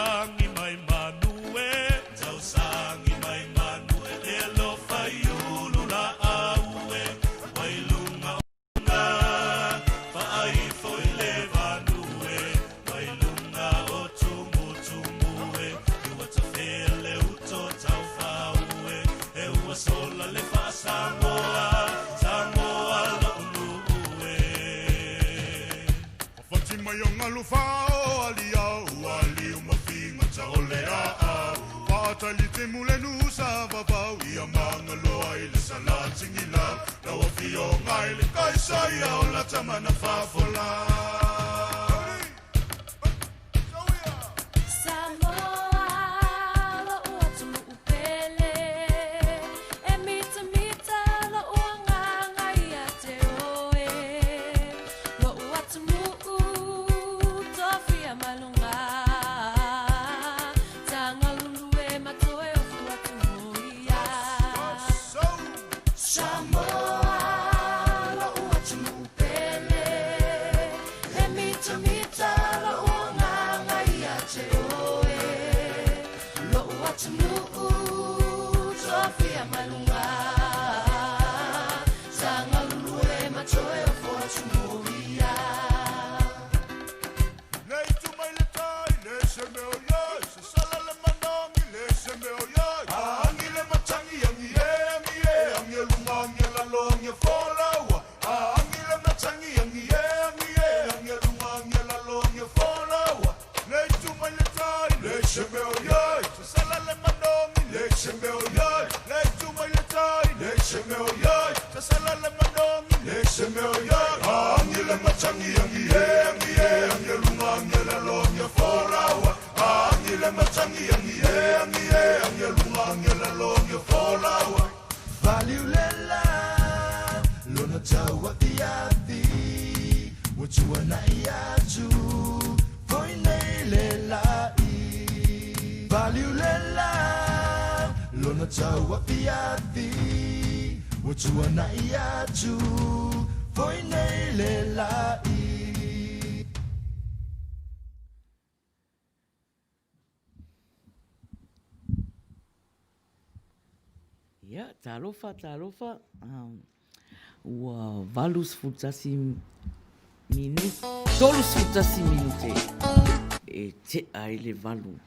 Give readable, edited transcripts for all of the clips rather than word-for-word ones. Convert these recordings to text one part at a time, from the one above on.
Tausangi mai manu e, tausangi mai manu e, Le alofa i ulu laau e, Mai luga o luga, faaifo i le vanu e, Mai luga o tumutumu e, I ua tafea le uto taufau e, E ua sola le faa-Samoa, Samoa lo'u nuu e. Fati mai o galu fao aliao ua liu ma figata o le aao Faatali te mule nusa vavau ia mangaloa i le salatigilau Lau afioga i le Kaisaia o la tamana fafola. Samoa, lo'u atunuu pele, E mitamita lo'u agaga ia te oe, Lo'u atunuu tofia mai luga, Tagalulu e matoe ofu atu moia. Samoa, lo'u atunuu pele, E mitamita lo'u agaga ia te oe, Lo'u atunuu tofia mai luga, Tagalulu e matoe ofo atu moia. Le itu mai le tai, le se mea o iai, Sasala le manogi, le se mea o iai. Angi le matangi, angi e, angi e, angi e lunga, angi e lalo, angi e folaua. Angi le matangi, angi e, angi e, angi e lunga, angi e lalo, angi e folaua. Le itu mai le tai, le se mea o iai, Sasala le manogi, le se mea o iai. Le itu mai le tai, le se mea o iai, Sasala le manogi, le se mea o iai. Angi le matangi, angi e, angi e, angi e lunga, angi e lalo, angi e folaua. Angi le matangi, angi e, angi e, angi e lunga, angi e lalo, angi e folaua. Valiulela lona tauafiafi ua tuana'i atu foi nei le la'i. Valiulela lona tauafiafi ua tuana'i atu foi nei le la'i. Ia, talofa, talofa, ua 81 minute, 31 minute e tea ai le valu.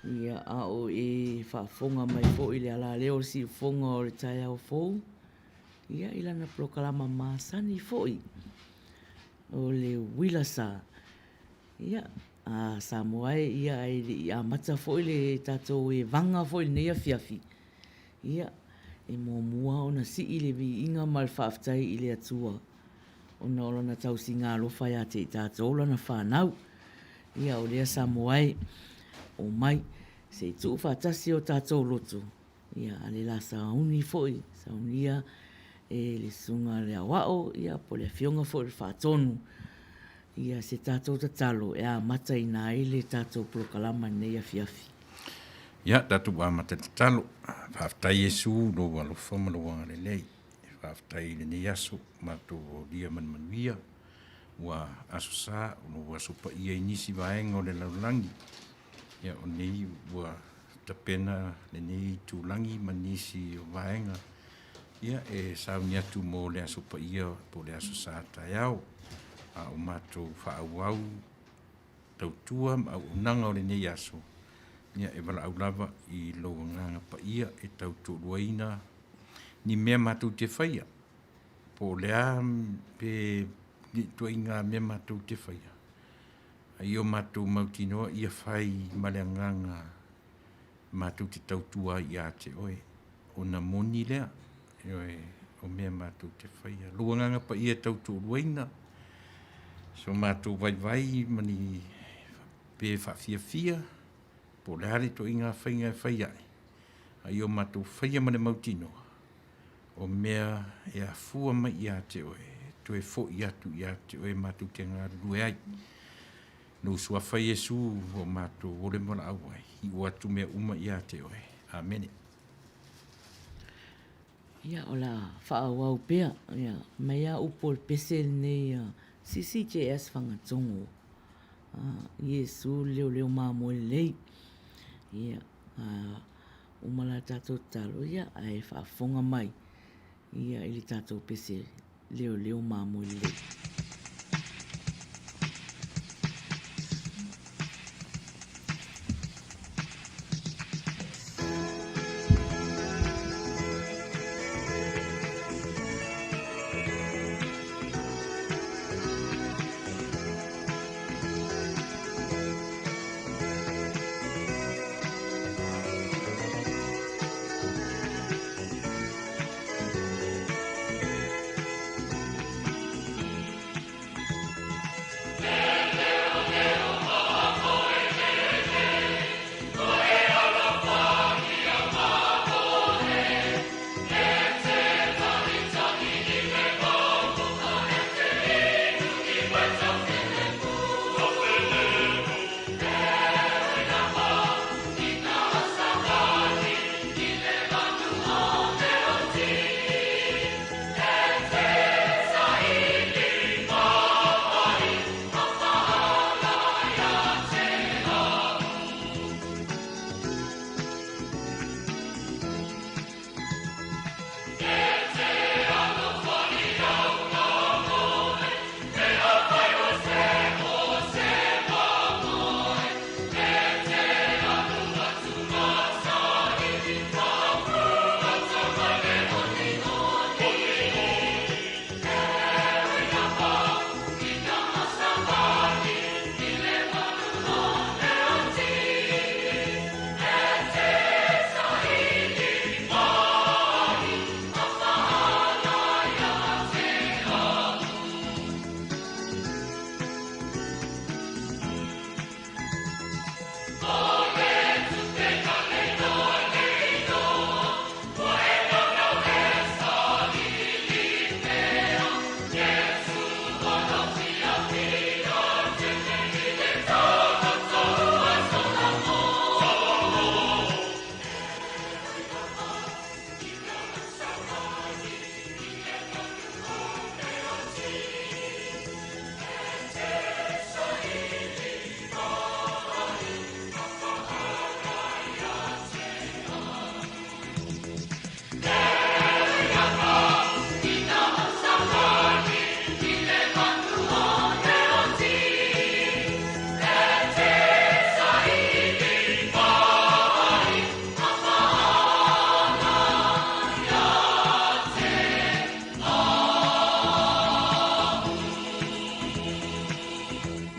Ia, a o e faafofoga mai foi i le alaleo o le siufofoga o le taeao fou, ia, i lana polokalama masani foi o le uila sa. Ia, a Samoa e, ia, ae le i amata foi le tatou evaga foi i lenei afiafi, ia, e muamua ona sii le viiga ma le faafetai i le Atua ona o Lana tausiga alofa ia te i tatou Lana fanau. Ia, o lea Samoa e, omai, se i tuufaatasi o tatou loto, Ia, a le la sauni foi, saunia e le Susuga a le Aoao, ia, po o le Afioga foi i le Faatonu, ia, se tatou tatalo e amataina ai le tatou polokalama i lenei afiafi. Ia, tatou amata i le tatalo. Faafetai Iesu i lou alofa ma lou agalelei. Faafetai i lenei aso matou aulia ma le manuia. Ua aso sa, o lou aso paia i nisi vaega o le lalolagi. Ia, o nei ua tapena lenei itulagi ma nisi o vaega ia e sauni atu mo le Aso Paia po o le Aso Sa taeao. A o matou faaauau tautua ma auaunaga o lenei aso, ia e valaau lava i lou Agaga Paia e tautoaluaina ni mea matou te faia, po o le a pe ni ituaiga mea matou te faia, A i o matou mautinoa ia fai ma le agaga matou te tautua ai ia te oe, ona moni lea, ioe, o mea matou te faia. Lou agaga paia e tautoaluaina, so matou vaivai ma ni pe faafiafia, po o le a le ituaiga faiga e fai ai, a i o matou faia ma le mautinoa, o mea e afua mai ia te oe, e toe foi atu ia te oe matou te galulue ai. Lou suafa Iesu ua matou ole valaau ai, iu atu mea uma ia te oe. Amene. Ia, o le a faaauau pea, ia, mai lava upu o le pese lenei a CCJS Fagatogo. Iesu le leoleo mamoe lelei. Ia, a uma la tatou tatalo, ia, ae faafofoga mai ia i le tatou pese leoleo mamoe lelei.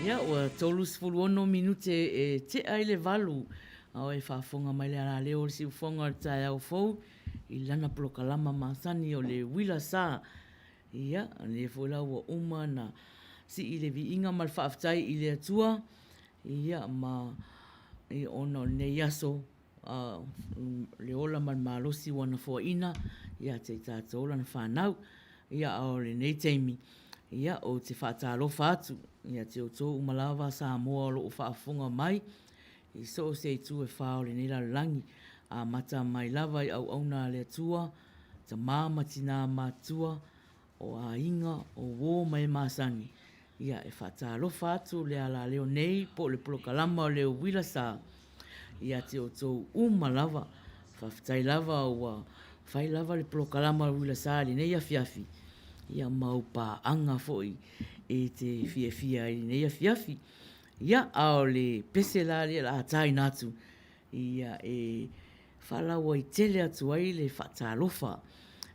Ia, ua 36 minute e tea i le valu, a o e faafofoga mai le alaleo o le siufofoga o le taeao fou i lana polokalama masani o le Uila Sa. Ia, o lenei foi la ua uma na sii le viiga ma le faafetai i le Atua, ia, ma ona o lenei aso, le ola ma le malosi ua na foaina ia te i tatou lana fanau. Ia, a o lenei taimi, ia, ou te faatalofa atu ia te outou uma lava Samoa o lo o faafofoga mai i so o se itu e fā o lenei lalolagi, amata mai lava i auauna a le Atua, tama ma tinā matutua, o aiga, o uō ma e masani, ia e faatalofa atu le alaleo nei po o le polokalama o le Uila Sa ia te outou uma lava. Faafetai lava ua fai lava le polokalama o le Uila Sa i lenei afiafi, ia ma ou paaga foi e te fiafia ai i lenei afiafi. Ia, a o le pese la lea o le a taina atu, ia e faalauaitele atu ai le faatalofa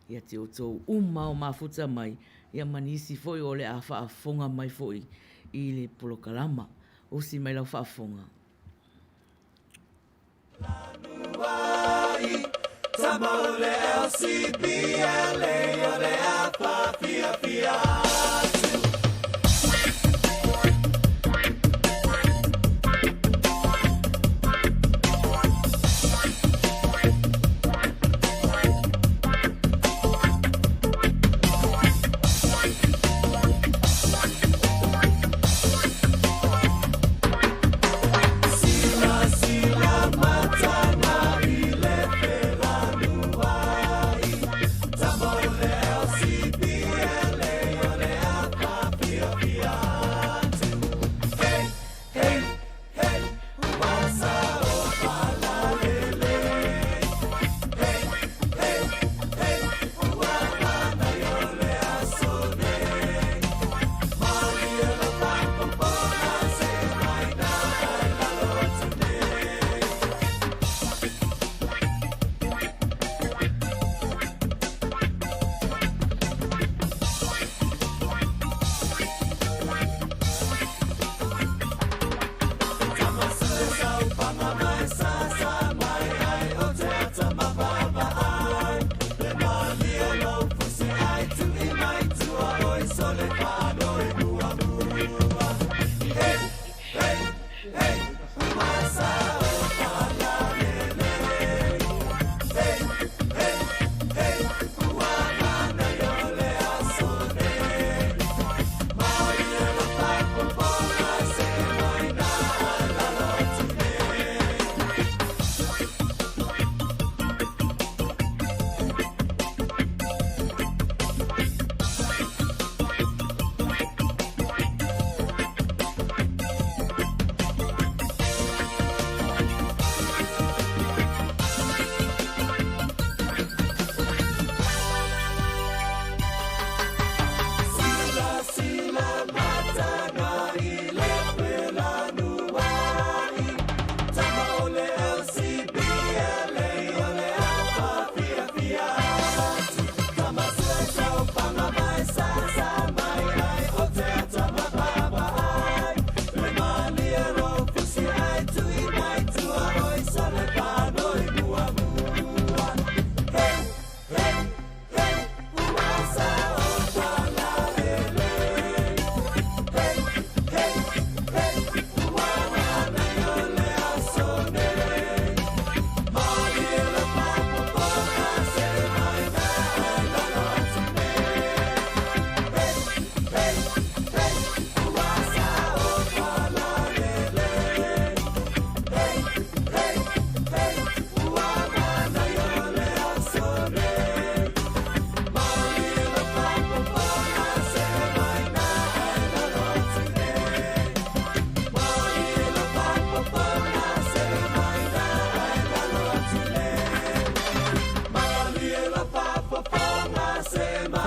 ia te outou uma o mafuta mai, ia ma nisi foi o le a faafofoga mai foi i le polokalama. Osi mai lau faafofoga.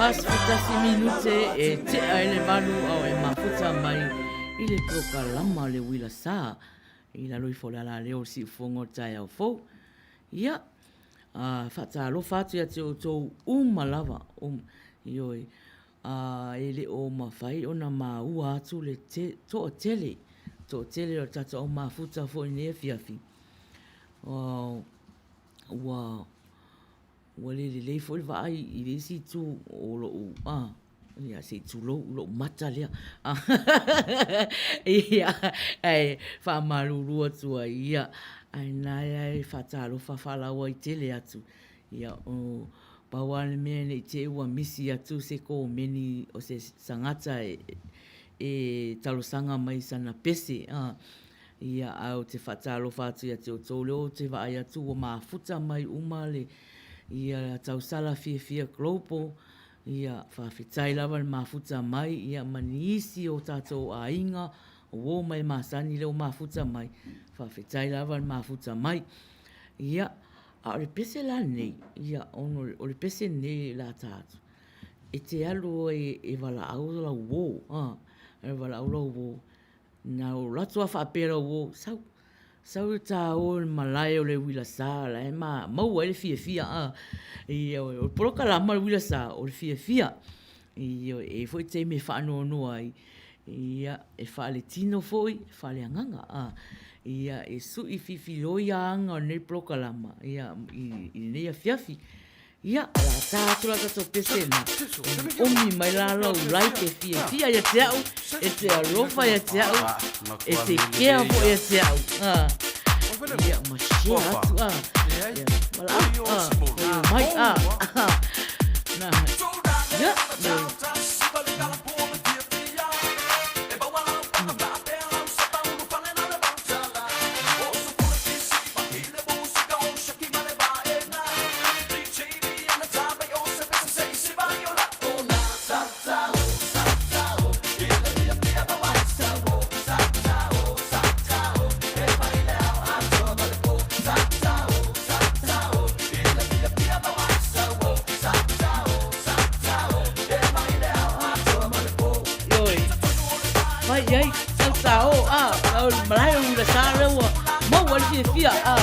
41 minute e tea ai le 8 a o e mafuta mai i le polokalama le uila sa i lalo ifo o le alaleo o le siufofoga o le taeao fou. Ia, a, faatalofa atu ia te outou uma lava, um, ioe, a, e le o mafai ona maua atu le te, toatele, toatele o le tatou au mafuta foi i lenei afiafi, ua, ua le lelei foi le vaai i le isi itu o lou, a, ia, se i tulou, lou mata lea. Ia, ae faamalulu atu ai, ia, ae na e faatalofa faalauaitele atu. Ia, o, pau lava le mea ne i te i ua misi atu se komeni o se tagata e talosaga mai i sana pese, a. Ia, ae ou te faatalofa atu ia te outou lea ou te vaai atu ua mafuta mai uma le, ia, tausala fiafia global, ia, faafetai lava le mafuta mai, ia, ma nisi o tatou aiga, o uo mai masani lea ua mafuta mai, faafetai lava le mafuta mai. Ia, a o le pese la lenei, ia, ona o le pese lenei o le a ta atu, e te alu ai e valaau lau uo, a, e valaau lau uo, Na ou alu atu lava faapea i lau uo, sau, sau e ta o i le malae o le uila sa la e maua ai le fiafia a. Ioe, o le polokalama o le uila sa, o le fiafia. Ioe, e i ai foi taimi e faanoanoa ai, ia, e faaletino foi, e faaleagaga a. Ia, e sui fifiloi aga o lenei polokalama, ia, i lenei afiafi. Ia, o le a ta atu la tatou pese lena. Umi mai la lau like e fiafia ia te au, e te alofa ia te au, e te kea foi ia te au. Ah. Ia, ma share atu. Ah. Ia, valaau. Ah. Mai. Ah. Ah. Na. Ia, me. Ioe. Mai i ai, sau tā o, a, au malae o ula sā lea ua maua le fiafia, a.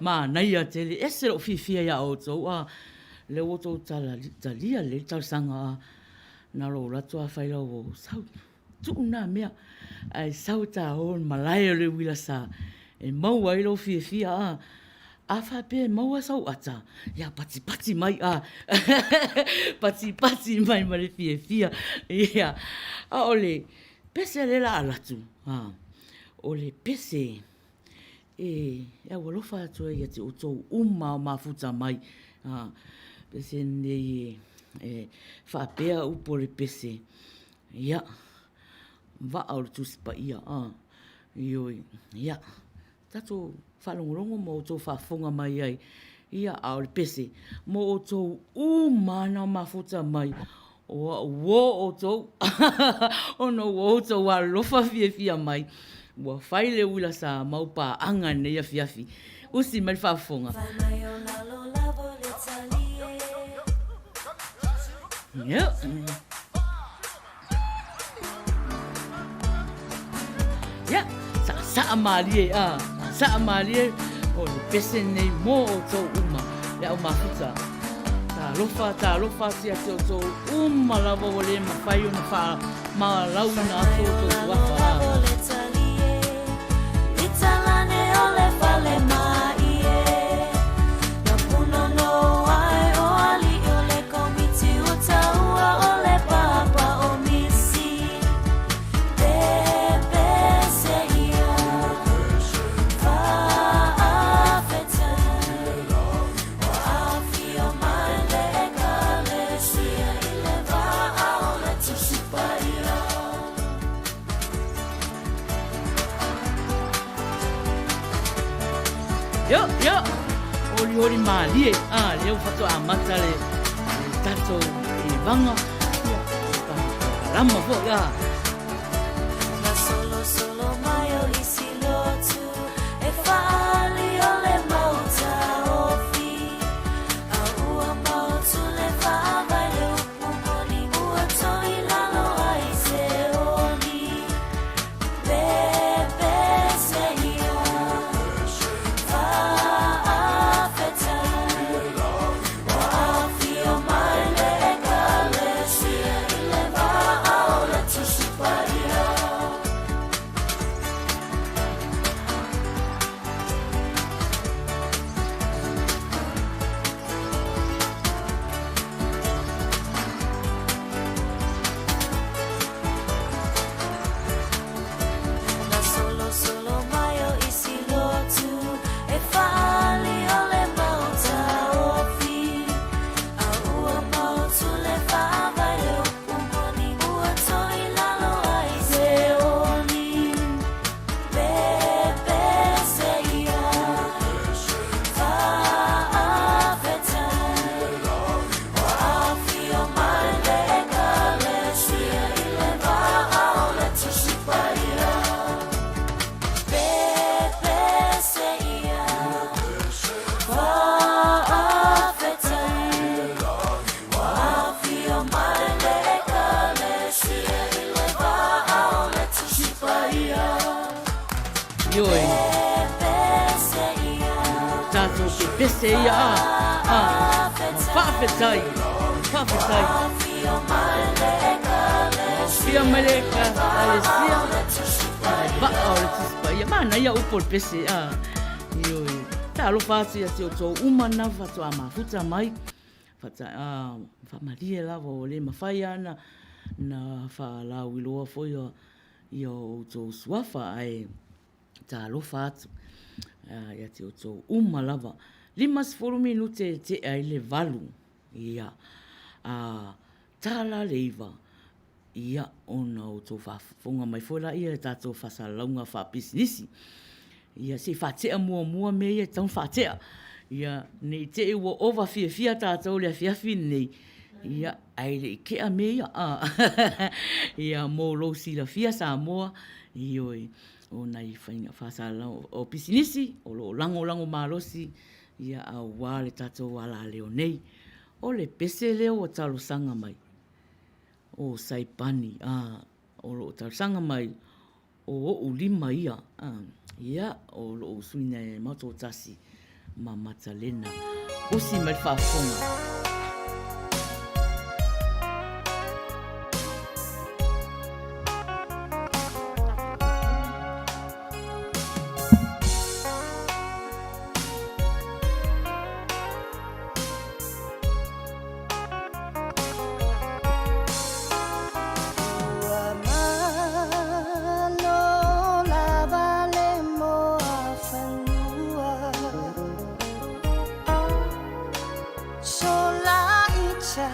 Manaia tele, ese lou fiafia iā outou a lea ua outou talia lelei le talosaga a na o lou alu atu lava fai lau uo, sau, tuu na mea ae sau e ta o i le malae o le uila sa e maua ai lou fiafia a. A faapea e maua sau ata, ia patipati mai a, patipati mai ma le fiafia. Ia, a o le pese lea o le a alu atu, a, o le pese e aualofa atu ai ia te outou uma o mafuta mai. A, pese lenei e faapea upu o le pese, ia, vaa o le Tusi Paia, a, ioe, ia, tatou faalogologo ma outou faafofoga mai ai, ia, a o le pese, mo outou uma lava na mafuta mai, o au uo outou, ona ua outou alofa fiafia mai, ua fai le uila sa mau paaga i lenei afiafi. Usi mai le faafofoga. Fai mai o lalo lava o le talie. Ia. Ia, saasaa malie, a, saasaa malie o le pese nei mo outou uma, le au mafuta. Talofa, talofa atu ia te outou uma lava ua le mafai ona faamalauina atu outou suafa. A. Yo, yo! Olioli mālie, a, lea ua faatoa amata le, le tatou elevaga, ia, le tatou polokalama foi, a. Na solosolo mai o isi lotu e faaali o le mauta ofi a ua mautu le faavae le upu moni ua toi lalo ai se oli pepese ia faafetai ua afio mai le ekalesia i le vaa o le Tusi Paia. Na solosolo mai o isi lotu e faaali o le mauta ofi A ua mautu le faavae le upu moni ua toi lalo ai se oli Pepese ia faafetai Ua afio mai le ekalesia i le vaa o le Tusi Paia. Pepese ia faafetai Ua afio mai le ekalesia i le vaa o le Tusi Paia. Ioe. Pepese ia Tatou pepese ia a, a, faafetai, faafetai. Afio mai le ekalesia Afio mai le ekalesia vaa o le Tusi Paia. Manaia upu o le pese, a. Ioe. Talofa atu ia te outou uma na faatoa mafuta mai. Faata, a, faamalie lava ua le mafai lava na, na faalauiloa foi ia outou suafa ae talofa atu ia te outou uma lava. 50 minute e tea ai le 8, ia, a tala le 9, ia, ona outou faafofoga mai foi laia i le tatou faasalalauga faapisinisi. Ia, se i faatea muamua mea ia e tatau ona faatea. Ia, ne i te i ua ova fiafia tatou i le afiafi lenei, ia, ae le i tea mea ia. Ia, mo lou silafia Samoa, ioe, o nai faiga faasalalau o pisinisi o lo o lagolago malosi ia aua le tatou alaleo nei. O le pese lea ua talosaga mai, o Saipani, a, o lo o talosaga mai, o ou lima ia, a, ia, o lou sui usufono matou tasi. ma Matalena. Usi mai le faafofoga. Ua malo lava le moafanua Solaita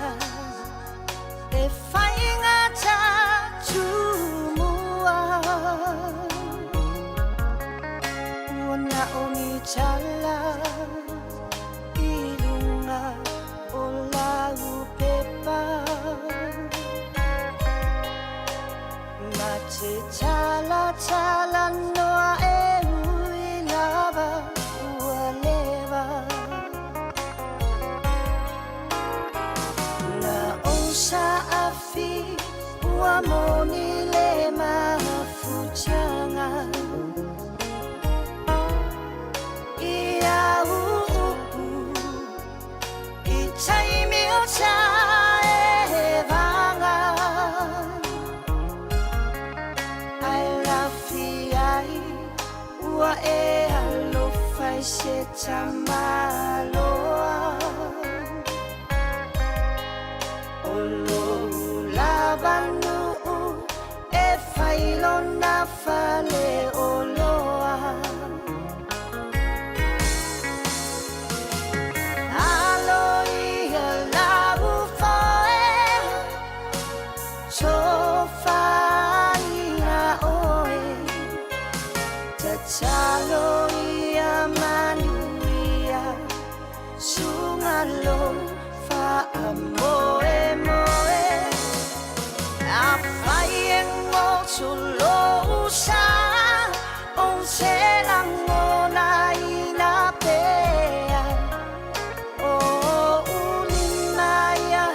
e faigata tumua Ua na o ni tala i luga o lau pepa Ma te talatala noa e ui lava ua leva Na ou saafi ua moni le mafutaga I au upu i taimi o taevaga Ae lafi ai ua e alofa i se tamaloa O lou lava nuu e fai lona faleoloa Alo ia lau foe tofaina oe Tatalo ia manuia Suga lou faamoemoe Afai e goto lou sa Ou te lagonaina pea O ou lima ia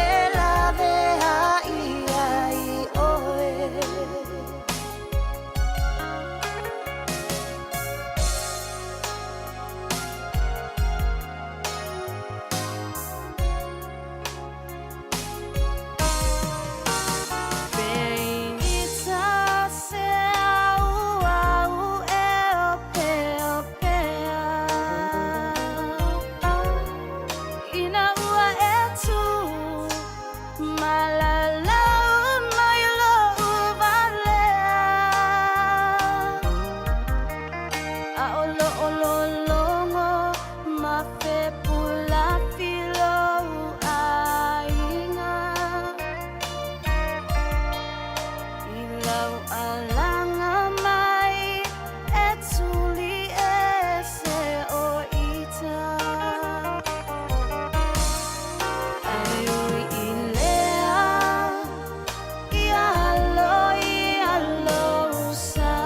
e laveai ai oe. Peita se au au e opeopea Ina ua e tu malalau mai lou valea A o loo lologo ma fepulafi lou aiga I lau alaga mai e tuli ese o ita Ae ui i lea ia alo ia lou sa.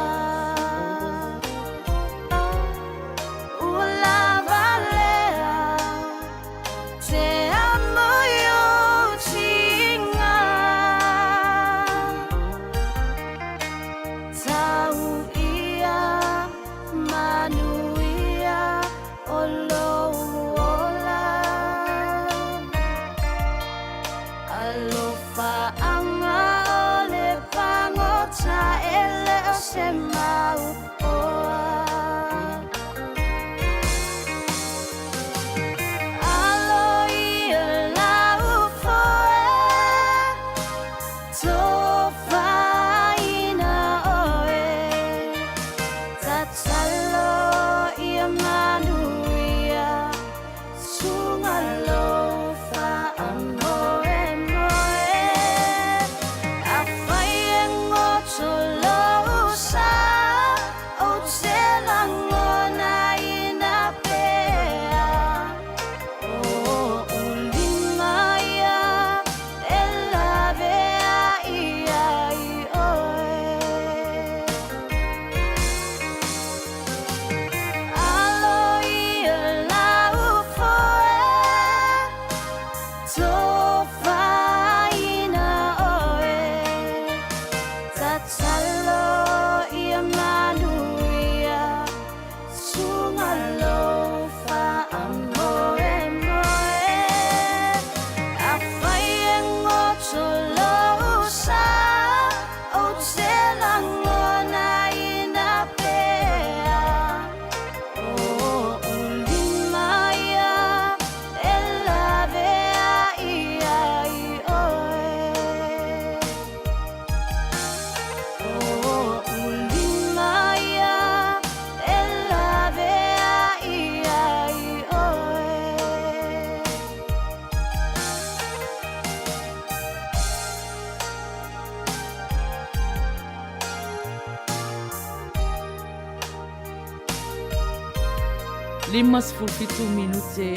57 minute e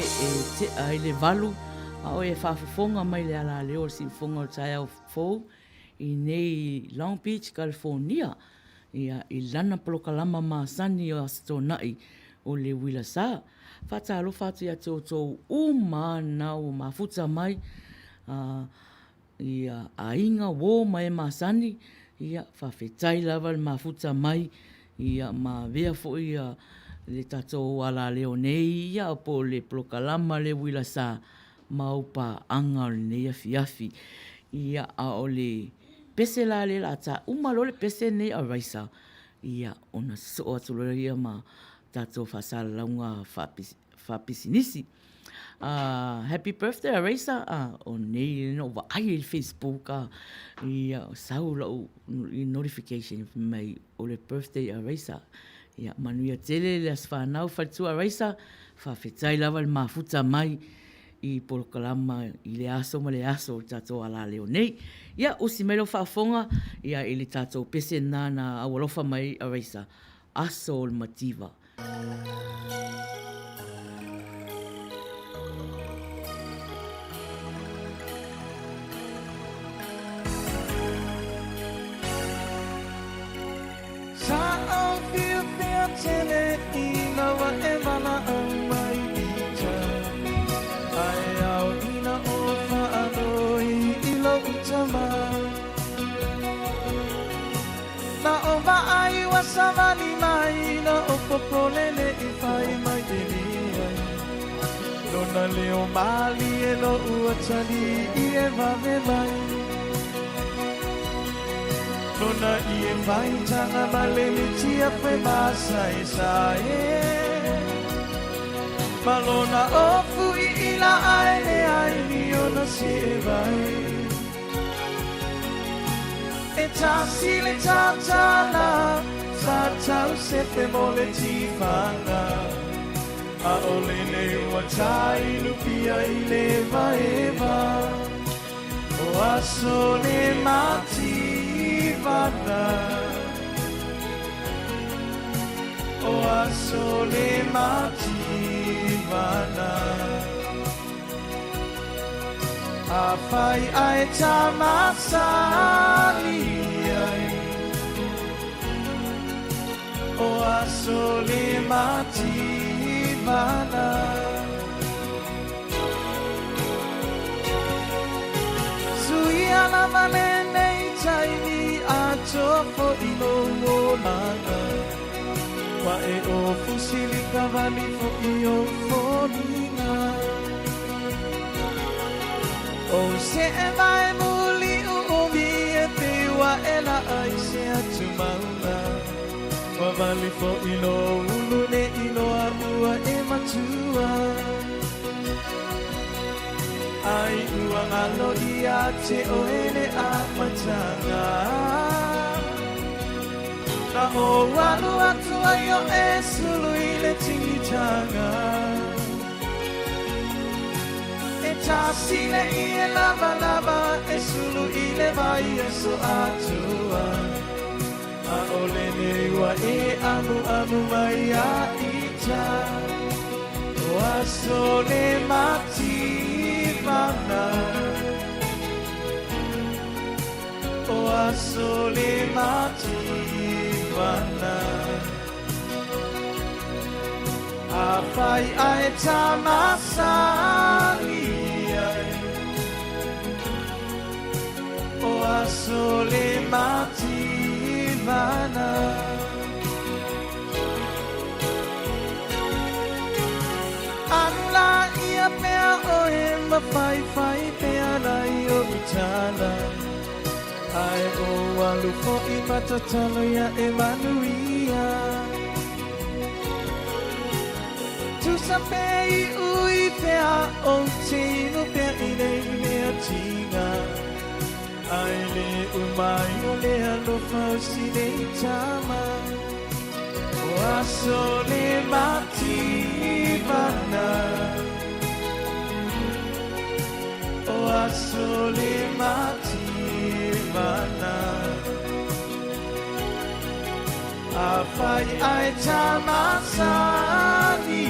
tea ai le 8, a o e faafofoga mai le alaleo o le siufofoga o le taeao fou i nei Long Beach, California, ia, i lana polokalama masani o Aso Toonai o le Uila Sa. Faatalofa atu ia te outou uma na ua mafuta mai, a, ia, aiga, uo ma e masani, ia, faafetai lava le mafuta mai, ia, ma avea foi ia le tatou alaleo nei, ia, po o le polokalama le Uila Sa, ma ou paaga o lenei afiafi. Ia, a o le pese la lea o le a ta uma loa le pese lenei a Raisa, ia, ona sosoo atu loa lea ma tatou faasalalauga faapisinisi. Happy birthday a Raisa, o nei na ou vaai ai i le Facebook, ia, sau lau notification fai mai o le birthday a Raisa. Ia, manuia tele le aso fanau faletua Raisa, faafetai lava le mafuta mai i polokalama i le aso ma le aso o le tatou alaleo nei. Ia, usi mai lau faafofoga ia i le tatou pese lena na aualofa mai a Raisa, aso o le mativa. Sa ou fiafia tele ina ua e walaau mai i tai, Ae ao ina o whaanoi i lou tama. Na o vaai ua savali mai, na o popole le i whai mai e ai. Lona leo malie lo ua tali i e wawe mai. Lona i e whaitanga ma le mitia whe masa e sa e. Ma lona ofu i ila ai le ai ni ona si e vai. E tasi le tatala, sa tau sefe mo le tifanga. A o le le ua tai lupia i le vaeva. O aso le mativana. O aso le mativana. A whai ai ta masani ai. O aso le mativana. Sui ala male nei taimi a tofo i lo olanga. Wa e o fusili ka vali fo i o foninga. O se e vai muli u umi e te wa e la ai se atu maunga. Wa vali fo i lo ulu ne i loa ua e matua. Ai ua ngalo ia te oe le a matanga. Na o alu atu ai o e sulu i le tingitanga. E tasi le i e lava lava e sulu i le vai e so atua. A o le le ua e amu amu mai a ita. O aso le mativana. O aso le mativana. A whai ai ta masani ai. O aso le mativana. Anu la ia pea o e mawhai whai pea la i o utala. Ai o alu fo i matatalo ia e manuia. Tusa pe i ui pea o te inu pea i nei mea tinga. Ai le umai o le alofa o si nei tama. O aso le mativana. O aso le mativana. A whai ai ta masani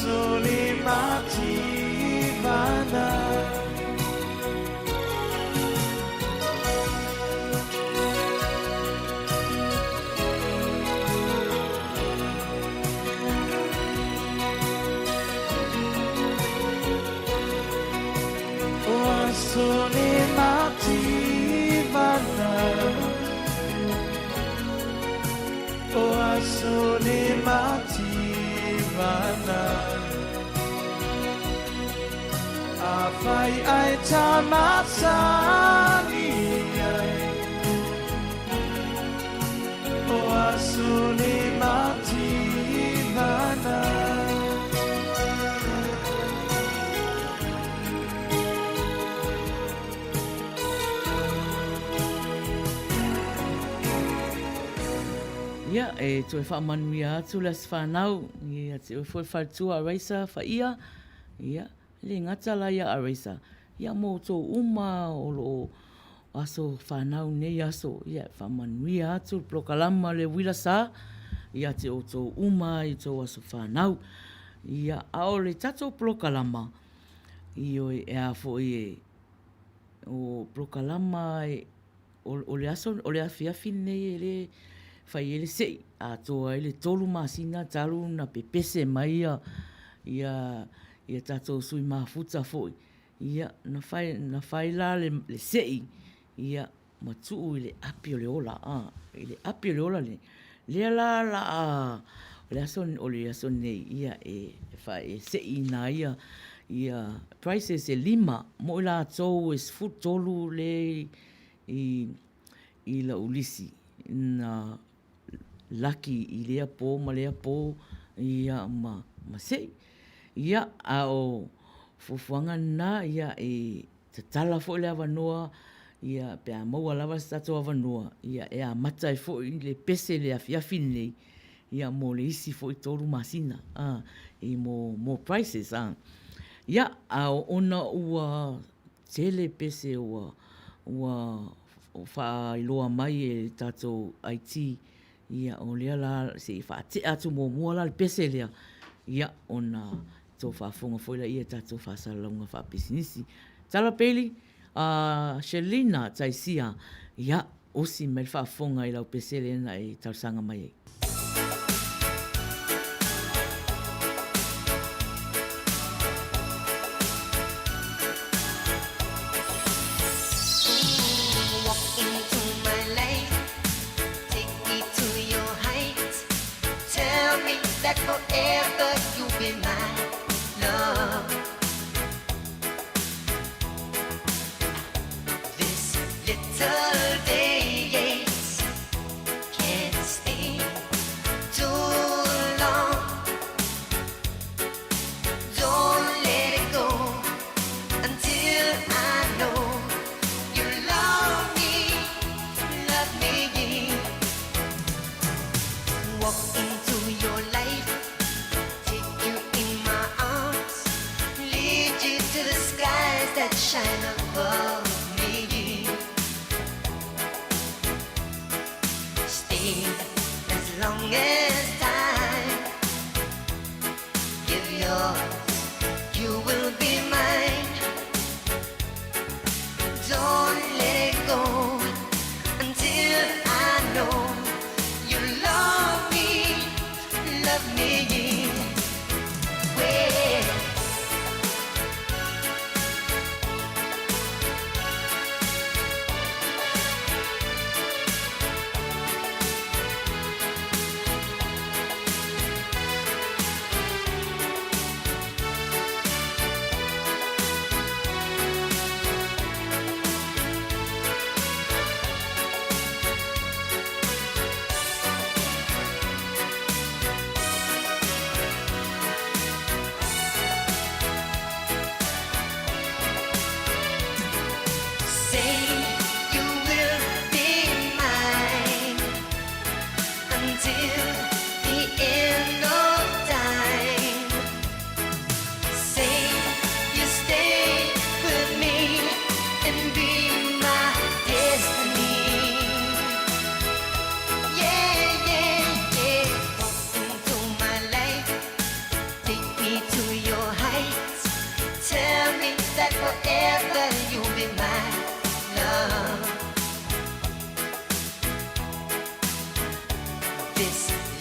aso le mativana. O aso le mativana. O aso le mativana. Afai ai tamasani ai. O aso le mativana. Ia, e toe faamanuia atu le Aso Fanau ia te oe foi le faletua a Raisa Faia. Ia, e le gata la ia a Raisa, ia mo outou uma o lo o aso fanau nei aso, ia e faamanuia atu le polokalama le uila sa ia te outou uma i outou aso fanau. Ia, a o le tatou polokalama, ioe, e a foi e, o polokalama e, o le aso, o le afiafi lenei e le fai ai le se'i, atoa ai le tolu masina talu ona pepese mai ia, ia, ia tatou sui mafuta foi, ia, na fai, na fai la le, le se'i, ia, ma tuu i le api o le ola, a, i le api o le ola lenei. Lea la la a, o le aso, o le aso nei, ia, e, fa, e se'iina ai ia, ia prizes e lima mo i latou e 13 le i, i la'u lisi na laki i lea pō ma lea pō, ia, ma, ma se'i. Ia, a o fuafuaga lena, ia, e tatala foi le avanoa, ia, pe a maua lava se tatou avanoa, ia, e amata ai foi le pese i le afiafi lenei, ia, mo le isi foi tolu masina, a, i mo, mo prizes, a. Ia, a ona ua tele pese ua, ua faailoa mai e le tatou IT, ia, o lea la se i faatea atu muamua la le pese lea, ia, ona tou faafofoga foi laia i tatou faasalalauga faapisinisi. Tala Bailey, uh, Shelina Taisia, ia, osi mai le faafofoga i lau pese lea na e talosaga mai ai.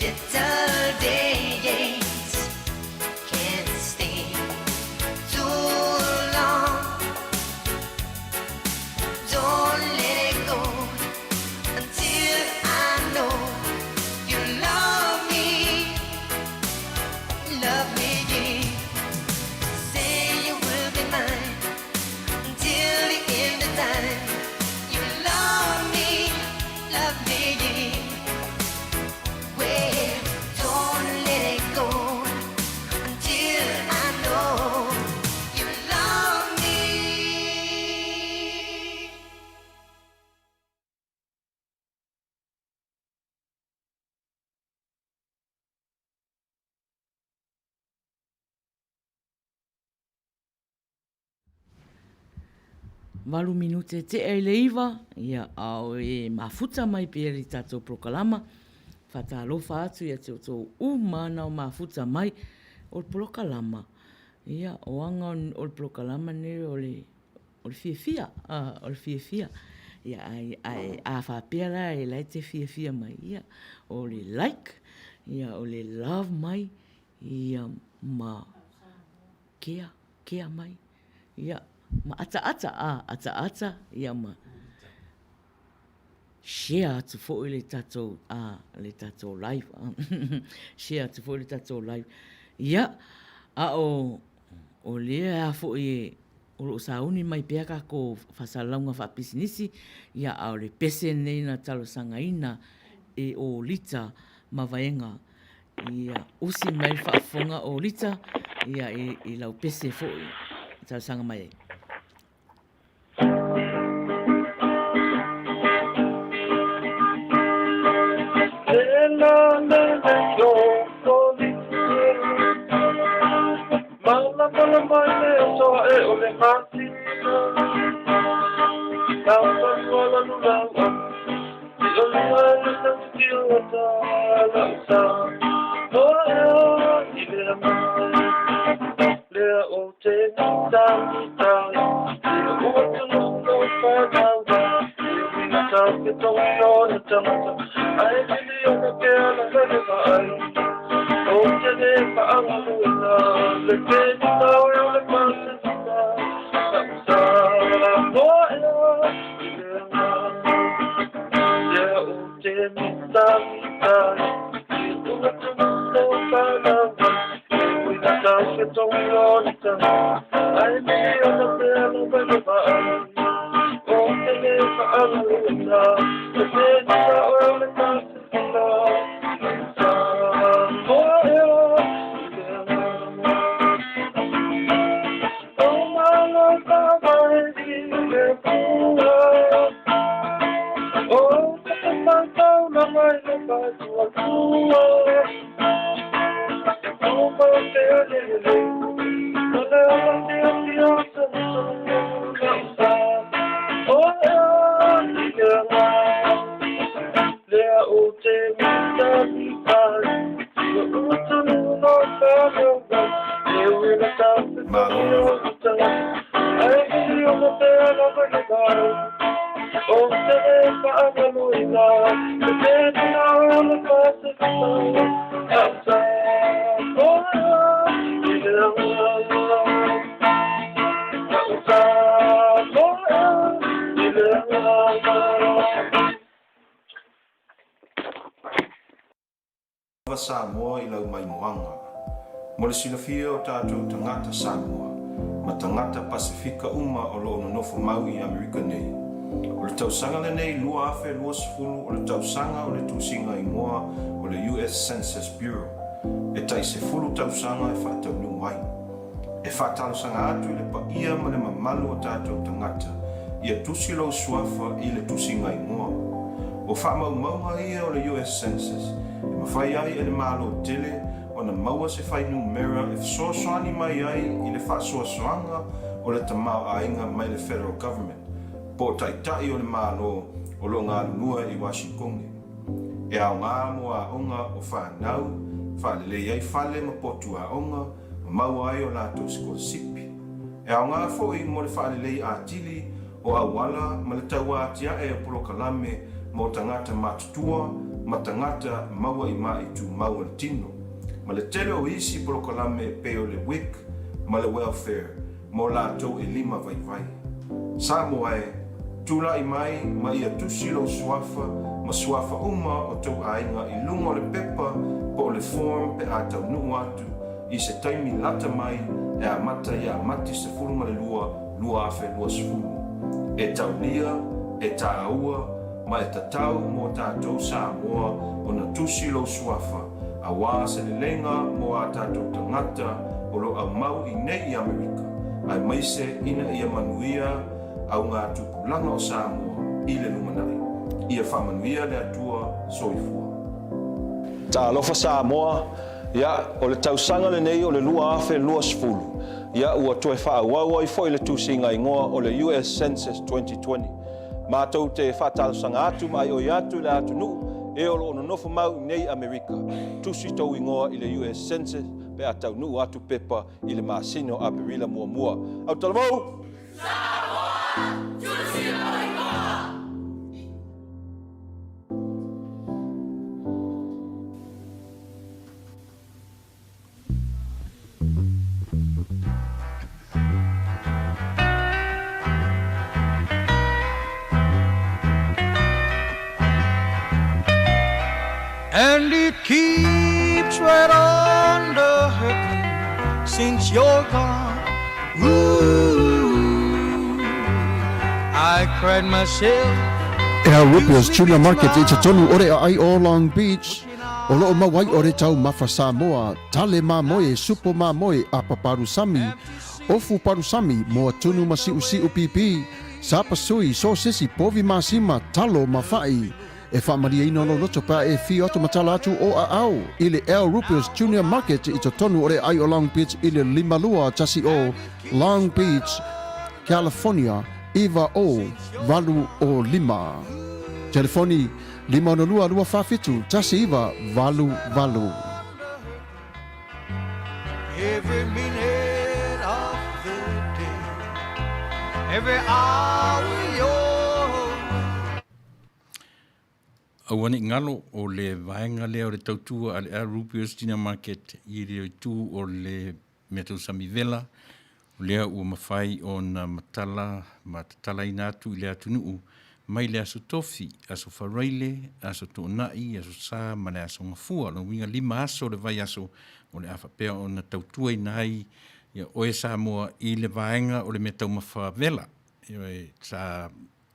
Little days can't stay too long. Don't let it go until I know you love me. Love me, yeah. Say you will be mine until the end of time. You love me, love me, yeah. Well, don't let it go until I know you love me. Valu minute tea i le iva, ia ao e mafuta mai pea le tatou polokalama. Fatalofa atu ia te outou uma na o mafuta mai o le polokalama. Ia, o aga o le polokalama nei o le o le fiafia, o le fiafia. Ia, ai, ai, a faapea la e la e te fiafia mai, ia, o le like, ia, o le love mai, ia, ma kea, kea mai, ia, ma ataata, a, ataata, ia, ma share atu foi le tatou, a, le tatou live, share atu foi le tatou live. Ia, a o, o lea a foi e, o lo o sauni mai pea kākou faasalalauga faapisinisi, ia, a o le pese lenei na talosagaina e Olita ma Vaega. Ia, usi mai le faafofoga Olita, ia, i, i lau pese foi e talosaga mai ai. Lava Samoa i lau maimoaga. Mo le silafia o tatou tagata Samoa ma tagata Pasefika uma o lo o nonofo mau i Amerika nei, o le tausaga lenei 2020 o le tausaga o le tusiga igoa o le US Census Bureau e tai sefulu tausaga e faataunuu ai. E faatalosaga atu i le paia ma le mamalu o tatou tagata ia tusi lou suafa i le tusiga igoa. O faamaumauga ia o le US Census e mafai ai e le Malo tele ona maua se fuainumera e fesoasoani mai ai i le faasoasoaga o le tamaoaiga mai le Federal Government po o taitai o le Malo o lo o galulue i Washingtone. E aoga mo aoga o fanau, faalelei ai fale ma potu aoga, ma maua ai o latou sikolasipi. E aoga foi mo le faalelei atili o auala ma le tauatiae o polokalame mo tagata matutua ma tagata maua i maʻi tumau a le tino, ma le tele o isi polokalame e pei o le WIC ma le Welfare mo latou e lima vaivai. Samoa e, tulai mai ma ia tusi lou suafa ma suafa uma o tou aiga i luga o le pepa po o le form pe a taunuu atu i se taimi lata mai e amata ia Mati 12, 2020. E taulia, e tāua, ma e tatau mō tātou Samoa ona tusi lou suafa, auā se leleiga mō ā tātou tagata o lo aumau i nei i Amerika, aemaise ina ia manuia au ngā tupulaga o Samoa i le lumanai. Ia faamanuia le Atua soifua. Talofa Samoa, Ia, o le tausaga lenei o le 2020, ia ua toe faaauau ai foi le tusiga igoa o le US Census 2020. Matou te faatalosaga atu ma aioi atu i le atunuu e o lo o nonofo mau i nei Amerika, tusi tou igoa i le US Census pe a taunuu atu pepa i le masina o Aperila muamua. Autalavou! Samoa! Tusi lou igoa! And it keeps right on the hurting since you're gone. Ooh, I cried myself. Al Rupier's Tuna Market i totonu o le aai o Long Beach, o loo mau ai o le taumafa Samoa, tale mamoe, supo mamoe, apa palusami, ofu palusami, moa tunu ma siusiu pipī, sapasui, sosesi, povi masima, talo ma fa'i. E faamalieina lou loto pe a e fio atu ma tala atu o aao i le Al Rupier's Junior Market i totonu o le aai o Long Beach i le 5210 Long Beach, California 90805. Telefoni, 562 247 1988. Every minute of the day, every hour you're Aua ne i ngalo, o le vaega lea o le tautua a le Al Rubius Dinner Market i le itu o le mea tausami vela, o lea ua mafai ona matala ma tatalaina atu i le atunuu mai le Aso Tofi, Aso Faraile, Aso Toonai, Aso Sa ma le Aso Gafua. O lona uiga lima aso o le vaiaso o le a faapea ona tautuaina ai ia oe Samoa i le vaega o le mea taumafa vela. Ioe, sa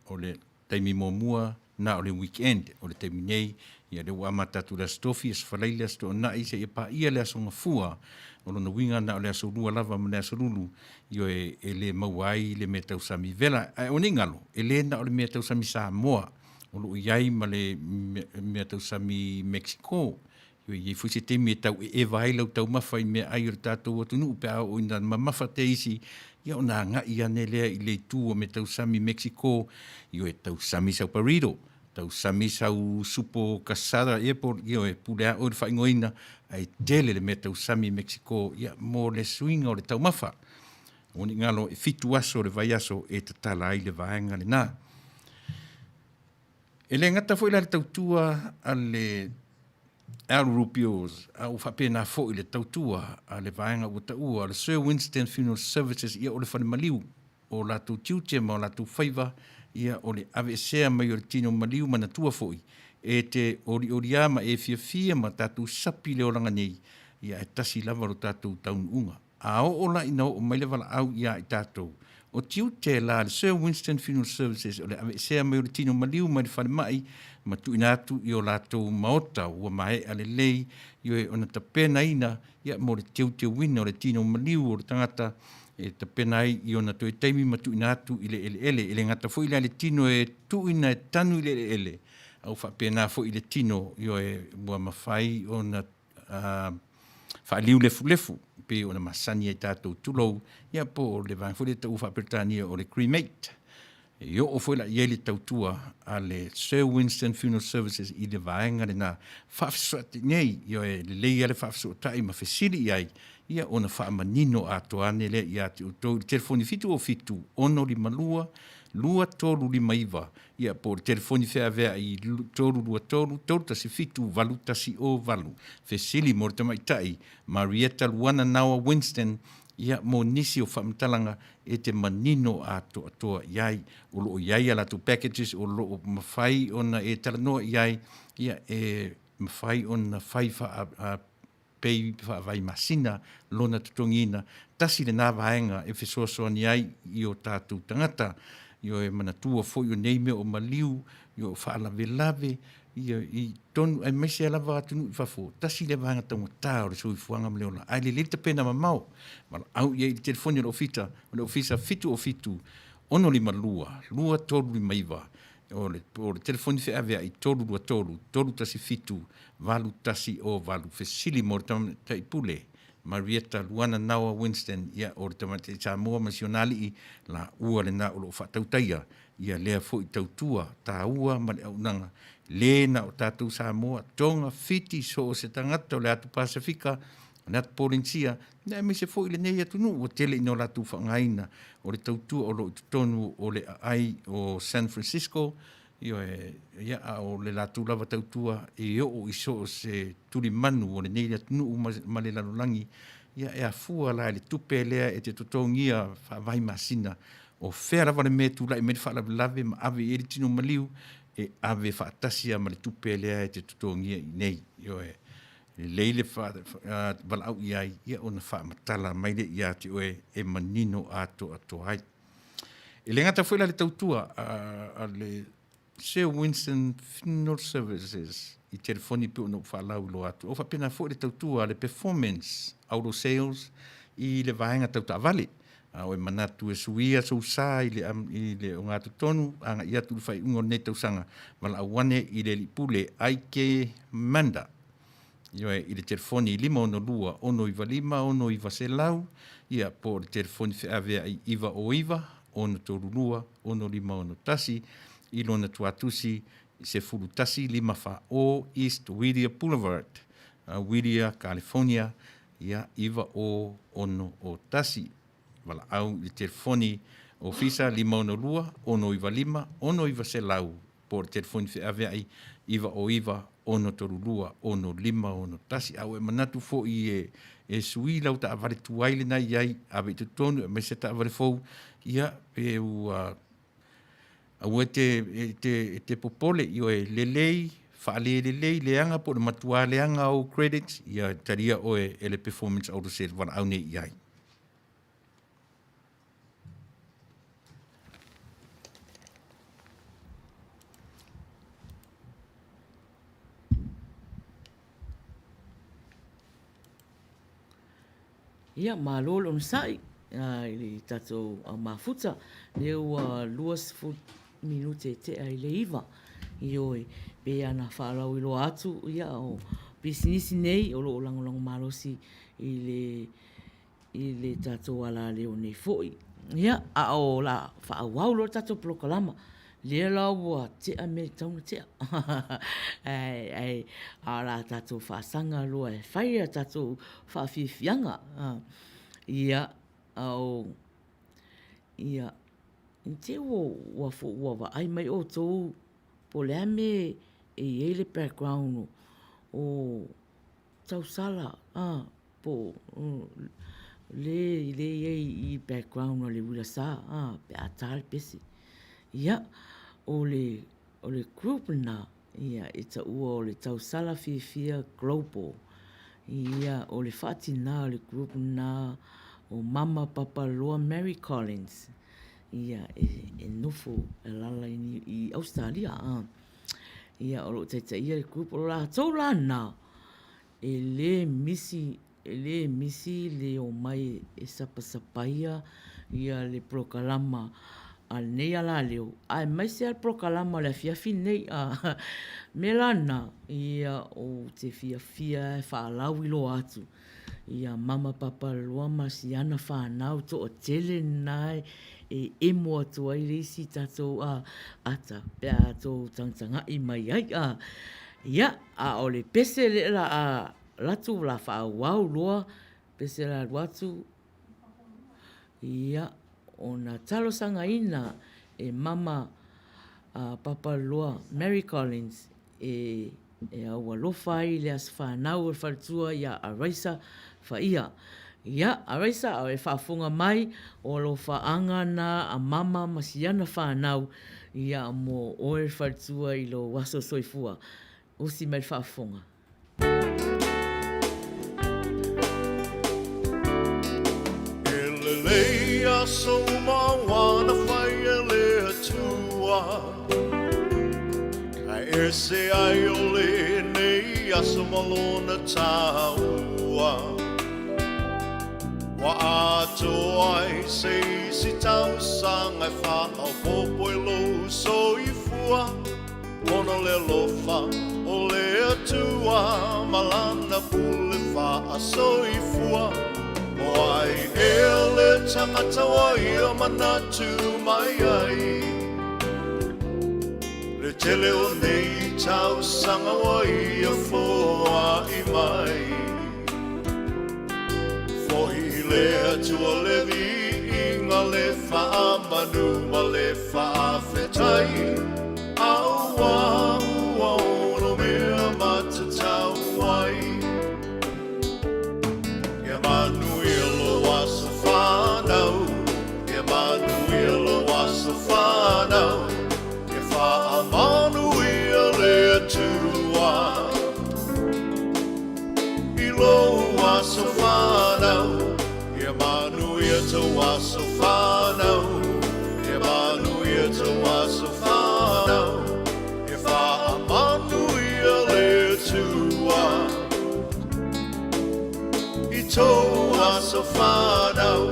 o le taimi muamua na o le weekend, o le taimi nei, ia lea ua amata atu i le Aso Tofi, Aso Faraile, Aso Toonai seia paia le Aso Gafua. O lona uiga na o le Aso Lua lava ma le Aso Lulu, ioe, e le maua ai le mea tausami vela. Ae o nei galo, e le na o le mea tausami Samoa o lo o i ai ma le mea tausami Mexico. E i ai foi se taimi e tau eeva ai lau taumafa i meaai o le tatou atunuu pe a oo ina mamafa te isi, ia ona agai ane lea i le itu o meatausami Mexico, ioe, tausami sau burrito, tausami sau supo casada, ia po, ioe, pule a oe i le faaigoaina, ae tele le meatausami Mexico, ia, mo le suiga o le taumafa. Ua ni galo e fitu aso o le vaiaso e tatala ai le vaega lena. E le gata foi la le tautua a le Al Rubios, a ua faapena foi le tautua a le vaega ua taua o le Sir Winston Funeral Services, ia o le fale maliu o latou tiute ma o latou faiva, ia o le aveesea mai o le tino maliu manatua foi e te olioli ma e fiafia ma tatou sapi le olaga nei, ia ae tasi lava lo tatou taunuuga. A oo la ina oo mai le valaau iā i tatou, o tiute la le Sir Winston Funeral Services o le aveesea mai o le tino maliu mai le falemai ma tuuina atu i o latou maota ua maea lelei ioe ona tapenaina ia mo le teuteuina o le tino maliu o le tagata e tapena ai i ona toe taimi ma tuuina atu i le eleele. E le gata foi la i le tino e tuuina e tanu i le eleele, a ua faapena foi i le tino ioe ua mafai ona faaliu lefulefu pei ona masani ai tatou, tulou, ia po o le vaega foi lea e taua faa-Peretania o le cremate. E oo foi la i ai le tautua a le Sir Winston Funeral Services i le vaega lena faafesootai nei, ioe, lelei lava le faafesootai ma fesili i ai, ia ona faamanino atoa ane lea ia te outou i le telefoni 707 652 2359, ia, po o le telefoni feaveai 323 317 8108. Fesili mo le tamaitai Marietta Luana Naoa Winston, ia, mo nisi o faamatalaga e te manino atoatoa i ai. O lo o i ai a latou packages o lo o mafai ona e talanoa i ai, ia, e mafai ona fai faa, pei faavai masina lona totogiina, tasi lena vaega e fesoasoani ai i o tatou tagata, ioe, manatua foi o nei mea o maliu, ioe, o faalavelave, ia, i totonu aemaise lava atunuu i fafo, tasi lea vaega taugata o le soifuaga ma le ola, ae lelei le tapena mamao, valaau i ai i le telefoni a le ofita, o le ofisa 707 652 2359, O le, o le telefoni feaveai 323 317 8108. Fesili mo le Tamaitai Pule, Marietta Luana Naoa Winston, ia, o le Tamaitai Samoa ma si ona alii, laua lena o lo o faatautaia ia lea foi tautua taua ma le auaunaga, le na o tatou Samoa, Tonga, Fiti, so o se tagata o le Atu Pasefika, o le Atu Polenisia, aemaise foi lenei atunuu ua tele ina o latou faaaogaina o le tautua o lo o i totonu o le aai o San Francisco, ioe, ia, a o le latou lava tautua e oo i so o se tulimanu o lenei atunuu ma, ma le lalolagi, ia, e afua la i le tupe lea e te totogia faavai masina, o fea lava le mea e tulai mai le faalavelave ma ave i ai le tino maliu, e ave faatasi lava ma le tupe lea e te totogia i inei, ioe. Lelei le valaau i ai, ia ona faamatala mai lea ia te oe e manino atoatoa ai. E le gata foi la le tautua a le Sir Winston Funeral Services i telefoni pei ona ou faalauiloa atu, o faapena foi le tautua a le Performance Auto Sales i le vaega tau taavale. A o e manatu e suia sou sa i le, i le ogatotonu agai atu i le faaiuga o lenei tausaga, valaau ane i le Alii Pule Aike Manda. Ioe, i le telefoni 562 695 6900, ia, po o le telefoni feaveai 909 632 6561 i lona tuatusi 11 540 East Whittier Boulevard, Whittier, California, ia, 90601. Valaau i le telefoni ofisa 562 695 6900 po o le telefoni feaveai 909 632 6561. A ua e manatu foi e, e sui lau taavale tuai lena i ai, ave i totonu e aumai se taavale fou, ia, pe ua aua e te, e te, e te popole, ioe, lelei, faalelelei, leaga po o le matuā leaga ou credits, ia talia oe e le Performance Auto Sales valaau nei i ai. Ia, malo le onosai i le tatou mafuta. Lea ua 20 minute e tea i le 9. Ioe, pei ona faalauiloa atu, ia, o pisinisi nei o lo o lagolago malosi i le i le tatou alaleo nei foi. Ia, a o la faaauau loa le tatou polokalama, lea la ua tea mea e tatau ona tea. Ae, ae, a o la tatou faasaga loa e fai a tatou faafiafiaga. Ia, a o, ia, i te i ua, ua vaai mai outou po o le a le mea e i ai le background o tausala, a. Po o le le i ai i background a le uila sa a pe a ta le pese. Ia, o le, o le group lena, ia, e taua o le Tausala Fiafia Global. Ia, o le faatina o le group lena o Mama Papaloa Mary Collins. Ia, e, e nofo e alaala i, i Ausetalia, a. Ia, o lo o taitaia le group, o latou la na, E le misi, e le misi le omai e sapasapaia ia le polokalama a lenei alaleo, aemaise lava le polokalama o le afiafi lenei. A mea la lena, ia ou te fiafia e faalauiloa atu ia Mama Papaloa ma si ana fanau toatele lena e emo atu ai le isi tatou ata pe a tou tagatagai mai ai. Ia, a o le pese lea la a alu atu la faaauau loa pese la alu atu, ia, ona talosagaina. e Mama a Papaloa Mary Collins e e aualofa ai le aso fanau o le faletua iā Araisa Faia. Ia, Araisa, a e faafofoga mai, o alofaaga na a Mama ma siana fanau ia mo oe le faletua i lou aso soifua. Usi mai le faafofoga. E lelei aso uma ua na fai e le Atua, Ae ese ai o lenei aso ma lona taua. Ua atoa ai se isi tausaga e faaopoopo i lou soifua. Ona o le alofa o le Atua ma Lana pule faasoifua. O ai ea le tagata ua ia manatu mai ai? Le tele o nei tausaga ua ia foai mai. Foi i le Atua le viiga, le faamanu ma le faafetai, Aua ua ono mea matatau ai. Ia manuia lou aso fanau, Ia manuia lou aso fanau, Ia faamanuia le Atua. I lou aso fanau, ia manuia tou aso fanau, ia manuia tou aso fanau, ia faamanuia le Atua i tou aso fanau.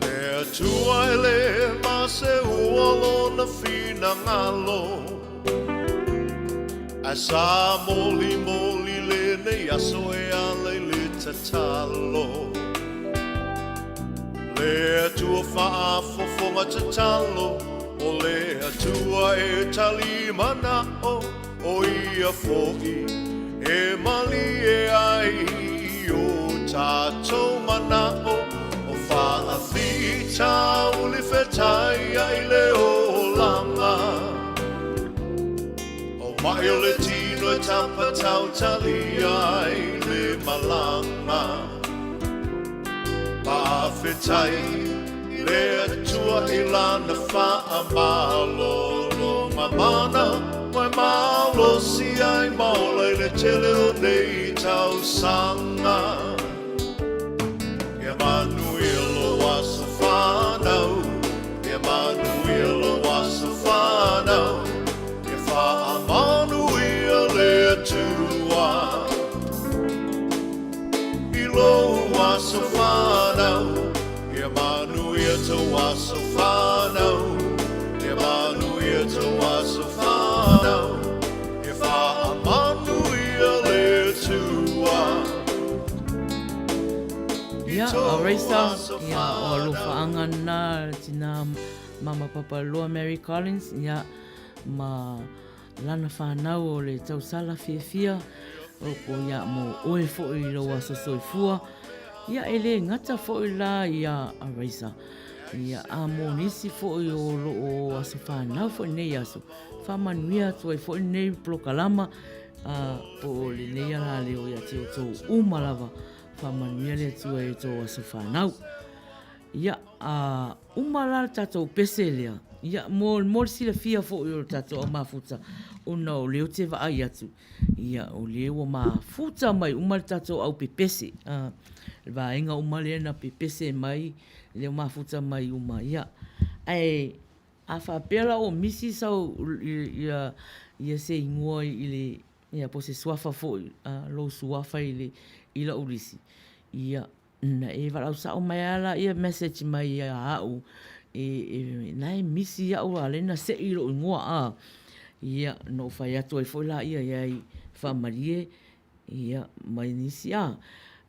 Le Atua e le maseua lona finagalo, Ae sa molimoli lenei aso e ala i le tatalo. Le Atua faafofoga tatalo, O le Atua e tali manao. O ia foi e malie ai i o tatou manao, o faafitauli fetaiai le olaga. O mai o le tino e tapatautalia ai le malaga. Faafetai i le Atua i Lana faamalologa mana, ua e malosi ai ma ola i le tele o nei tausaga. Ia manuia lou aso fanau, ia manuia lou aso fanau, ia faamanuia le Atua. I lou aso fanau, ia manuia tou aso fanau, ia manuia tou aso fanau, ia faamanuia le Atua. I Ia, o Raisa, ia, o alofaaga lena tina Mama Papaloa Mary Collins, ia, ma Lana whanau o le tausala fiafia o ia mo oe foi i lou aso soifua ia e le gata foi la ia a Raisa ia a mo nisi foi o loo aso whanau foi nei aso whamanuia atu ai foi nei polokalama a po o lenei ala leo ia te outou uma lava whamanuia le Atua i tou aso whanau. Ia, a uma la le tatou pese lea, ia, mo, mo le silafia foi o le tatou au mafuta, ona o lea ou te vaai atu, ia, o lea ua mafuta mai uma le tatou au pepese, a, le vaega uma lea na pepese mai, lea ua mafuta mai uma, ia. Ae, a faapea la ua misi sau, ia, ia se igoa i le, ia, po o se suafa foi, a, lou suafa i le, i la'u lisi, ia, Na e valaau sao mai a laia message mai ia a'u e, e na e misi iaʻu a lea na seʻi loʻu igoa a ia na ou fai atu ai foi laia iai faamalie ia mai nisi a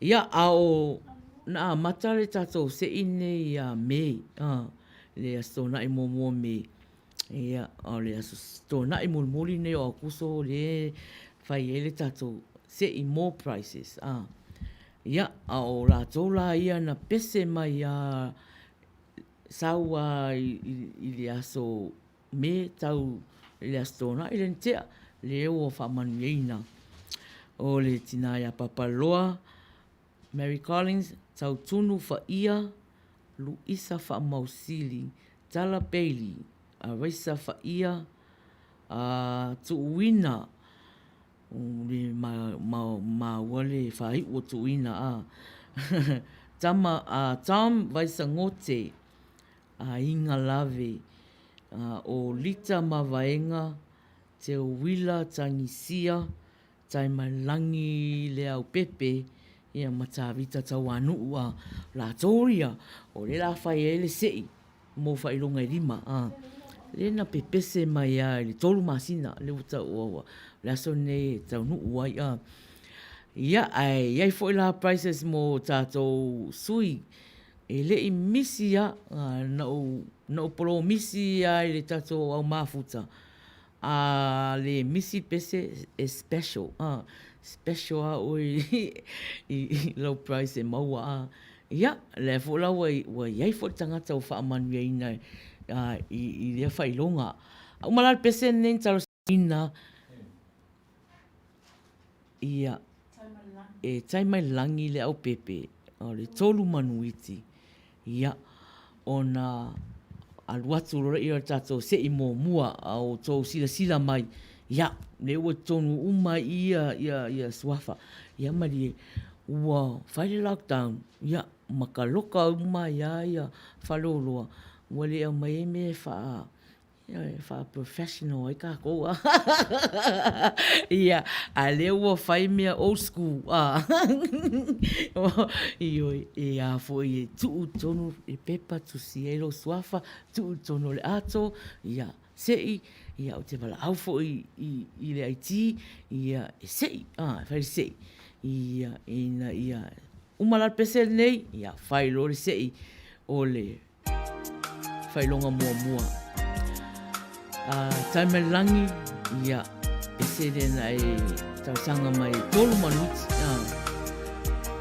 ia a o na amata le tatou seʻi nei ia Mei a le Aso Toonai muamua o Mei ia a o le Aso Toonai mulimuli nei o Aokuso lea e fai ai le tatou seʻi more prizes a. Ia, a o latou la ia na pese mai a sau a i le aso Me tau i le Aso Toonai le na tea, lea ua faamanuiaina. O le tina ia Papaloa, Mary Collins, Tautunu Faia, Luisa Faamausili, Tala Bailey, Araisa Faia, a Tuuina, le maua le faaiu o Tuuina a Tama a Tom Vaisagote, Aiga Lave, o Lita Mavaega, Teuila Tagisia, Taimailangi Leaupepe, ia ma Tavita Tauanuu a latou ia, o lea la fai ai le sei mo faailoga e lima a. Lea na pepese mai lava i le tolu masina lea ua tau o le aso lenei e taunuu ai a. Ia, ae i ai foi la prizes mo tatou sui e le i misi lava, na ou polomisi lava i le tatou au mafuta, a le misi pese e special, special lava oe i lau prize e maua a. Ia, lea foi la ua i ai foi le tagata ua faamanuiaina i lea faailoga. A uma la le pese lenei na talosagaina, ia, e Taimailangi Leaupepe, o le Tolumanuiti, ia, ona alu atu loa lea o le tatou sei muamua a o outou silasila mai, ia, lea ua i totonu uma i i suafa. Ia malie, ua fai le lockdown, ia, ma kaloka uma ai lava faleoloa, ua le aumaia ai mea e faa Ioe, e faa-professional ai tatou a. Ia, a lea ua fai mea old school a. Ioe, e a foi e tuu i totonu i pepa tusi ai lou suafa, tuu i totonu o le ato, ia sei, ia ou te valaau foi i le IT, ia e sei, a, e fai le sei, ia, ina ia uma la le pese lenei, ia fai loa le sei o le Faailoga muamua. A Taimailangi, ia, e sele na e talosaga mai e tolu manuiti. A,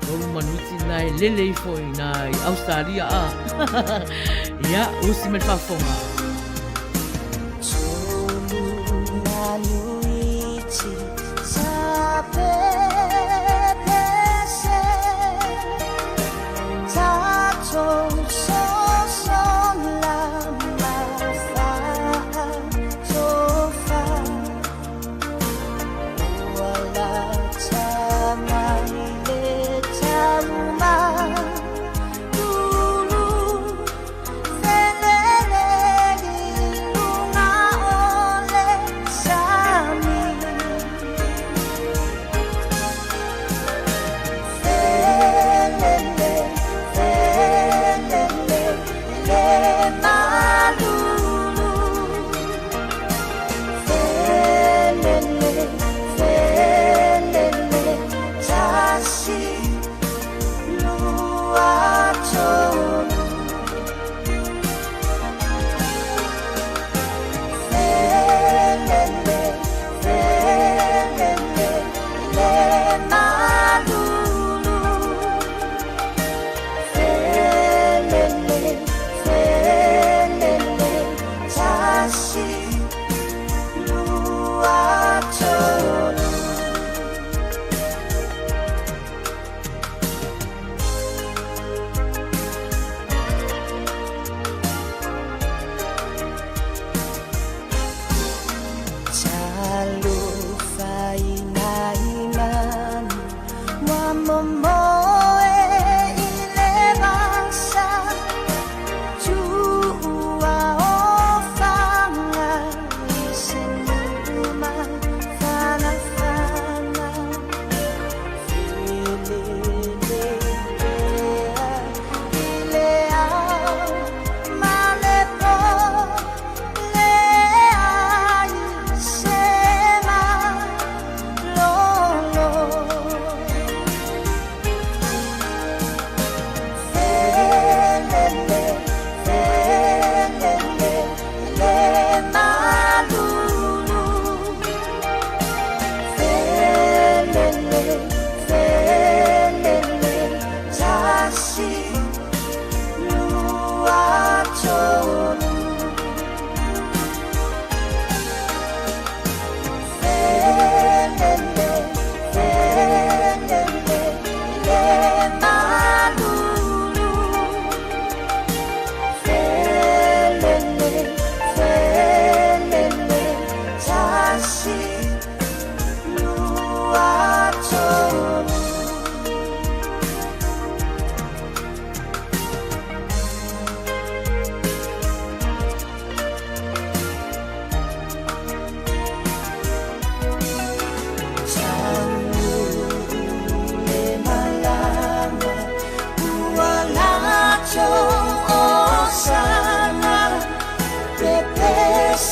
tolu manuiti na e lele ifo i na i Australia. A. ia, usi mai le faafofoga. Tolu manuiti sa pepese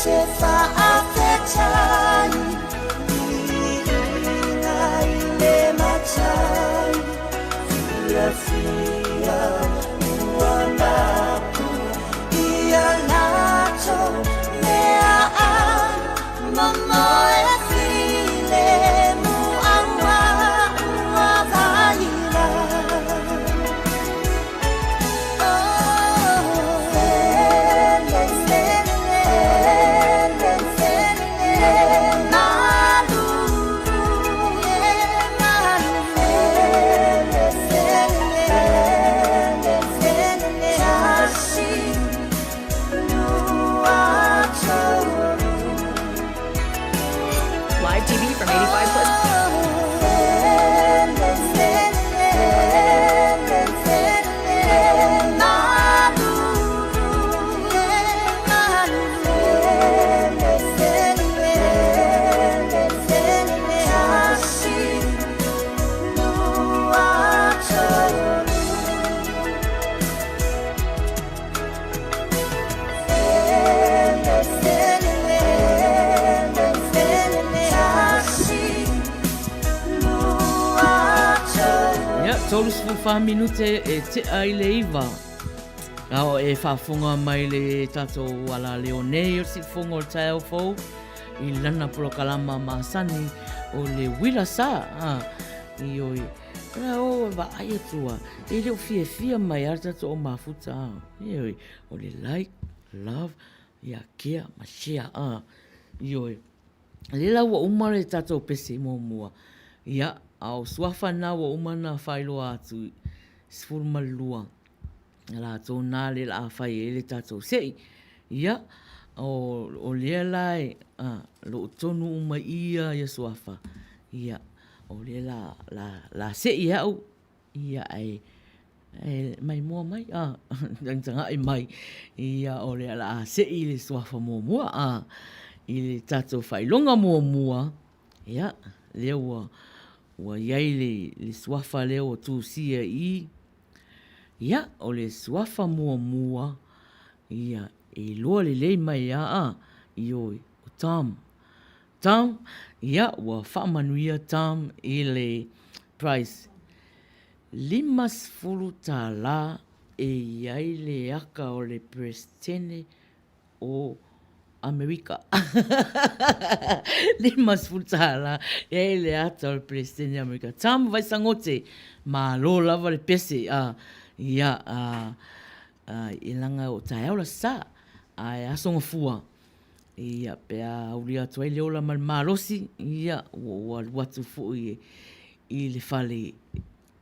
se faafetai Viiga i le Matai Fiafia ua mapu Ia latou meaai Momoe filemu Auā ua vaila. Live TV from 85 plus. Ia, 34 minute e tea i le iva. A o e faafofoga mai le tatou alaleo nei o le siufofoga o le taeao fou i lana polokalama masani o le uila sa. Ha, ioe. Ua o e vaai atu a, e le o fiafia mai a le tatou au mafuta a. Ioe, o le like, love, ia care ma share a. Ioe. Lea la ua uma le tatou pese muamua, ia, a o suafa na ua uma na faailoa atu, 12. Latou na le la fai ai le tatou se'i. Ia, o, o lea la e, a, loo tonu uma ia ia suafa. Ia, o lea la, la, la se'i e au, ia, ae, ae mai mua mai, a, tagatagai mai, ia, o lea la a se'i le suafa muamua, a, i le tatou faailoga muamua, ia, lea ua, ua i ai le, le suafa lea ua tusia i, Ia, o le suafa muamua, ia, e iloa lelei mai a, a, ioe, o Tom. Tom, ia, ua faamanuia Tom i le prize. 50 tālā e i ai le aka o le Peresetene o Amerika. 50 tālā e ai le ata o le Peresetene o Amerika. Tom Vaisagote, malo lava le pese, a, ia, a, a, e laga o taeao la sa, a e aso gafua, ia, pe a uli atu ai le ola ma le malosi, ia, ua, ua alu atu foi e, i le fale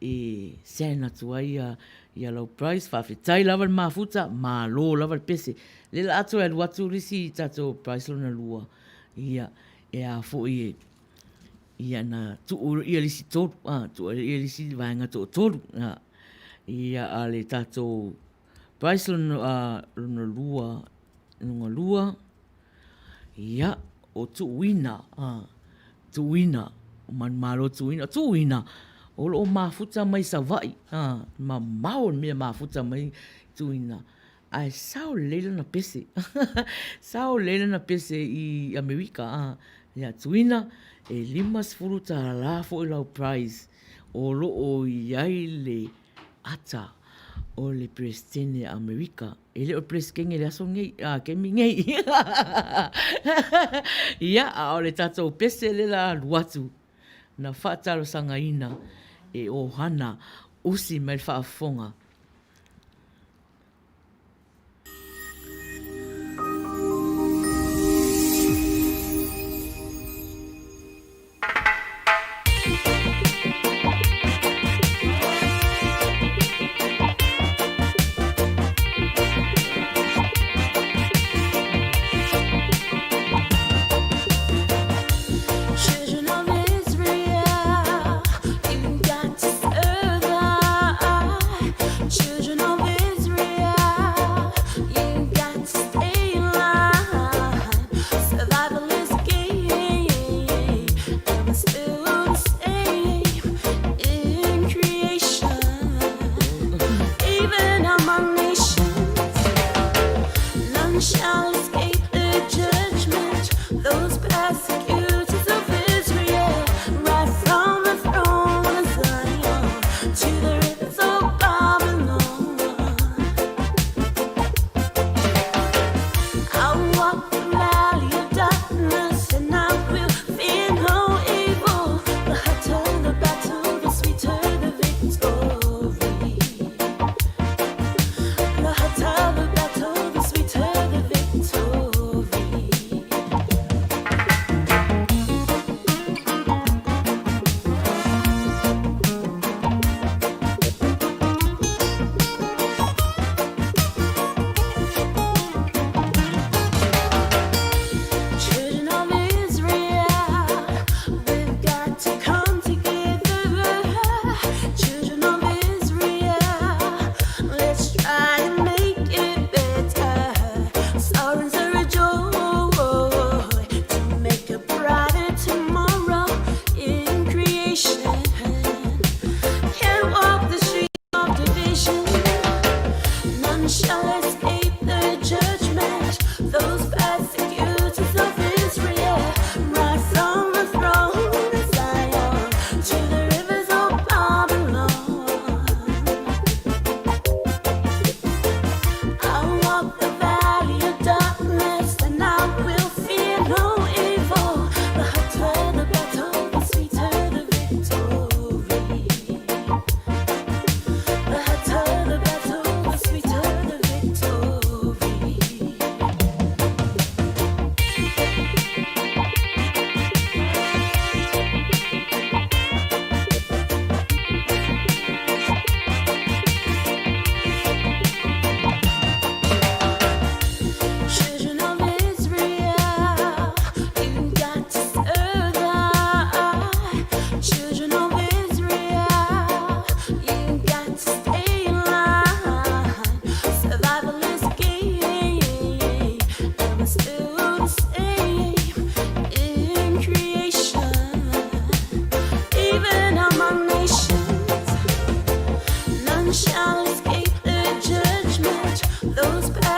e send atu ai ia, ia lau prize. Faafetai lava le mafuta, malo lava le pese. Lea la atu e alu atu le isi tatou prize lona lua, ia, e a foi e, ia na tuu ia le isi tolu, a, tuu ia le isi vaega toatolu, a, ia a le tatou prize lona, a, lona lua, lona lua, Ia, o Tuuina, a, Tuuina, o Manumalo Tuuina, Tuuina, o lo o mafuta mai Savaii, a, mamao le mea mafuta mai Tuuina, ae sao lelei lana pese, sao lelei lana pese i Amerika, a, ia Tuuina, e 50 tālā foi lau prize, o lo o i ai le ata o le Peresetene Amerika. E le o le Peresetene i le aso nei, a, taimi nei. Ia, a o le tatou pese lea la alu atu, na faatalosagaina e ʻohana usi mai le faafofoga. Children of Israel, you got to survive. Children of Israel, you got to stay alive. Survival is key, and we're still the same in creation. Even among nations, none shall escape the judgment.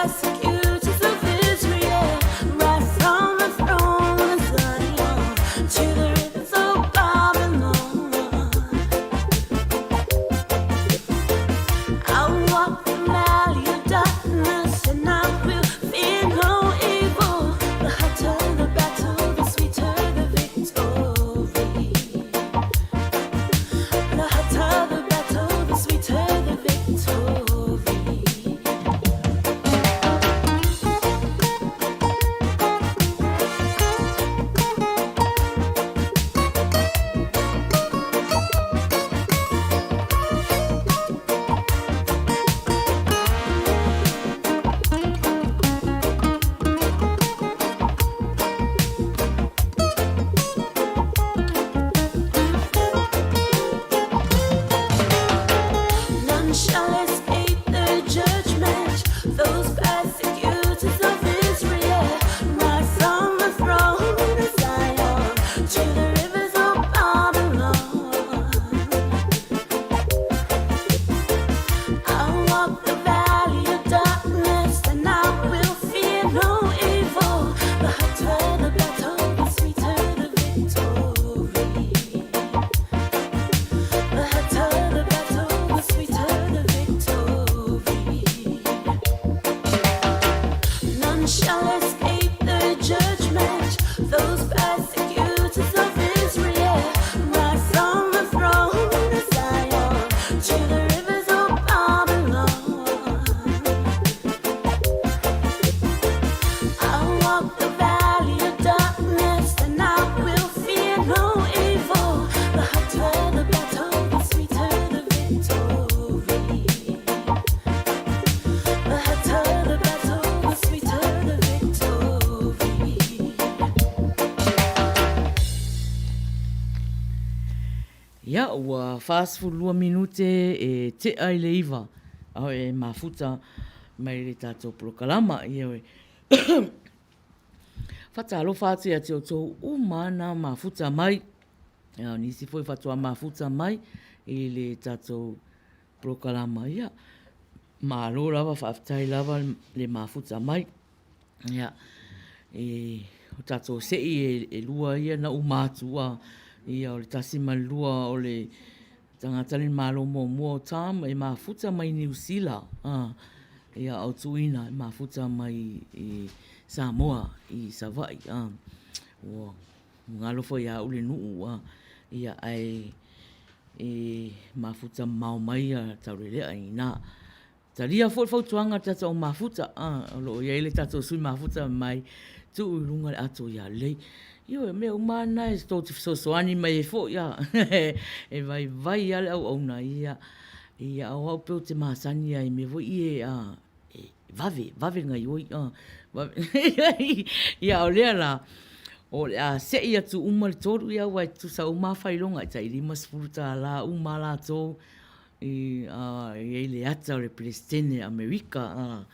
persecutors of Israel, right from the throne of Zion to the rivers of Babylon. I walk the valley of darkness and I will fear no evil. The hotter the battle, the sweeter the victory. The hotter the battle, the sweeter the victory. None shall escape the judgment. Those persecutors of Israel, right from the throne of Zion to the rivers of Babylon. I walk the valley of darkness, and I will fear no evil. The hotter the battle, the sweeter the victory. The hotter the battle, the sweeter the victory. None shall escape the judgment. Those persecutors of Israel, right from the throne of Zion to the rivers of Babylon. I walk the valley of darkness, and I will fear no evil. The hotter the battle, the sweeter the victory. The hotter the battle, the sweeter the victory. Ia, ua 42 minute e tea i le iva, a e mafuta mai le tatou polokalama. Ia, e whatalofa atu ia te outou uma na mafuta mai. Ia, o nisi foi faatoa mafuta mai i le tatou polokalama. Ia, malo lava, faafetai lava le mafuta mai. Ia, e, o tatou se'i e, e lua ia na uma atu a, ia, o le 1 ma le 2 o le tagata le malo muamua o Tom e mafuta mai Niu Sila, a, ia, o Tuina e mafuta mai i Samoa i Savaii, a, ua galo foi ia au le nuu, a, ia, ae e mafuta mamao mai a Taulelea ina. Talia foi le fautuaga a le tatou mafuta, a, o lo o i ai le tatou sui mafuta mai, tuu i luga le ato ia lelei. Ioe, o mea uma lava na e tou te fesoasoani mai ai foi, a, e vaivai lava le auauna, ia, ia o au pei ou te masani lava i mea foi ie, a, e vave, vave le gaoioi, a, vave, ia o lea la, o le a sei atu uma le tolu, ia aua e tutusa uma lava faailoga, e tai $50 uma lava latou, I ai le ata o le Peresetene Amerika, ā,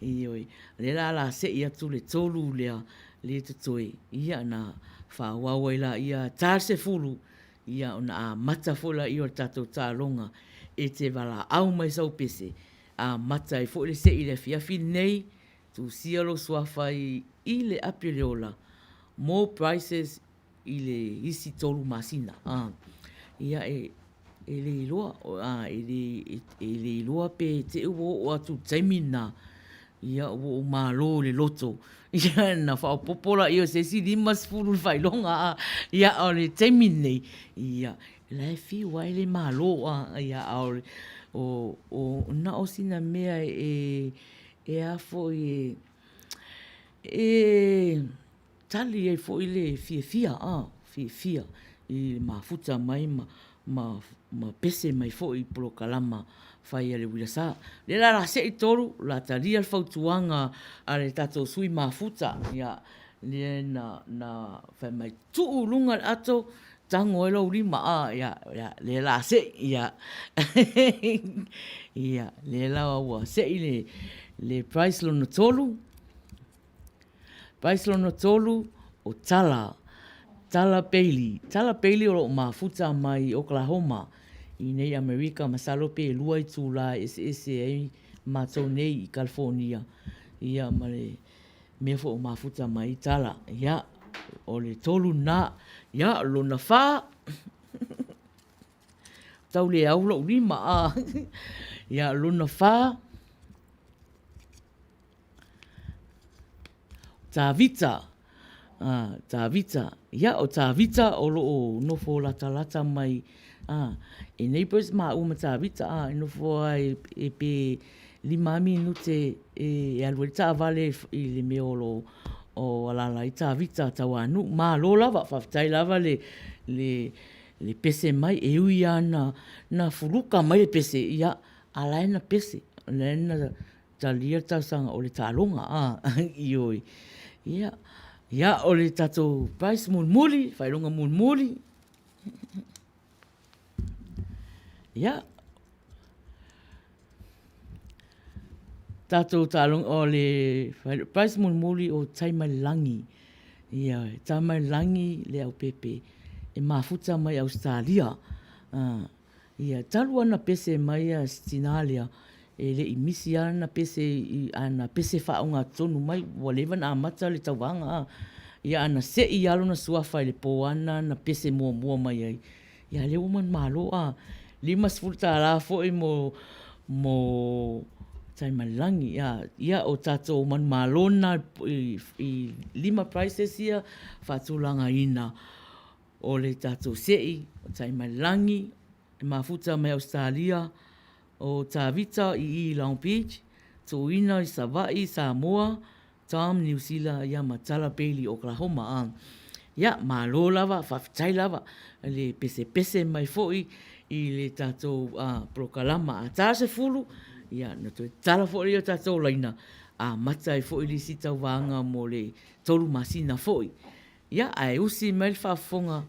ioe, lea la o le a se'i atu le tolu lea, lea e totoe, ia, ona faaauau ai laia, ta le 10, ia, ona amata foi laia o le tatou taaloga e te valaau mai sau pese, amata ai foi le se'i i le afiafi lenei, tusia lou suafa i le api o le ola, more prizes i le isi tolu masina. A, ia e, e le iloa, a, e le, e le iloa pe te i ua oo atu i le taimi lena, ia ua ou malo i le loto, ia na faaopoopo laia o se isi 50 le faailoga, a, ia a o le taimi lenei, ia, la e fiu lava e le malo, a, ia, a o, o, o, na o sina mea e, e a foi e, e Tali ai foi le fiafia, a, fiafia i le mafuta mai ma, ma, ma pese mai foi i polokalama fai a le uila sa. Lea la la se'i tolu, la talia le fautuaga a le tatou sui mafuta, ia, lea na, na fai mai, tuu i luga le ato, tago ai lou lima, a, ia, ia, lea la se'i, ia. Ia, lea la ua se'i le, le prize lona tolu. Price lona tolu, o Tala, Tala Bailey. Tala Bailey o lo o mafuta mai i Oklahoma i nei Amerika, masalo pe lua itulā e eseese ai matou nei i California. Ia, ma le mea foi o mafuta mai ai tala. Ia, o le tolu na. Ia, lona fa. Tau le au lou lima. A. Ia, lona fa. Tavita. A, Tavita. Ia, o Tavita o lo o nofo latalata mai, a, e neighbours māua ma Tavita, a, e nofo ai e pe lima minute e alu ai le taavale i le mea o lo o alala ai Tavita Tauanuu. Malo lava, faafetai lava le, le, le pese mai, e ui lava na, na fuluka mai le pese, ia, a la e na pese, o la e na talia le talosaga o le taaloga, a, ioe. Ia, ia, o le tatou prize mulimuli, faailoga mulimuli. Ia, tatou taaloga, o le prize mulimuli o Taimailangi. Ia, Taimailangi Leaupepe, e mafuta mai Ausetalia. Ia, talu ana pese mai a si tinā lea, e le i misi ana pese i ana pese faaogatotonu mai, ua leva ona amata le tauvaga a. Ia, ana se'i lava lona suafa i le pō ana na pese muamua mai ai. Ia, lea ua manumalo a, $50 foi mo, mo Taimalilangi. Ia, ia, o tatou manumalo na i, i lima prizes ia faatulagaina. O le tatou se'i, o Taimalilangi, e mafuta mai Ausetalia, o Tavita i i Long Beach, Tuuina i Savaii, Samoa, Tom Niu Sila ia ma Tala Bailey Oklahoma. A ia, malo lava, faafetai lava le pesepese mai foi i le tatou polokalama. A ta 10, ia na toe tala foi lea o tatou laina, amata ai foi le isi tauvaga mo le tolu masina foi. Ia, ae usi mai le faafofoga.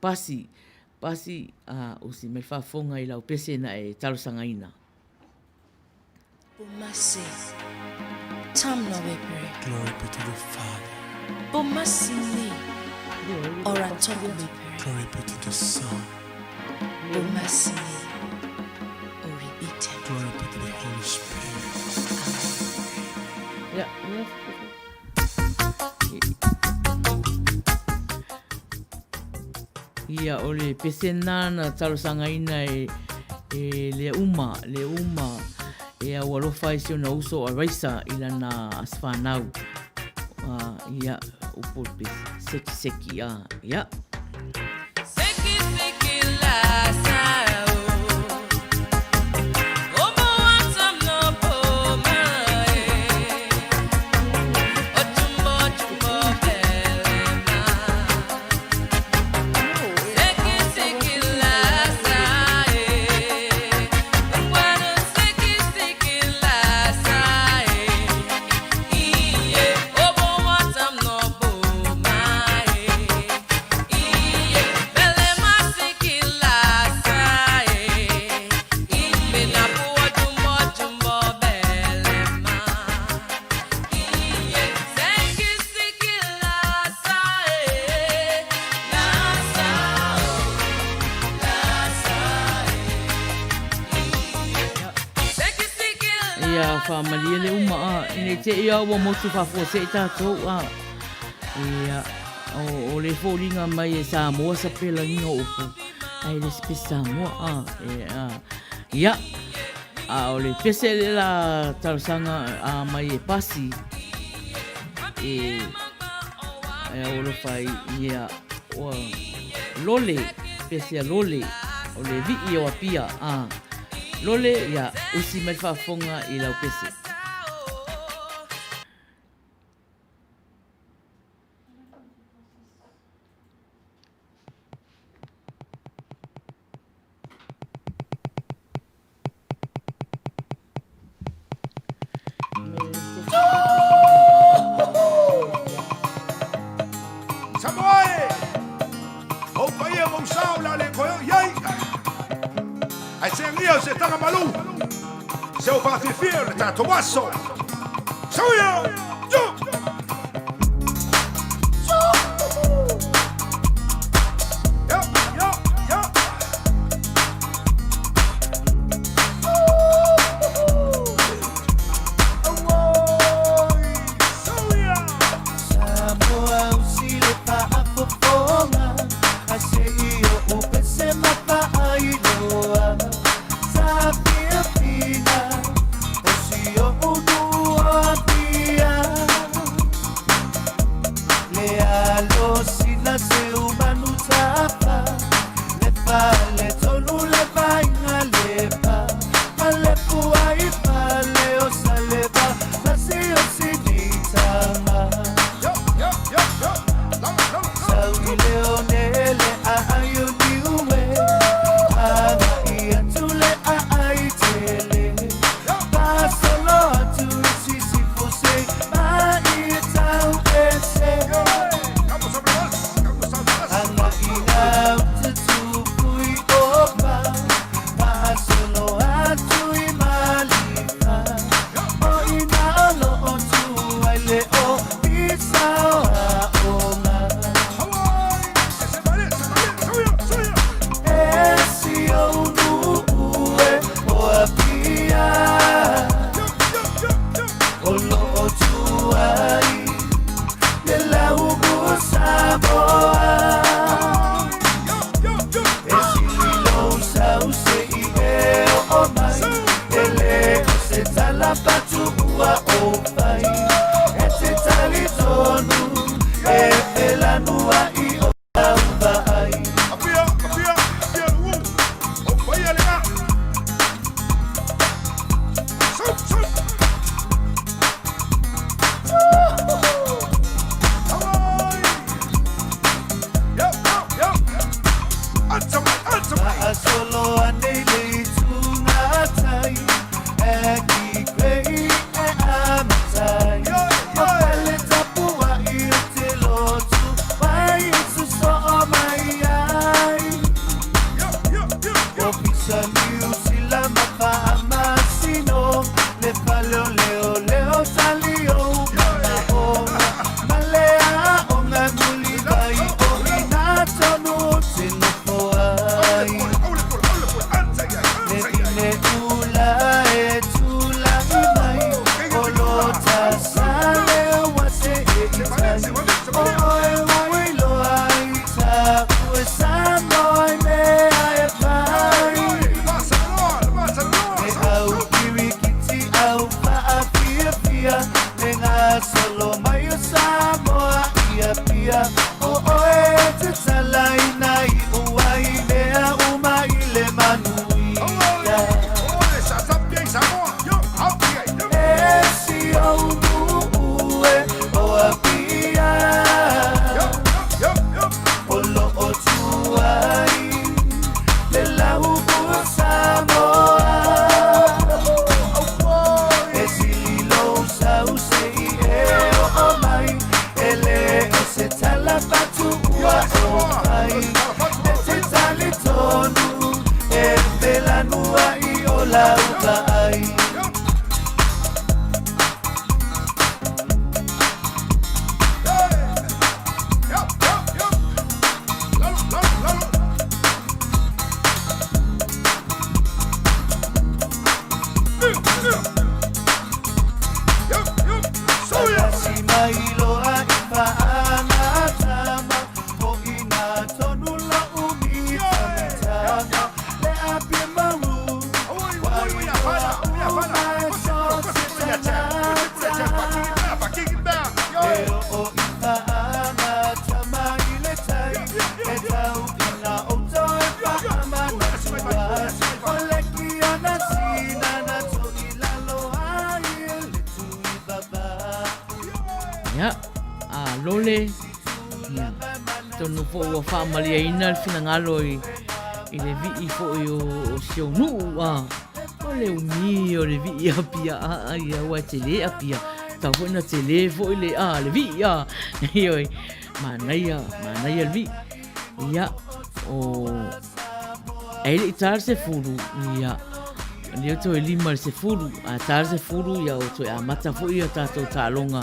Pasi. Pasi, a, usi mai le faafofoga i lau pese na e talosagaina. Bomasi, Tam no wepere. Glory be to the Father. Bomasi ni, ora toko wepere. Glory be to the Son. Bomasi ni, oribite. Glory be to the Holy Spirit. Amen. Ia, ia. Ia, o le pese na na talosagaina e, e le uma, le uma e au alofa i si ona uso a Raisa i lana aswhanau. Ia, upu o le pese, seki seki, a, ia. Seki seki la sa o. Ia whamalie le uma a, nei te ia ua motu whafuase'i tātou a. Ia, o, o le foliga mai e Samoa sa pelagiga o upu, ae le se pese Samoa a, e, a. Ia, a o le pese le la talosaga a mai e pasi, e, e alofa ai, ia, ua lole, pese a lole, o le vii o Apia, a. Lole, ia, usi mai le faafofoga i lau pese. Samoa e! Ou paia ma ou sa o le a le toe oo i ai. Ae seagia o se taga malu, se o faafiafia o le tatou aso. Soia! Yo! Yo, yo, yo! nuu o Apia Le alo sina se umanu tafa Le fale tonu le vainga lepa Ma le pua i pale o saleba Ma si o sinitama Sau i le one le a ai o niue Aga i atu le a ai tele Pasolo atu i sisifo se Ma i e tau ese Aga i ngau te tupu i opa Pasolo atu i malifa O ina o lo o tu ai le o Pisa o aonga E si o nuu e o Apia O lo o tu ai Le lau Samoa E sili lou sau se i e o o mai E le o se tala patu ua o fai E te tali tonu E felanua i o lau vaai Apia, apia, apia lu. O paia le a. Sau, sau. Hawaii. Yo, yo, yo. Ata mai, ata mai. Maasolo anei le itunga tai E ki koe i e amatai O pele tapua i o te lotu Wai i suso o mai ai Yo, yo, yo, yo. O pisa niu sila mawhaamasino Le paleo leo leo tali o mana onga Malea onga muli vai o ina tonu te nofo ai Aule pula, aule pula. Ata iai, Le ata iai. tine ula e tulai mai O lo tasale wa se e itai O oe ui loa i ta ue Samoa i mea e pai Pasa loa, pasa loa. E au kirikiti au whaafiafia Me ngā solo mai o Samoa i Apia O oe te talaina i ua i mea uma i le manuia Ole, sa sapia i Samoa. Yo, apia i. Yo. E si o nuu e o Apia Yo, yo, yo. O lo o tuai Le lau o Samoa E sili lou sau se i e o o mai E le o se tala patu ua o mai E te tali tonu E felanua i o lau vaai Yo, yo, yo. Lalo, lalo, lalo. Yo, yo. Yo, yo. Soia. Si mai loa i whaangatama O ina tonu la umi tamitama Le apia maru Oi, oi, oi, afana, oi, afana. E o o i whaangatama i le tai E tau ina o toe whaamanatua O le kiana sina na to i lalo ai e le tui vava Ia, a lole, ia, tonu foʻi ua faamaliaina le finagalo i, i le vii foʻi o, o si ou nuu a. O le umi o le vii apia a, ia ua e telē apia. Tau foʻi na telē foʻi le a, le vii a. Ioe, manaia, manaia le vii. Ia, o e le i tā le 10, ia, lea ua toe 5 i le 10, a tā le 10, ia ua toe amata foʻi a tatou taaloga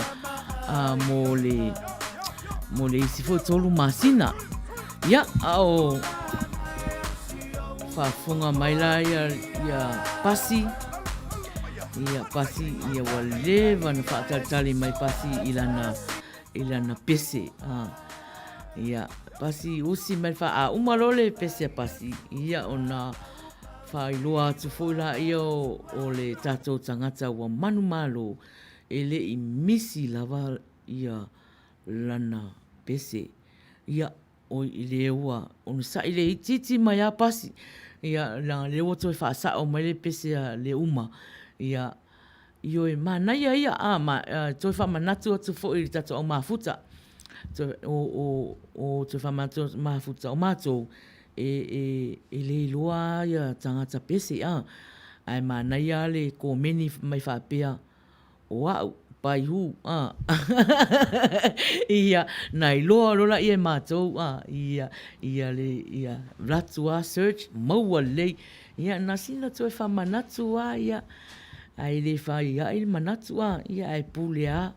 a, mo le mo le isi foi 3 masina. Ia, a o faafofoga mai la ia, ia Pasi, ia Pasi, ia ua leva na faatalitali mai Pasi i lana, i lana pese. A, ia, Pasi usi mai le faa, a uma loa le pese a Pasi, ia ona Faailoa atu foi laia o le tatou tagata ua manumalo e le i misi lava ia lana pese. Ia, oi i le ua onosai le itiiti mai a pasi. Ia, leaga lea ua toe faasao mai le pese a le uma. Ia, ioe, manaia ia, a, ma, toe faamanatu atu foi i le tatou au mafuta. Toe, o, o, o, toe faamanatu atu mafuta, o matou, e, e, e le iloa ia tagata pese, a, ae manaia le komeni mai faapea, o a'u, paihū, a, ia, na iloa loa laia e matou, a, ia, ia le, ia, latu a search, maua lelei, ia, na sina toe faamanatu a, ia, ae le fai a'i le manatu, a, ia, ae pule a,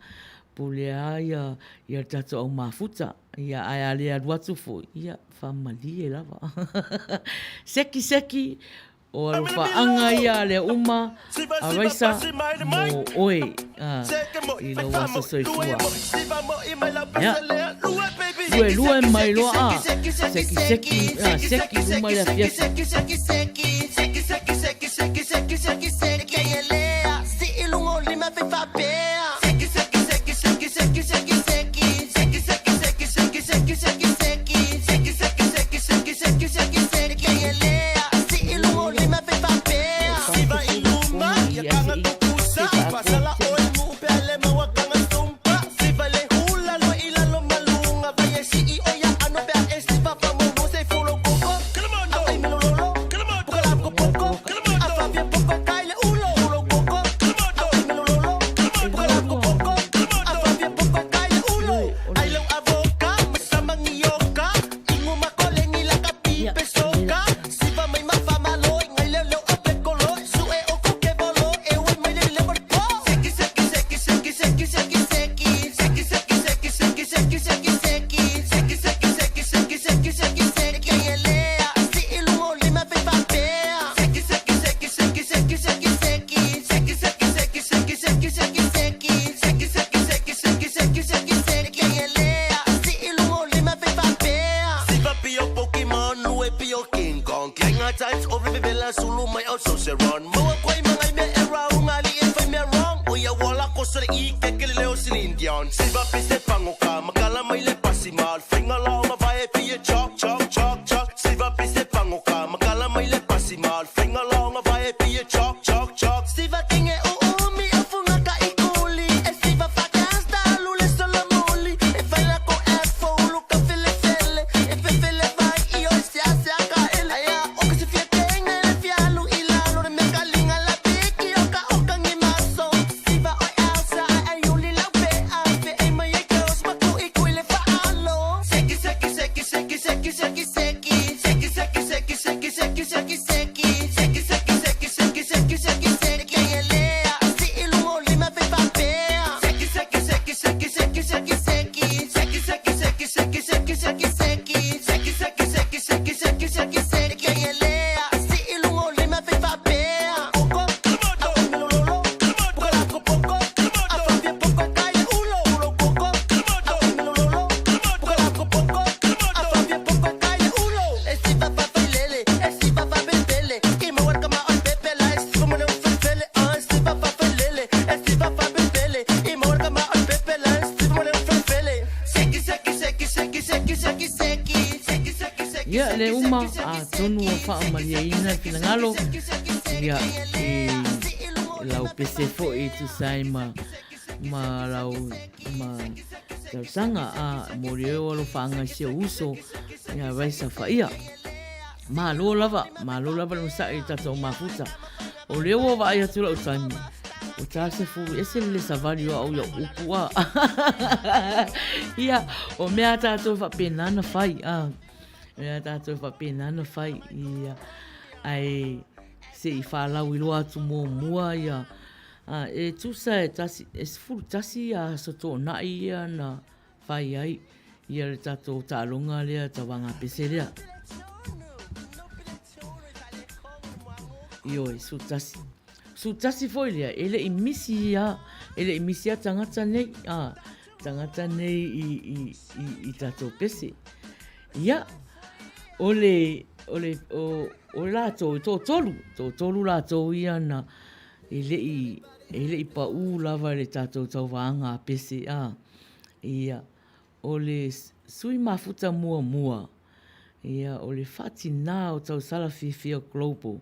pule a ia, ia le tatou au mafuta, ia, ae a le alu atu foi, ia, faamalie lava. Seki, seki, O alofaaga ia a le uma a Raisa mo oe i lou aso soifua. Ia. Lue lue mai loa a. Seki seki a seki uma le afiafi. Ia, le uma, atonu ua faamalieina le finagalo, ia, i lau pese foi e tusa ai ma, ma lau, ma talosaga, a, momoli ai ou alofaaga i si ou uso, ia Raisa Faia. Malo lava, malo lava le onosai i le tatou mafuta. O lea ua vaai atu lau taimi, ua ta 10, ese le savali o au i au upu a. Ia, o mea a tatou e faapena ona fai, a. O mea a tatou e faapena ona fai, ia. Ae se i faalauiloa atu muamua ia, a, e tusa e tasi, e 11 aso toonai ia na fai ai ia le tatou taaloga lea tauvaga pese lea. Ioe, 11. 11 foi lea, e le i misi ia, e le i misi ia tagata nei, a, tagata nei i, i, i, i tatou pese. Ia, o le... o le, o, o latou, e toatolu, toatolu latou ia na e le i, e le i paʻū lava i le tatou tauvaga a pese, a. Ia, o le sui mafuta muamua, ia, o le faatinā o Tausala Fiafia Global,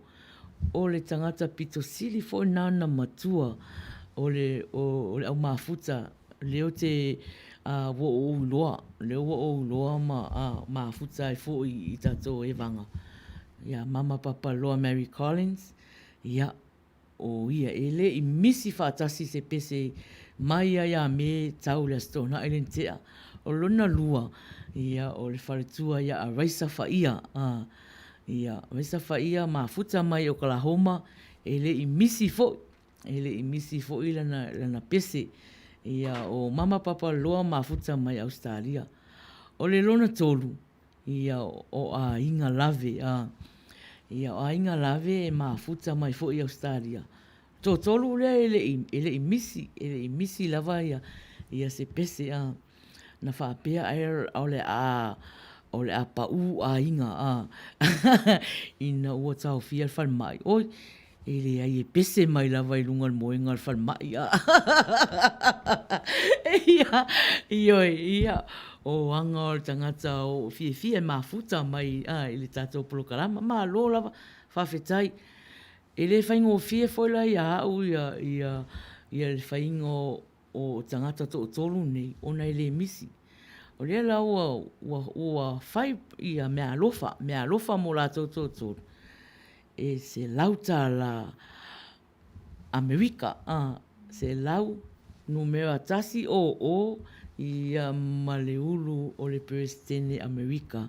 o le tagata pito sili foi lena ona matua o le, o, o le aumafuta lea ou te ua ou iloa, lea ua ou iloa ma mafuta ai foi i tatou evaga ia Mama Papaloa Mary Collins, ia, o ia e le i misi faatasi se pese mai ai a me tau le Aso Toonai le na tea. O lona lua, ia, o le faletua ia a Raisa Faia, a, ia, Raisa Faia mafuta mai Okalahoma, e le i misi foi. E le i misi foi lana, lana pese. Ia, o Mama Papaloa mafuta mai Ausetalia. O le lona tolu, ia, o Aiga Lave, a. Ia, o Aiga Lave e mafuta mai foi i Ausetalia. Toatolu lea e le i, e le i misi, e le i misi lava ia, ia se pese, a. Na faapea ai o le a, o le a paʻū aiga, a. Ina ua taofia le falemai. Oi, E leai, e pese mai lava i luga o le moega o le falemai. Ia, ioe, ia, o aga o le tagata o fiafia e mafuta mai a, i le tatou polokalama. Malo lava, faafetai. E le faigofie foi la ia au ia, ia, ia le faiga o, o tagata toatolu nei ona e le misi. O lea la ua, ua, ua fai ia meaalofa, meaalofa mo latou toatolu. E $100 Amerika, a, 100 numera 100 ia ma le ulu o le Peresetene Amerika.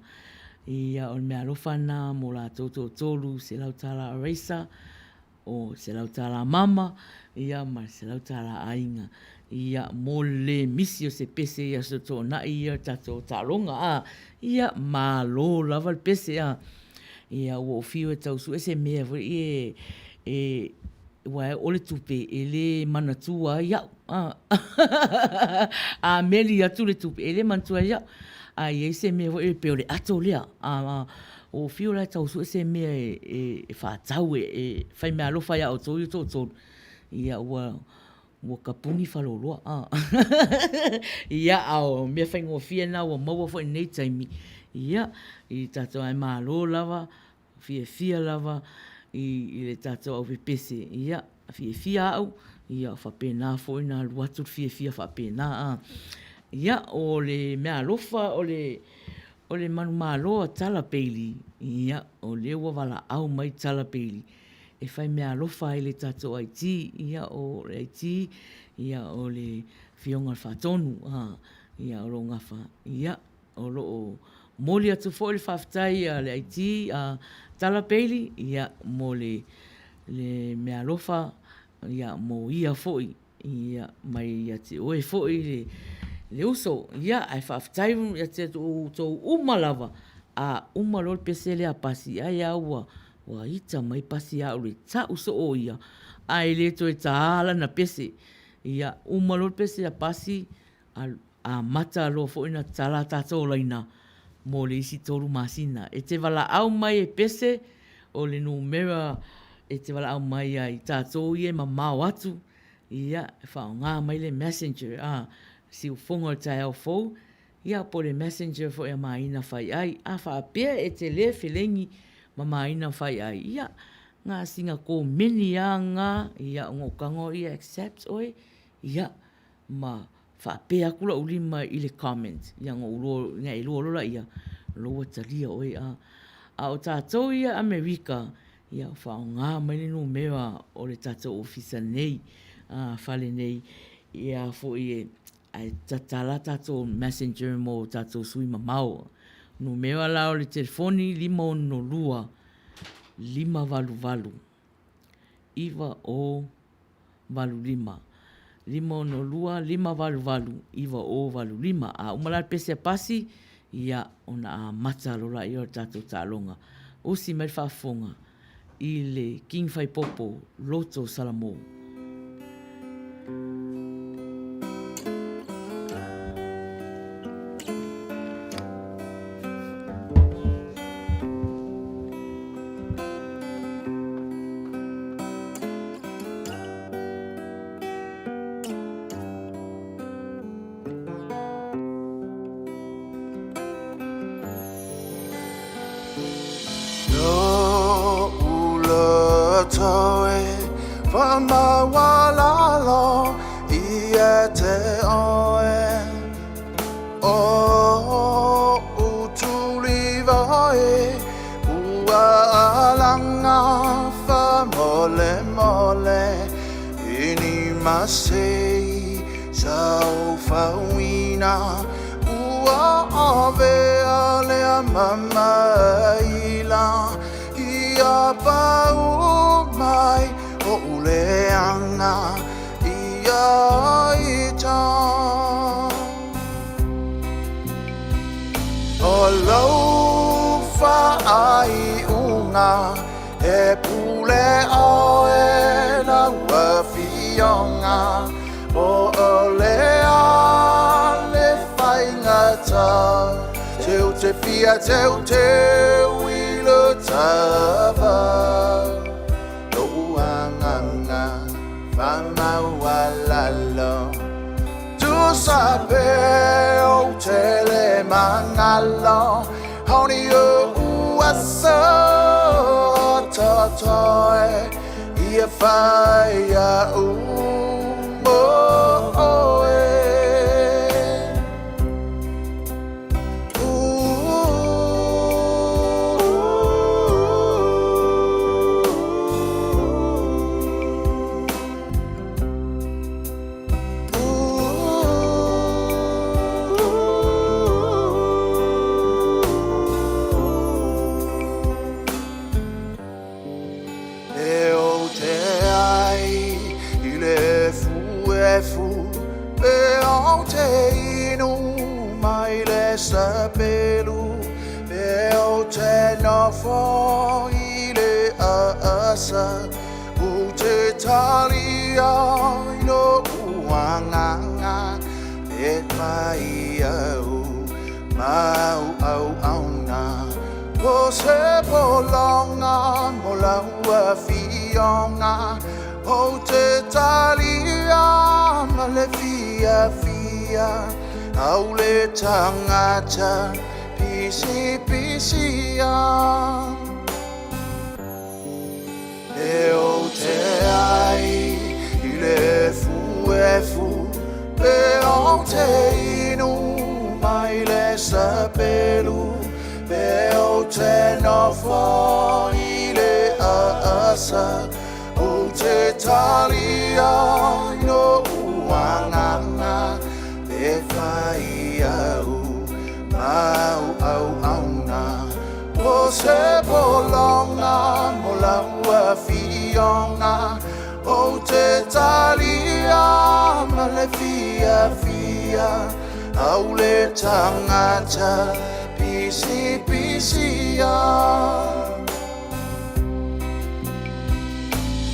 Ia, o le meaalofa lena mo latou toatolu, $100 araisa, o $100 mama, ia ma le $100 aiga. Ia, mo le le misi o se pese i Aso Toonai ia o le tatou taaloga, a, ia, malo lava le pese, a. Ia, ua ou fiu e tau sue se mea foi e, e, aua o le tupe e le manatua ai au, a. A meli atu le tupe, e le manatua ai au. A i ai se mea foi e pei o le ato lea, a, a, ua ou fiu la e tau sue se mea e, e, e faatau e, e fai meaalofa ia outou ia toatolu, ia ua, Ua kapuni faleoloa a. Ia, a o mea faigofie na ua maua foi i lenei taimi, ia, i tatou ae malo lava, fiafia lava i, i le tatou aupepese, ia, fiafia au, ia, faapena foi ona alu atu le fiafia faapena a. Ia, o le meaalofa o le, o le manumalo a Tala Bailey, ia, o lea ua valaau mai Tala Bailey, e fai meaalofa ai le tatou IT, ia o le IT, ia o le Afioga i le Faatonu, a, ia o lo o gafa, ia o lo o momoli atu foi le faafetai a le IT, a Tala Bailey, ia mo le, le meaalofa, ia mo ia foi. Ia, mai ia te oe foi le, le uso. Ia, ae faafetai ia te outou uma lava, a uma loa le pese lea a Pasi, ai a ua, ua ita mai Pasi ia au le ta'u soo ia, ae le toe tā lana pese. Ia, uma loa le pese a Pasi, a amata loa foi ona tatala a tatou laina mo le isi tolu masina. E te valaau mai e pese, o le numera e te valaau mai ai tatou ia e mamao atu, ia, e faaaoga mai le messenger, a, siufofoga o le taeao fou, ia, po o le messenger foi a Maina Faiai. A faapea e te le felegi ma Maina Faiai, ia, na sina komeni lava na, ia, ona ou tago ia accept oe, ia, ma faapea atu la'u lima i le comment, ia ona ou loa, ona e iloa loa laia, o la ua talia oe a. A o tatou ia Amerika, ia faaaoga mai le numera o le tatou ofisa nei, a, fale nei, ia foi e, ae tatala tatou messenger mo tatou sui mamao. Numera la o le telefoni, 562 588 90 85. 562 588 9085. A uma la le pese a Pasi, ia, ona amata loa laia o le tatou taaloga. Usi mai le faafofoga i le King Faipopo, Loto Salamo. totoe Whaamaualalo ia te oe O utulivae ua alaga faamolemole I ni masei saofauina ua avea lea mamaila Ia pau mai o'u leaga ia ita. O lou faaiuga e pule ʻoe lau afioga, po o le a le faigata, teu te fia teuteu i le tava. Lo'u agaga faamaualalo. Tusa pe ou te le magalo, Haoni o'u aso totoe Ia fai a'u mo oe. E ou te ai i le efuefu, Pe ou te inu mai le sapelu, Pe ou te nofo i le aasa, Ou te talia i lo'u agaga, Pe fai au ma au auauna, Po se pologa mo lau afioga, Ou te talia ma le fiafia, Au le tagata pisipisia. E ou te ai i le efuefu, Pe ou te inu mai le sapelu, Pe ou te nofo i le aasa, Ou te talia i lo'u agaga, Pe fai au ma au auauna, Po se pologa mo lau afioga, Ou te talia ma le fiafia, Au le tagata pisipisia.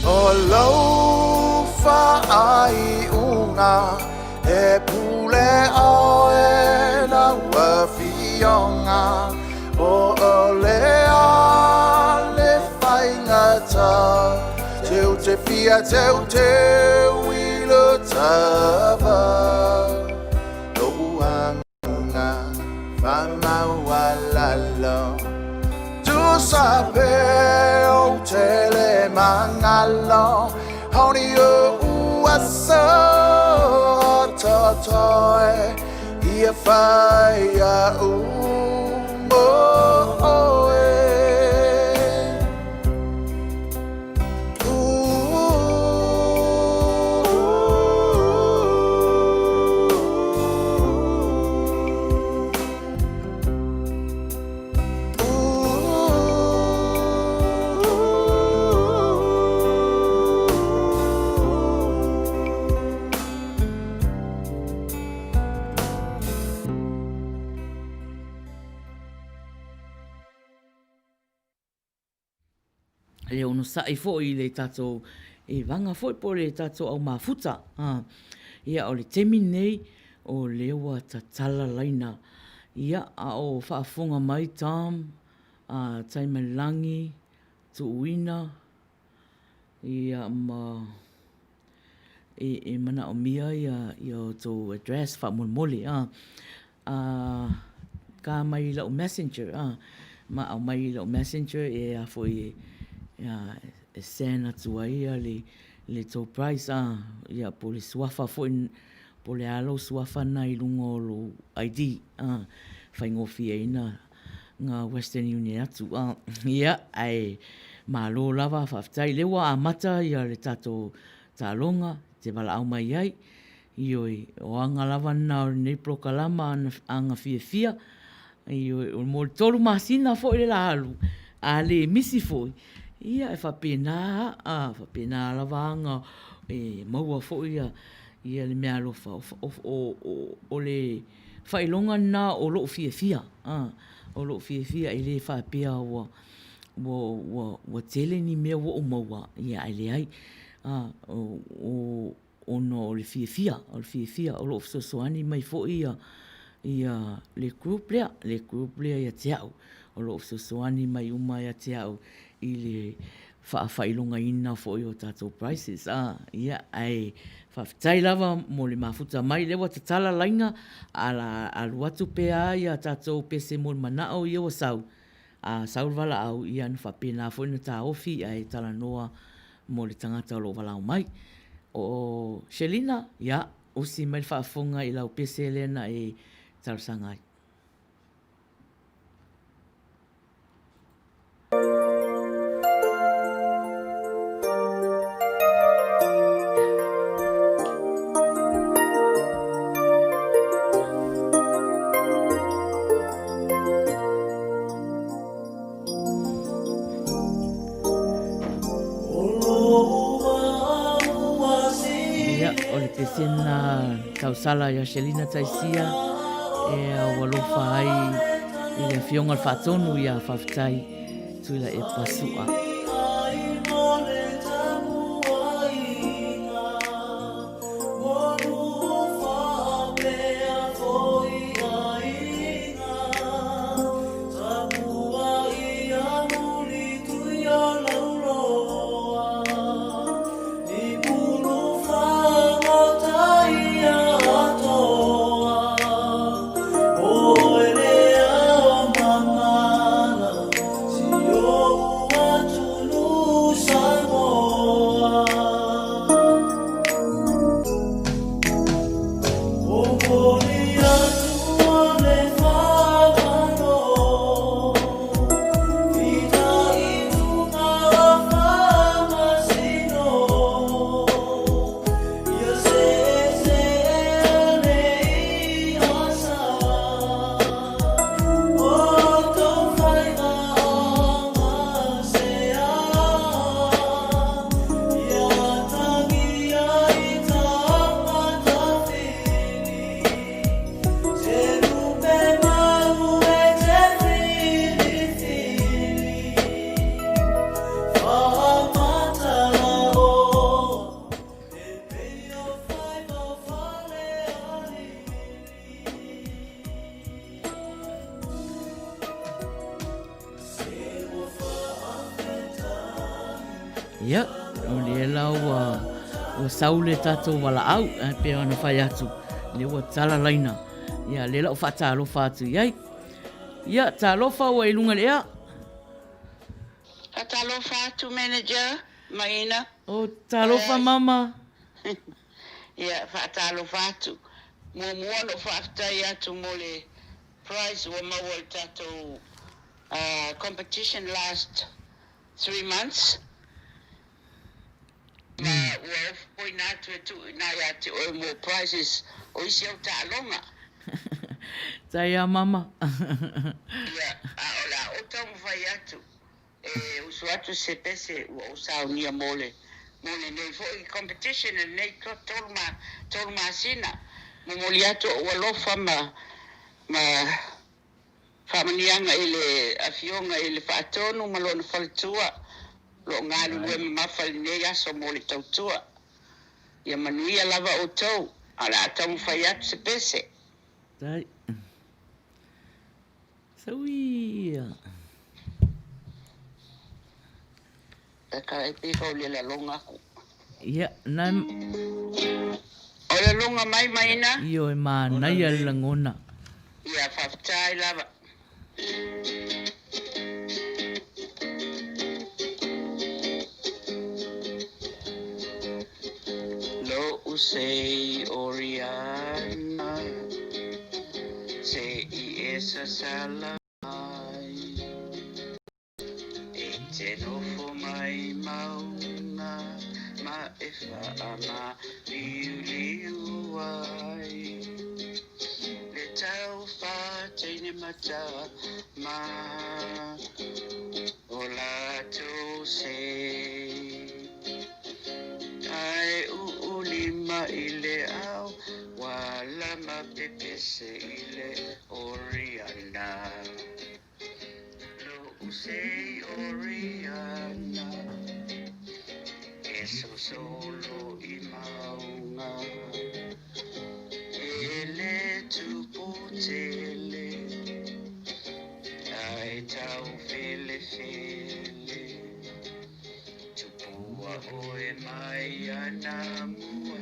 O lou faaiuga e pule ʻoe lau afioga, Po o le a le faigata, Teu te fia teuteu i le tava, Lo'u agaga faamaualalo. Tusa pe ou te le magalo, Haoni o'u aso totoe, Ia fai a'u mo oe. E onosai foi i le tatou vaga foi po o le tatou au mafuta. Ia, o le taimi lenei, o lea ua tatala laina. Ia, a o faafofoga mai Tom, Taimailangi, Tuuina, ia ma e manaomia ia outou address faamolemole. A ka mai i lau messenger, ma aumai i lau messenger e a foi e. send atu ai ia le le tou price a, ia po o le suafa foi po o le a lou suafa lena i luga o lou ID a, faigofie ai na na Western Union atu a. Ia, ae malo lava faafetai lea ua amata ia le tatou taaloga e te valaau mai ai. Ioe, o aga lava na o lenei polokalama aga fiafia. Ioe, o mo le 3 masina foi le la alu, a le misi foi, ia e faapena a, faapena lava aga e maua foi ia, ia le meaalofa o le faailoga lena o lou fiafia, a, o lou fiafia e le faapea ua, ua, ua tele ni mea ua ou maua, ia ae leai. A, o, ona o le fiafia, o le fiafia o lo o fesoasoani mai foi ia, ia le group lea, le group lea ia te au, o lo o fesoasoani mai uma ia te au i le faafaailogaina foi o tatou prizes. Ah, ia, ae faafetai lava mo le mafuta mai, lea ua tatala laina, a la alu atu pea ia tatou pese mo le manao ia ua sau, A sau le valaau, ia na faapena foi ona taofi ae talanoa mo le tagata o lo o valaau mai. O Shelina, ia, usi mai le faafofoga i lau pese lea na e talosaga ai. Ia, o le pese lena tausala ia Shelina Taisia e ua alofa ai i le Afioga i le Faatonu ia faafetai Tuilaepa Su'a. Ia, o lea la ua, ua sau le tatou valaau, e pei ona fai atu, lea ua tala laina. Ia, lea la ua faatalofa atu i ai. Ia, talofa ua i luga i le ea. Faatalofa atu manager Maina. O, talofa mama. Ia, faatalofa atu. Muamua ona ou faafetai atu mo le prize ua maua i le tatou competition last 3 months. Ma ua ofoina atu e tuu i ina ia te oe mo prizes o isi au taaloga. Tai a mama. Ia, a o le a ou taumafai atu e usu atu se pese ua ou saunia mo le mo lenei foi competition i lenei tolu masina. Momoli atu ou alofa ma ma faamanuiaga i le Afioga i le Faatonu ma lona faletua o lo o galulue mamafa i lenei aso mo le tautua. Ia manuia lava outou, a o le a taumafai atu se pese. Tai. Sauia. E pei o le laloga aku. Ia, na... O le loga mai maina. Ioe, manaia le lagona. Ia, faafetai lava. Lo'u sei Oriana Se i e sasala mai E te nofo mai mauga Ma e fa'amaliuliu ai Le taufa teine ma tama O latou sei Ae uu lima i le ao Ua lama pepese i le Oriana Lo'u sei Oriana E sosolo i mauga E le tupu tele Ae taufelefele Tupua oe mai ana mua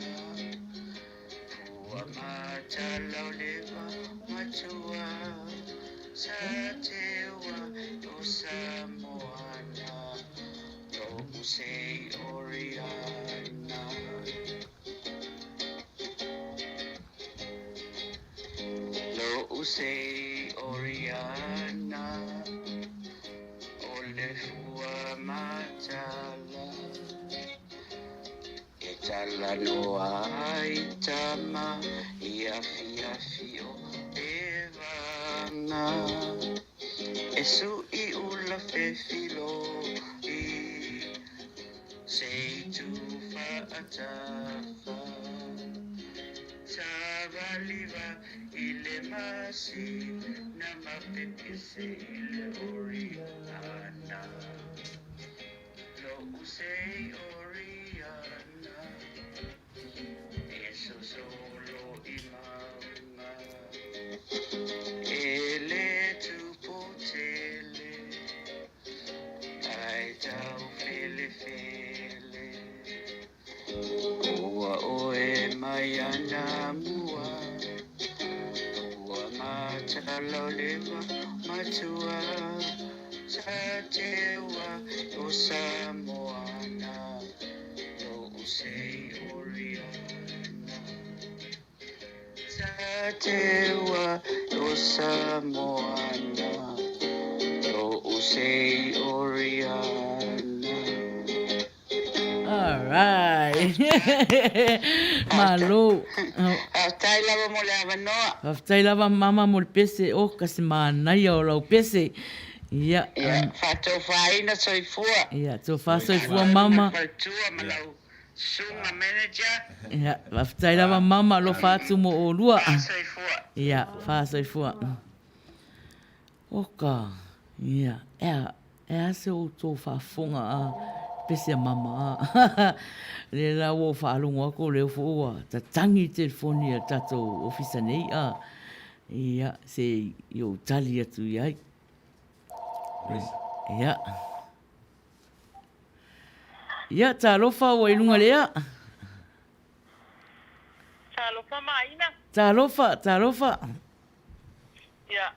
Pua matalaoleva matua Sa teua o Samoana Lo'u sei Oriana Lo'u sei Oriana O le fua matala E talanoa ai tama I afiafi o Evaga E su'i ula fefilo'i Se i tufa'atafa Savaliva i le masina ma pepese i le Oriana Lo'u sei Oriana E sosolo i mauga E le tupu tele Ae taufelefele Ua oe mai ana mua Ua matalaoleva matua Sa teua o Samoana Lo'u sei Oriana Sa teua o Samoana Lo'u sei Oriana. All right. Malo. Faafetai lava mo le avanoa. Faafetai lava mama mo le pese. Oh, ka se manaia o lau pese. Ia. Ia, faatofaina soifua. Ia, tofa soifua mama. Faletua ma lau susuga manager. Ia, faafetai lava mama, alofa atu mo olua. Faasoifua. Ia, faasoifua. Oka, ia, ea, e a se outou faafofoga a pese a mama a. Le la ua ou faalogo atu o lea foi ua tatagi le telefoni a le tatou ofisa nei a. Ia, se i ou tali atu i ai. Ia. Ia, talofa ua i luga le ea. Talofa Maina. Talofa, talofa. Ia,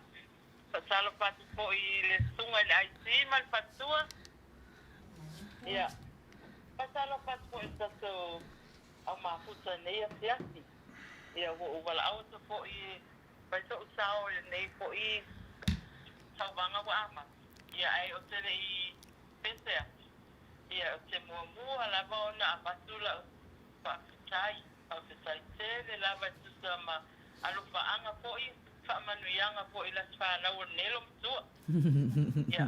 faatalofa atu foi i le susuga i le IC ma le faletua. Ia, faatalofa atu foi i le tatou au mafuta i lenei afiafi. Ia, ua ou valaau atu foi e fai so'u sao i lenei foi tauvaga ua amata. Ia, ae ou te le i pese atu, ia, ou te muamua lava ona avatu la'u faafetai, faafetai tele lava e tusa ma alofaaga foi, faamanuiaga foi i le aso fanau o lenei loomatua. Ia,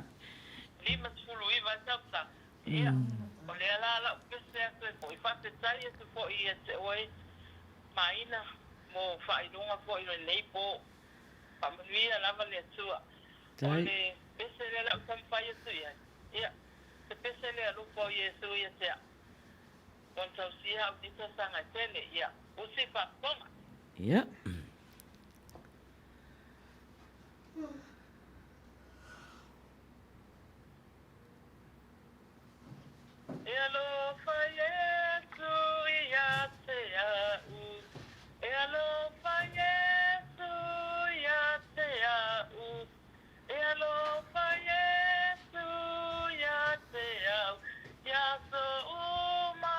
59 ai tausaga, ia, o lea la la'u pese atu ai foi, faafetai atu foi ia te oe Maina mo faailoga foi o lenei po. Faamanuia lava le Atua. O le pese lea la'u taumafai atu i ai, ia, se pese lea alofa o Iesu ia te a'u. Ua na tausia a'u nei tausaga e tele, ia, usi faafofoga. Ia. E alofa Iesu ia te a'u, E alofa Iesu ia te a'u, E alofa Iesu ia te a'u, Ia aso uma.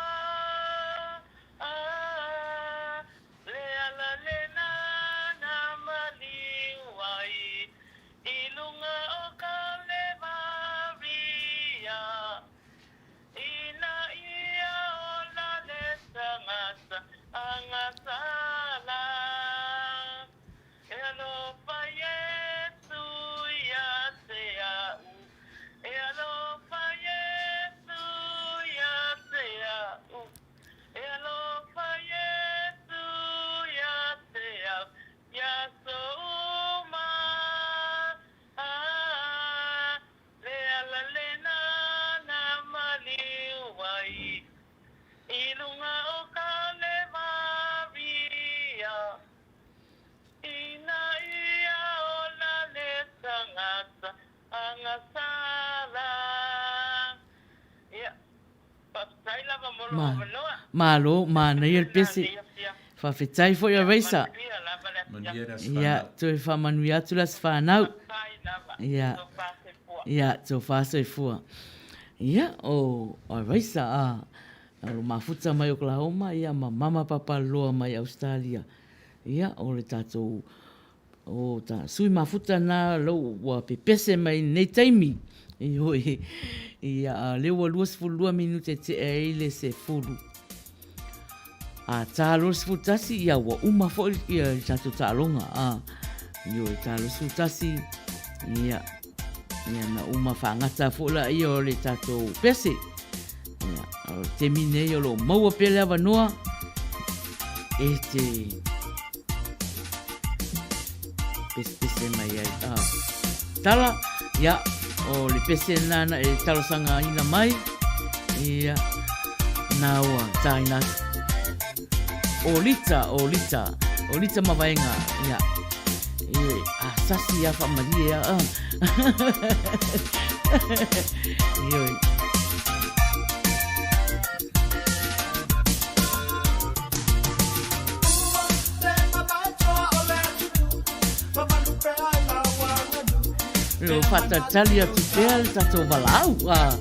Ma, malo, manaia le pese. Faafetai foi Araisa. Ia, toe faamanuia atu le aso fanau. Ia, ia, tofa soifua. Ia, o Araisa, a, o lo mafuta mai Oklahoma, ia, ma mama Papaloa mai Australia. Ia, o le tatou O ta sui mafuta na lou ua pepese mai nei taimi. Ioe, ia, a lea ua 22 minute tea ai le 10. A ta 21, ia ua uma foi ia le tatou taaloga. A, ioe, ta 21, ia, ia na uma faagata foi la ia o le tatou pese. Ia, o le taimi nei o lo o maua pea le avanoa e te pesepese mai ai. Ah, tala, ia, o le pese nana e talosagaina mai, ia, nā ua tāina atu. O Lita, o Lita, o Lita Mavaega, ia, e, a sasi a whamarie a. Ah. Ioi. Lo whatatali atu pea le tatou valaau. Ah,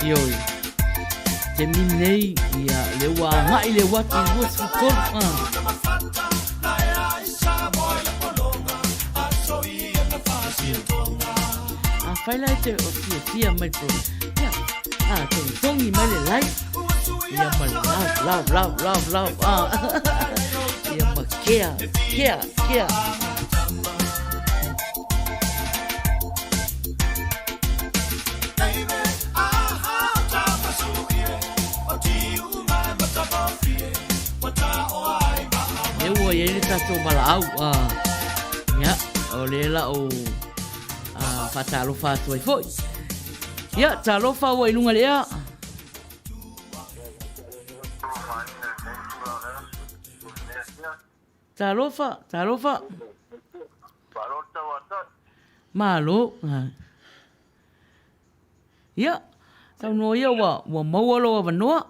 ioi. Te mi nei, ia, le ua agai le uati 23. Ah. A whai la e te o fia mai pro. Ia, a tongi mai le lai. Ia ma love, love, love, love, love. Ah. Ia ma kea, kea, kea. E ua i ai le tatou valaau. Ah. Ia, o le la o whaatalofa atu ai foi. Ia, talofa ua i lunga le ea. Talofa, talofa. Malo. Ia, saunoa ia ua, ua maua lou avanoa.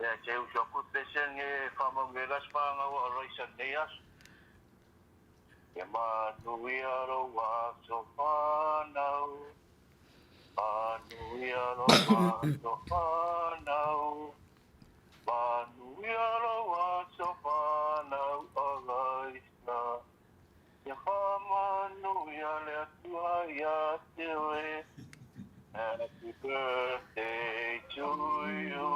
Ia, te uso aku pese nge whamau nge las whangau o raisa nei aso. Ia manuia lou aso whanau. Manuia lou aso whanau. Manuia lou aso whanau o Raisa. Ia whamanuia le Atua ia te oe. Happy birthday to you.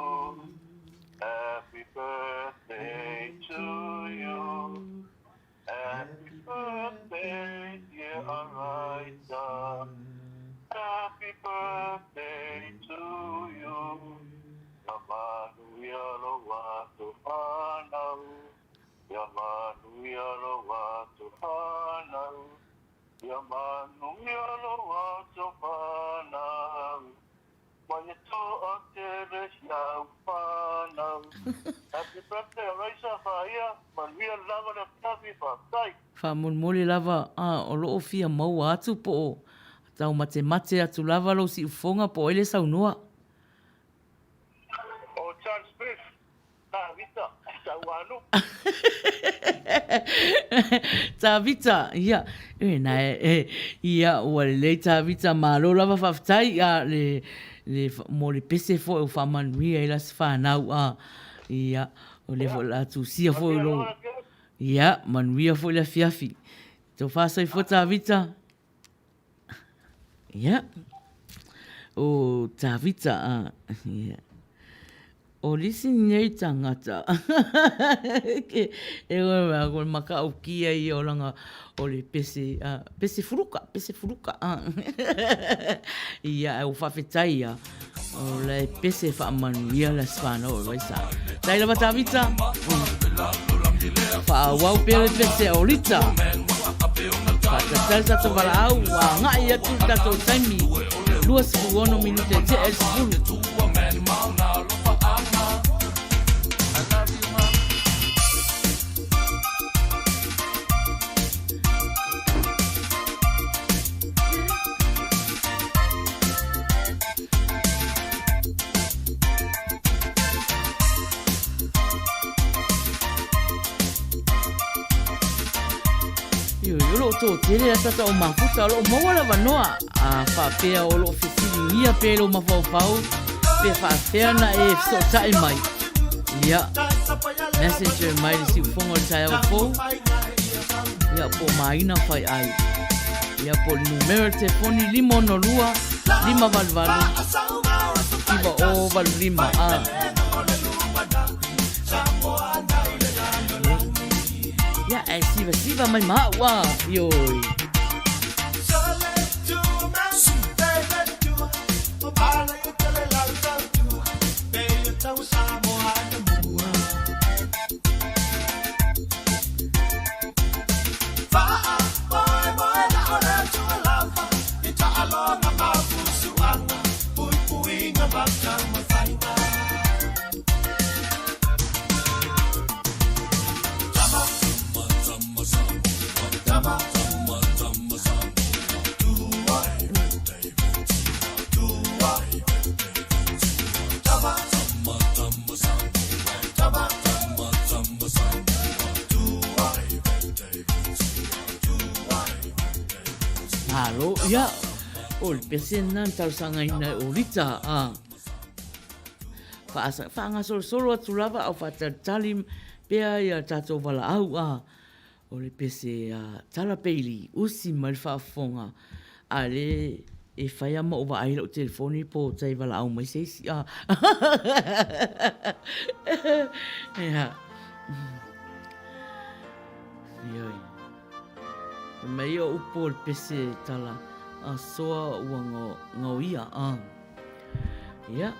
Happy birthday to you. Happy birthday, dear Araisa. Happy birthday to you. Ia manuia lou aso fanau. Ia manuia lou aso fanau. Ia manuia lou aso fanau. Mai e toatele i au whanau. Happy birthday Araisa Whaia, manuia lava le afiafi, faafetai. Faamolemole lava, a o loo fia maua atu po o taumatemate atu lava lou siufoga po o ai le saunoa. O Charles Smith. Tavita, Tauanu. Tavita, ia, e na e, e, ia, ua lelei Tavita, malo lava faafetai, a, le, le, mo le pese foi o faamanuia i la se fanau, a, ia, o le foi la tusia foi lo, ia, manuia foi le afiafi. Tofa soifua Tavita. Ia. O Tavita, a, ia. O le isi nei tangata, ke, e oe mea, ko le maka'u kia ia o langa, o le pese, a, pese fuluka, pese fuluka, a. Ia, ai ua faafetai ia, o le pese faamanuia le aso fanau o Raisa. Tai lava Tavita. Faaauau pea le pese o Lita. Faatalitali tatou valaau, ua agai atu le tatou taimi, 26 minute e tea i le 10. Ioe, o loo toatele a tata o mafuta, o loo maua le avanoa. A faapea o loo fesiligia pea i lou mafaufau, pe faapea na e fesootai mai. Ia, messenger mai le siufoga o le taeao fou. Ia, po o Maina Faiai. Ia, po o le numera o le telefoni 562 588 9085. A. Ia, e sivasiva mai ma au a. Ioi. Malo, ia, o le pese lena na talosagaina e Olita, a. Faasa, faagasolosolo atu lava a o faatalitali pea ia tatou valaau, a. O le pese a Tala Bailey, usi mai le faafofoga, a le e fai a ma ou vaai i lau telefoni po o tai valaau mai se isi, a. Ia. Ioe. Fai mai o upu o le pese tala a soa ua ngaoia, a. Ia.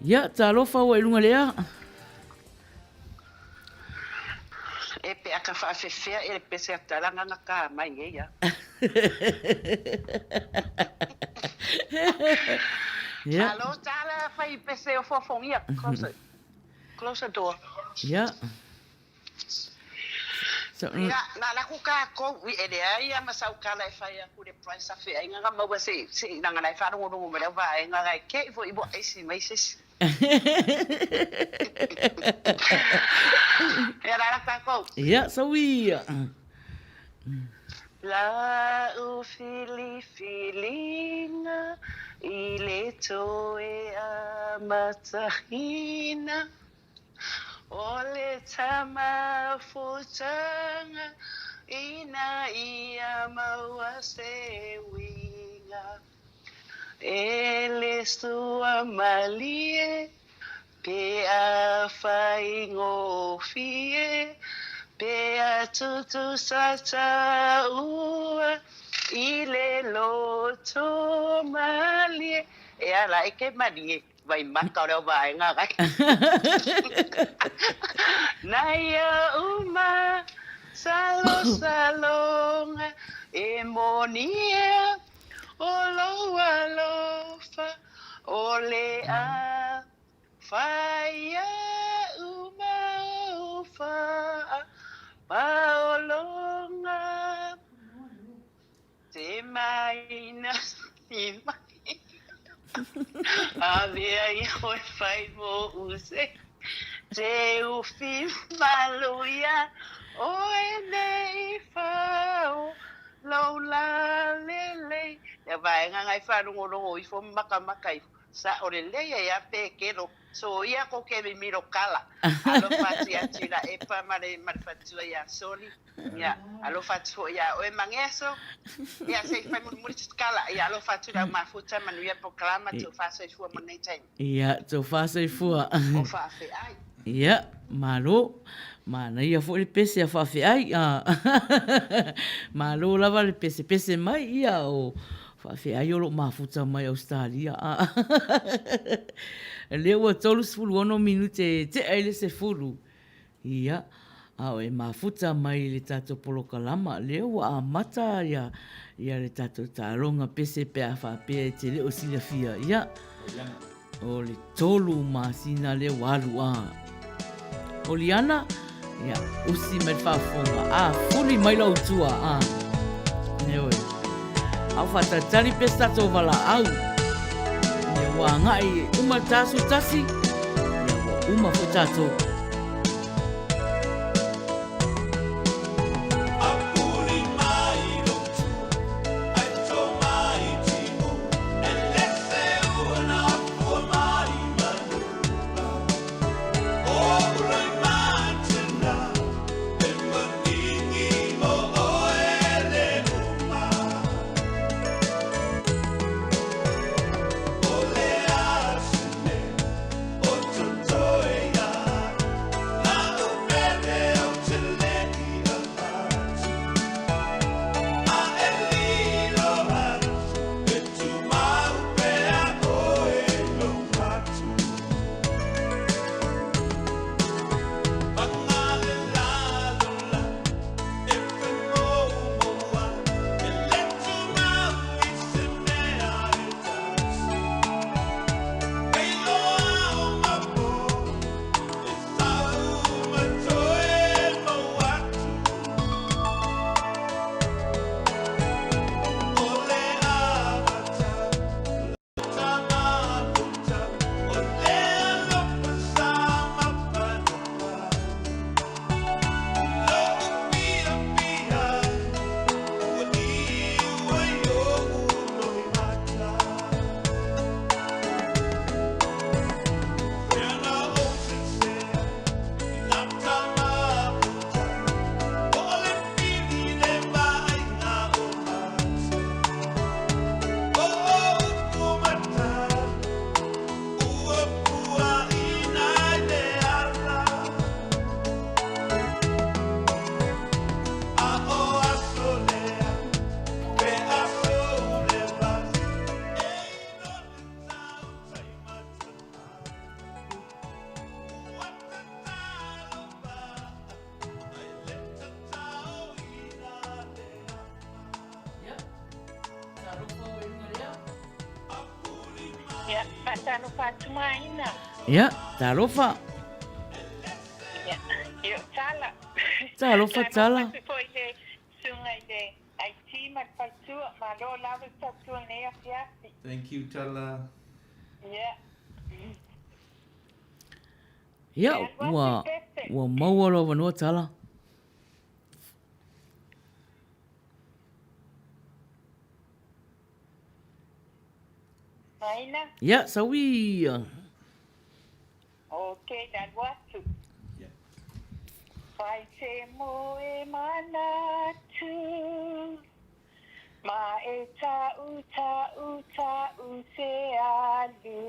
Ia, talofa ua i luga le ea. E pe a ka faafefea e le pese a talaga na ka mai nei a. Ia. Malo tala fai pese o fofogia. Close it. Close the door. Ia. So, Ia, na la ku kākou, i e leai a ma sau kala e fai aku le price a feaiga na maua se se i langa lai whaalogologo mai lau vaega gai ke i fo i mo aisi mai se isi. Ia la la kākou. Ia, sauia. La'u filifiliga i le toe amataina o le tamafutaga ina ia maua se uiga. E le suamalie pe a faigofie pe a tutusa taua i le loto malie. E ala e ke malie vai maka o leo vaega gai. Na ia uma salosalonga e moni ea o lou alofa o le a fai a'u ma ou faapaologa te maina i mai avea ia oe fai mo'u se te ufi malu iā oe nei fao lou lalelei. Lea vaega ngai faalogologo ifo ma makamaka ifo sa'o lelei ai a pe kelo so ia ko ke mimilo kala. Alofa atu ia Tuilaepa ma le ma le faletua ia Soli. Ia, alofa atu foi ia oe Mageso. Ia se i fai mulimuli se kala. Ia alofa atu i lau mafuta, manuia polokalama, tofa soifua mo lenei taimi. Ia, tofa soifua. O faafeai. Ia, malo. Manaia foi le pese a faafeai. Malo lava le pesepese mai, ia o faafeai o loo mafuta mai Ausetalia. Lea ua 36 minute e tea i le 10. Ia, a o e mafuta mai i le tatou polokalama, lea ua amata ia, ia le tatou taaloga pese pe a faapea e te le o silafia. Ia, o le 3 masina lea ua alu a. O Liana, ia, usi mai le faafofoga, a, fuli mai lau tua, a. Ioe. A o faatalitali pea se tatou valaau. Ia, ua agai uma le ta 11, ia, ua uma foi tatou. Ia, faatalofa atu Maina. Ia, talofa. Ia, ia o Tala. Talofa Tala. Talofa atu foi i le susuga i le IT ma le faletua. Malo lava le tautua i lenei afiafi. Thank you Tala. Ia. Ia, ua, ua maua lou avanoa Tala. Maina. Ia, saui ia. Ok, le alu atu. Fai te moe manatu, ma e ta'u ta'u ta'u te alu.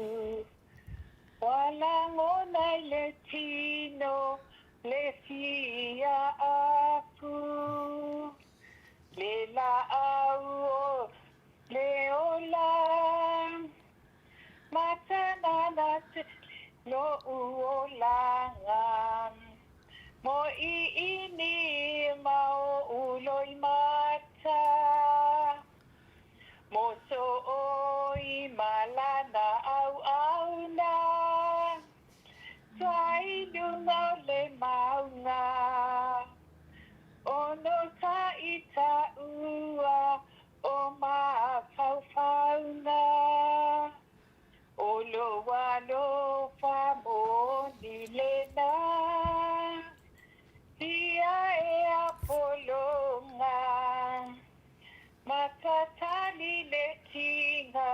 Ua lagona i le tino le fia aku. Le la'au o le ola, matanana te lo'u olaga. Mo i'ini ma o'u loimata, mo so'oi ma lana auauna. Tua i luga o le mauga. Ono taʻi taua o mafaufauga o lou alofa moni lena Ia e apologa matatali le tiga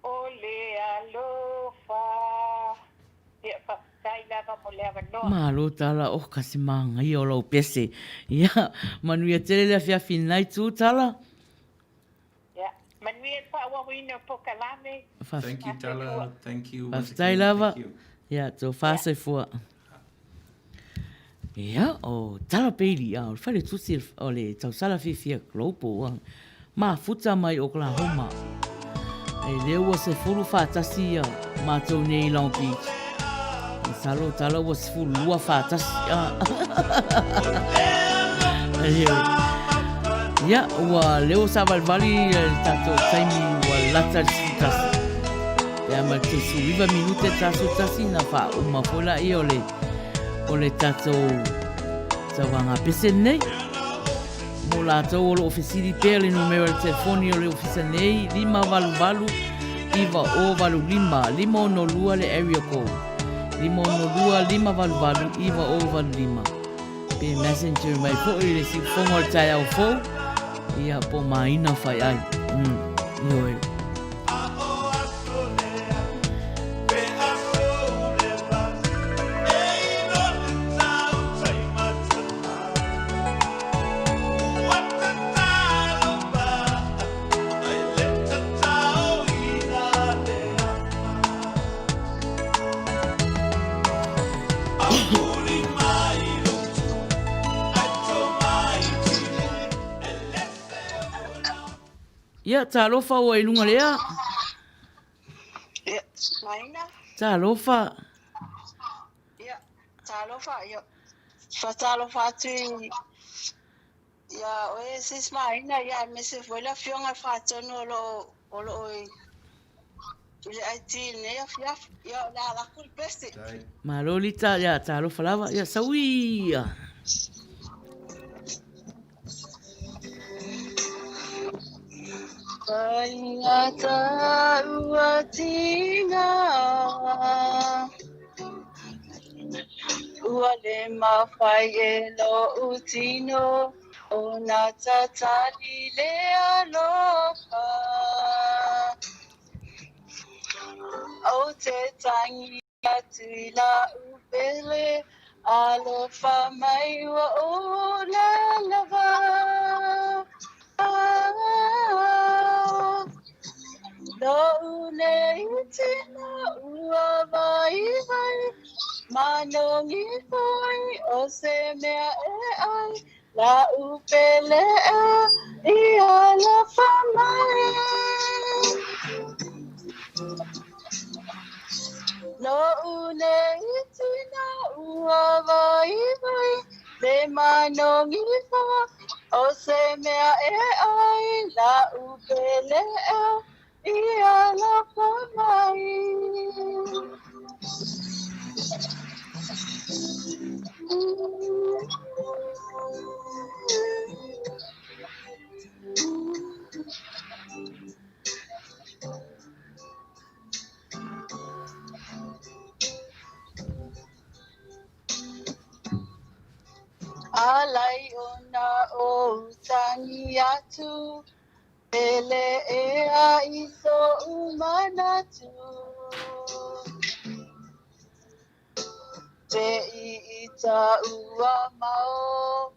O le alofa. Ia, faafetai lava mo le avanoa. Malo Tala, oh kasi māngaia o lau pese. Ia, manuia tele le afiafi i lenā itu Tala. Ia, manuia le faaauauina o polokalame. Thank you Tala, thank you once Faafetai again, lava. thank you. Ia, tofa soifua. Ia, o Tala Bailey, a o le faletusi o le tausala fiafia Global, a mafuta mai Oklahoma. E lea ua 11 ia matou nei i Long Beach. Masalo o Tala ua 12 faatasi. Ia, ua lea ua savalivali le tatou taimi ua lata le 11. Pe a ma le 19 minute taso tasi na faauma foi laia o le o le tatou tauvaga pese lenei. Mo latou o loo fesili pea le numera o le telefoni o le ofisa nei, 588 9085 562 le area code, 562 588 9085. Pe messenger mai foi le siufofoga o le taeao fou, ia po Maina Faiai. Ioe. Ia, talofa ua i luga lea. Ia, Maina. Talofa. Ia, talofa. Ia, faatalofa atu i ia oe sis Maina, ia aemaise foi le afioga i le Faatonu o lo o o lo o i le IT i lenei afiafi. Ia, o le a alu atu le pese. Malo Lita, ia talofa lava. Ia, saui ia. Faigata ua tiga Ua le mafai e lo'u tino Ona tatali le alofa Ou te tangi atu i la'u pele Alofa mai ua ou lalava Lo'u nei tino ua vaivai Manogi foi o se mea e ai La'u pele e i alofa mai Lo'u nei tino ua vaivai Le manogi foi o se mea e ai La'u pele e I alofa mai. Alai ona ou tagi atu, Pele ea i soʻu manatu. Te i i ta ua mao,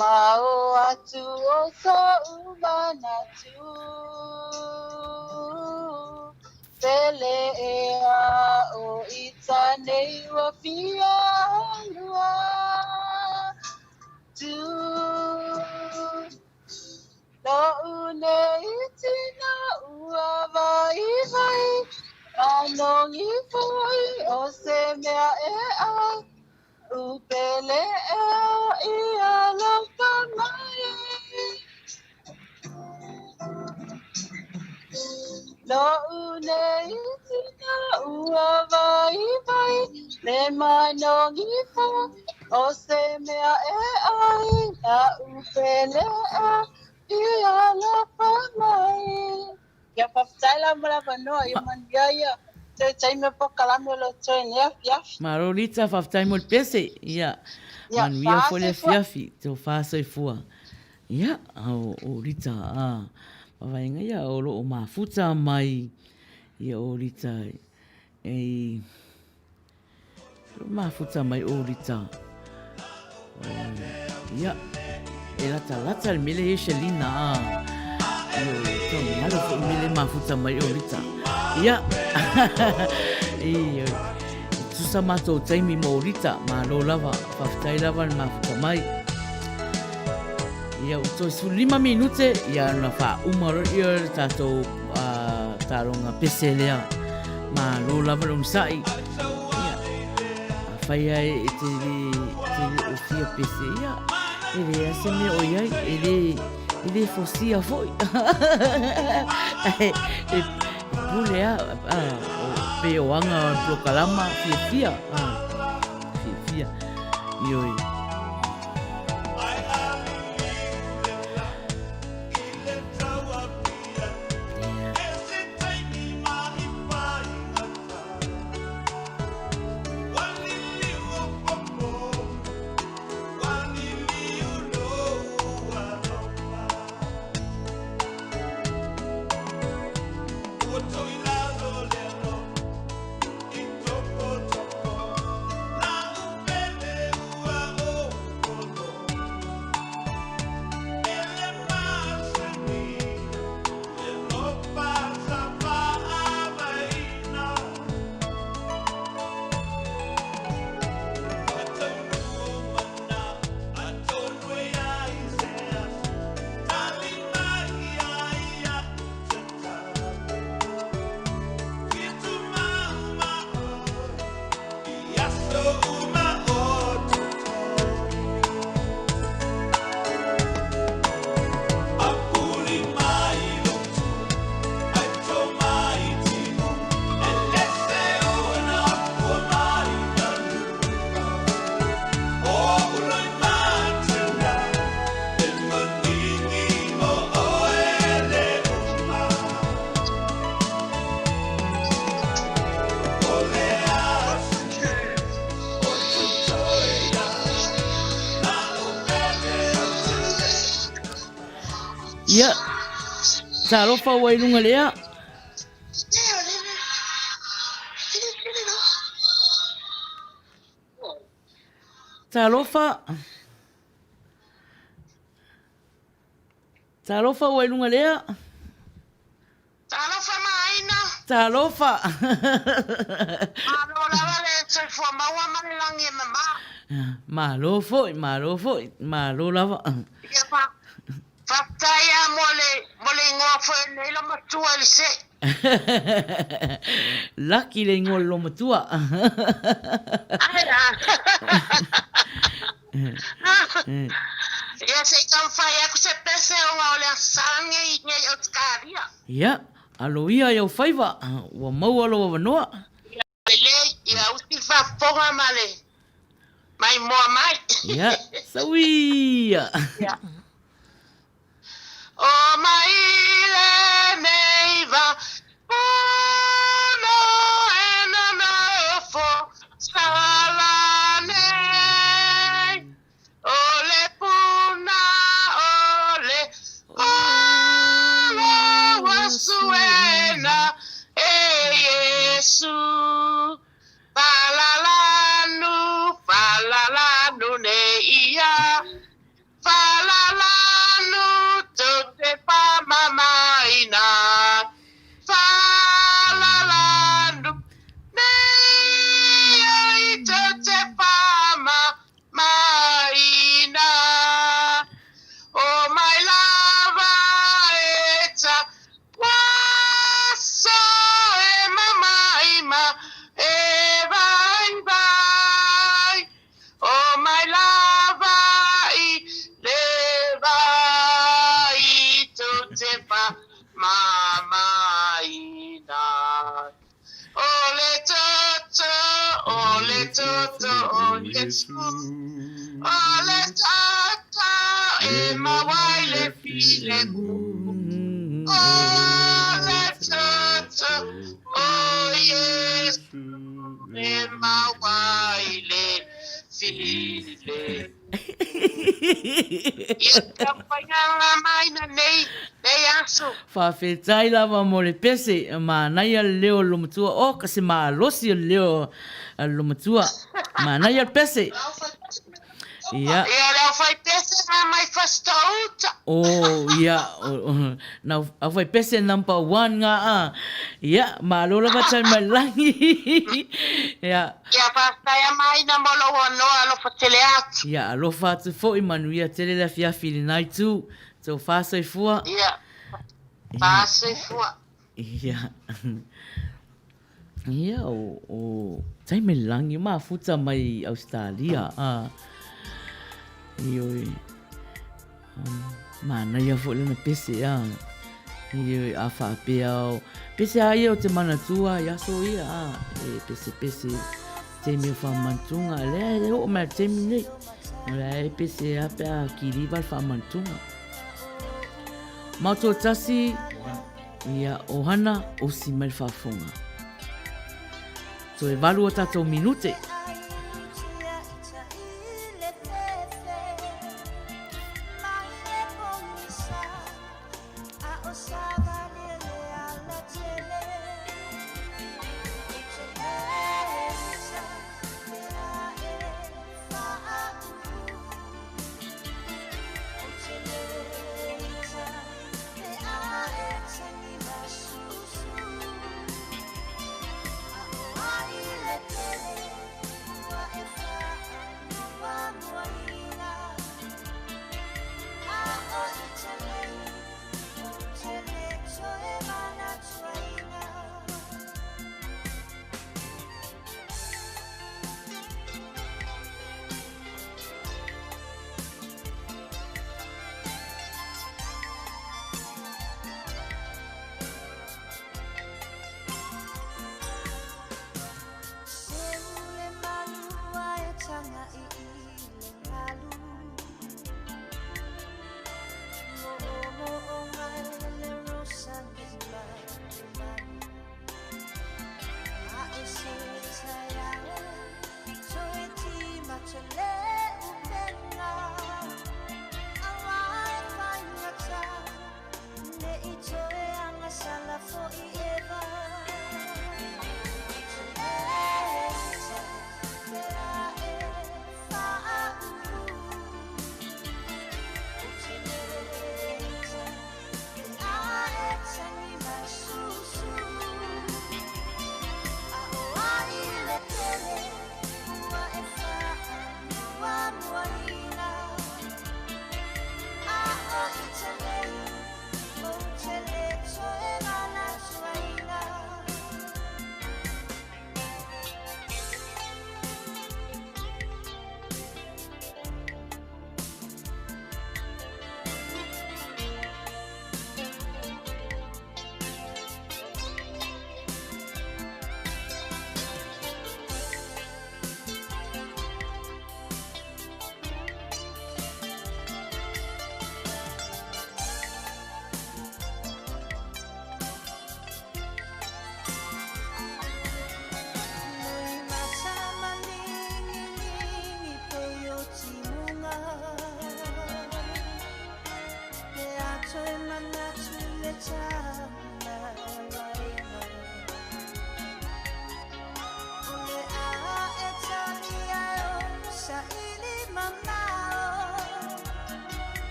mao atu o soʻu manatu. Pele ea o ita nei ua fia alua tu. Loʻu nei tina ua waiwai, manogi foi o se mea e ai, Upele ea i alofa mai. Loʻu nei tina ua waiwai, le manogi foi o se mea e ai, Naʻu pele ea i alofa mai. Ia faafetai la mo le avanoa, ia manuia ia toe taimi o polokalame o lo o toe nei afiafi. Malo Lita, faafetai mo le pese. Ia, Ia, manuia foi le fā soifua. afiafi. Tō fā soifua. Ia, o Lita, a, mavaega ia o loo mafuta mai ia o Lita e Mafuta mai o Rita. Ia, e lata lata le mele e Shelina a. Io, tau ngalo fo mele mafuta mai o Rita. Ia, e, tusa matou taimi mo Rita, malo lava, whawhitai lava le mafuta mai. Ia, o toi 15 minute, ia na wha uma ro ia le tātou taaloga pese lea. Malo lava le onosai. Ia, afai lava e te le, te le o fia pese, ia, e leai se mea o i ai, e le, e le fosia foi. e, e pule a, a, o pe o anga o polokalama fiafia, a, fiafia. Ioe. Ia, talofa ua i luga lea. Talofa. Talofa ua i luga lea. Talofa Maina. Talofa. Malo lava le soifua maua ma le lagi e mama. Malo foi, malo foi, malo lava. Ia fa, faafetai a mo le, mo le ingoa foi o lenei lomatua i le se'i. Lucky le ingoa o le lomatua. Ai a. Ia se i taumafai atu se pese ona o le Aso Sa nei i nei Ausetalia. Ia. Alo ia i ou faiva, ua maua lou avanoa. Ia lelei, ia usi le faafofoga ma le maimoa mai. Ia, sau ia. Ia. O mai lenei va pono e nonofo sala nei. O le puna o le ola ua suena e Iesu. Falalanu, falalanu nei ia. Falalanu tou te faamamaina. Falalanu nei ai tou te faamamaina. O mai lava e ta Waso e mamaima e vaivai. O mai lava i le vai tou te faamamaina. O le toto, o le toto o Iesu. O le toto e maua ai le filemu. O le toto o Iesu e maua ai le filemu. Ia taumafaiga maina nei nei aso. Faafetai lava mo le pese, manaia le leo o le lomatua, oka se malosi o le leo a le lomatua, manaia le pese. Ia. Ia o le aufai pese na mai Fasitouta. Oh ia, na aufai pese number one nga a. Ia, malo lava Taimailangi. Ia. Ia faafetai Amaina mo lou avanoa alofa tele atu. Ia alofa atu foi manuia tele le afiafi i lena itu. Tou faasoifua. Ia faasoifua. Ia. Ia o o Taimailangi mafuta mai Ausetalia a. Ioe. Manaia foi lana pese a. Ioe, a faapea o pese a ia o te manatua i aso ia a. E pese pese taimi o whamantunga. Lea e oo mai le taimi nei. O lea e pese a pe a kiliva le whamantunga. Maoto tasi, ia ohana osi mai le whaafonga. Toe valu o tatou minute.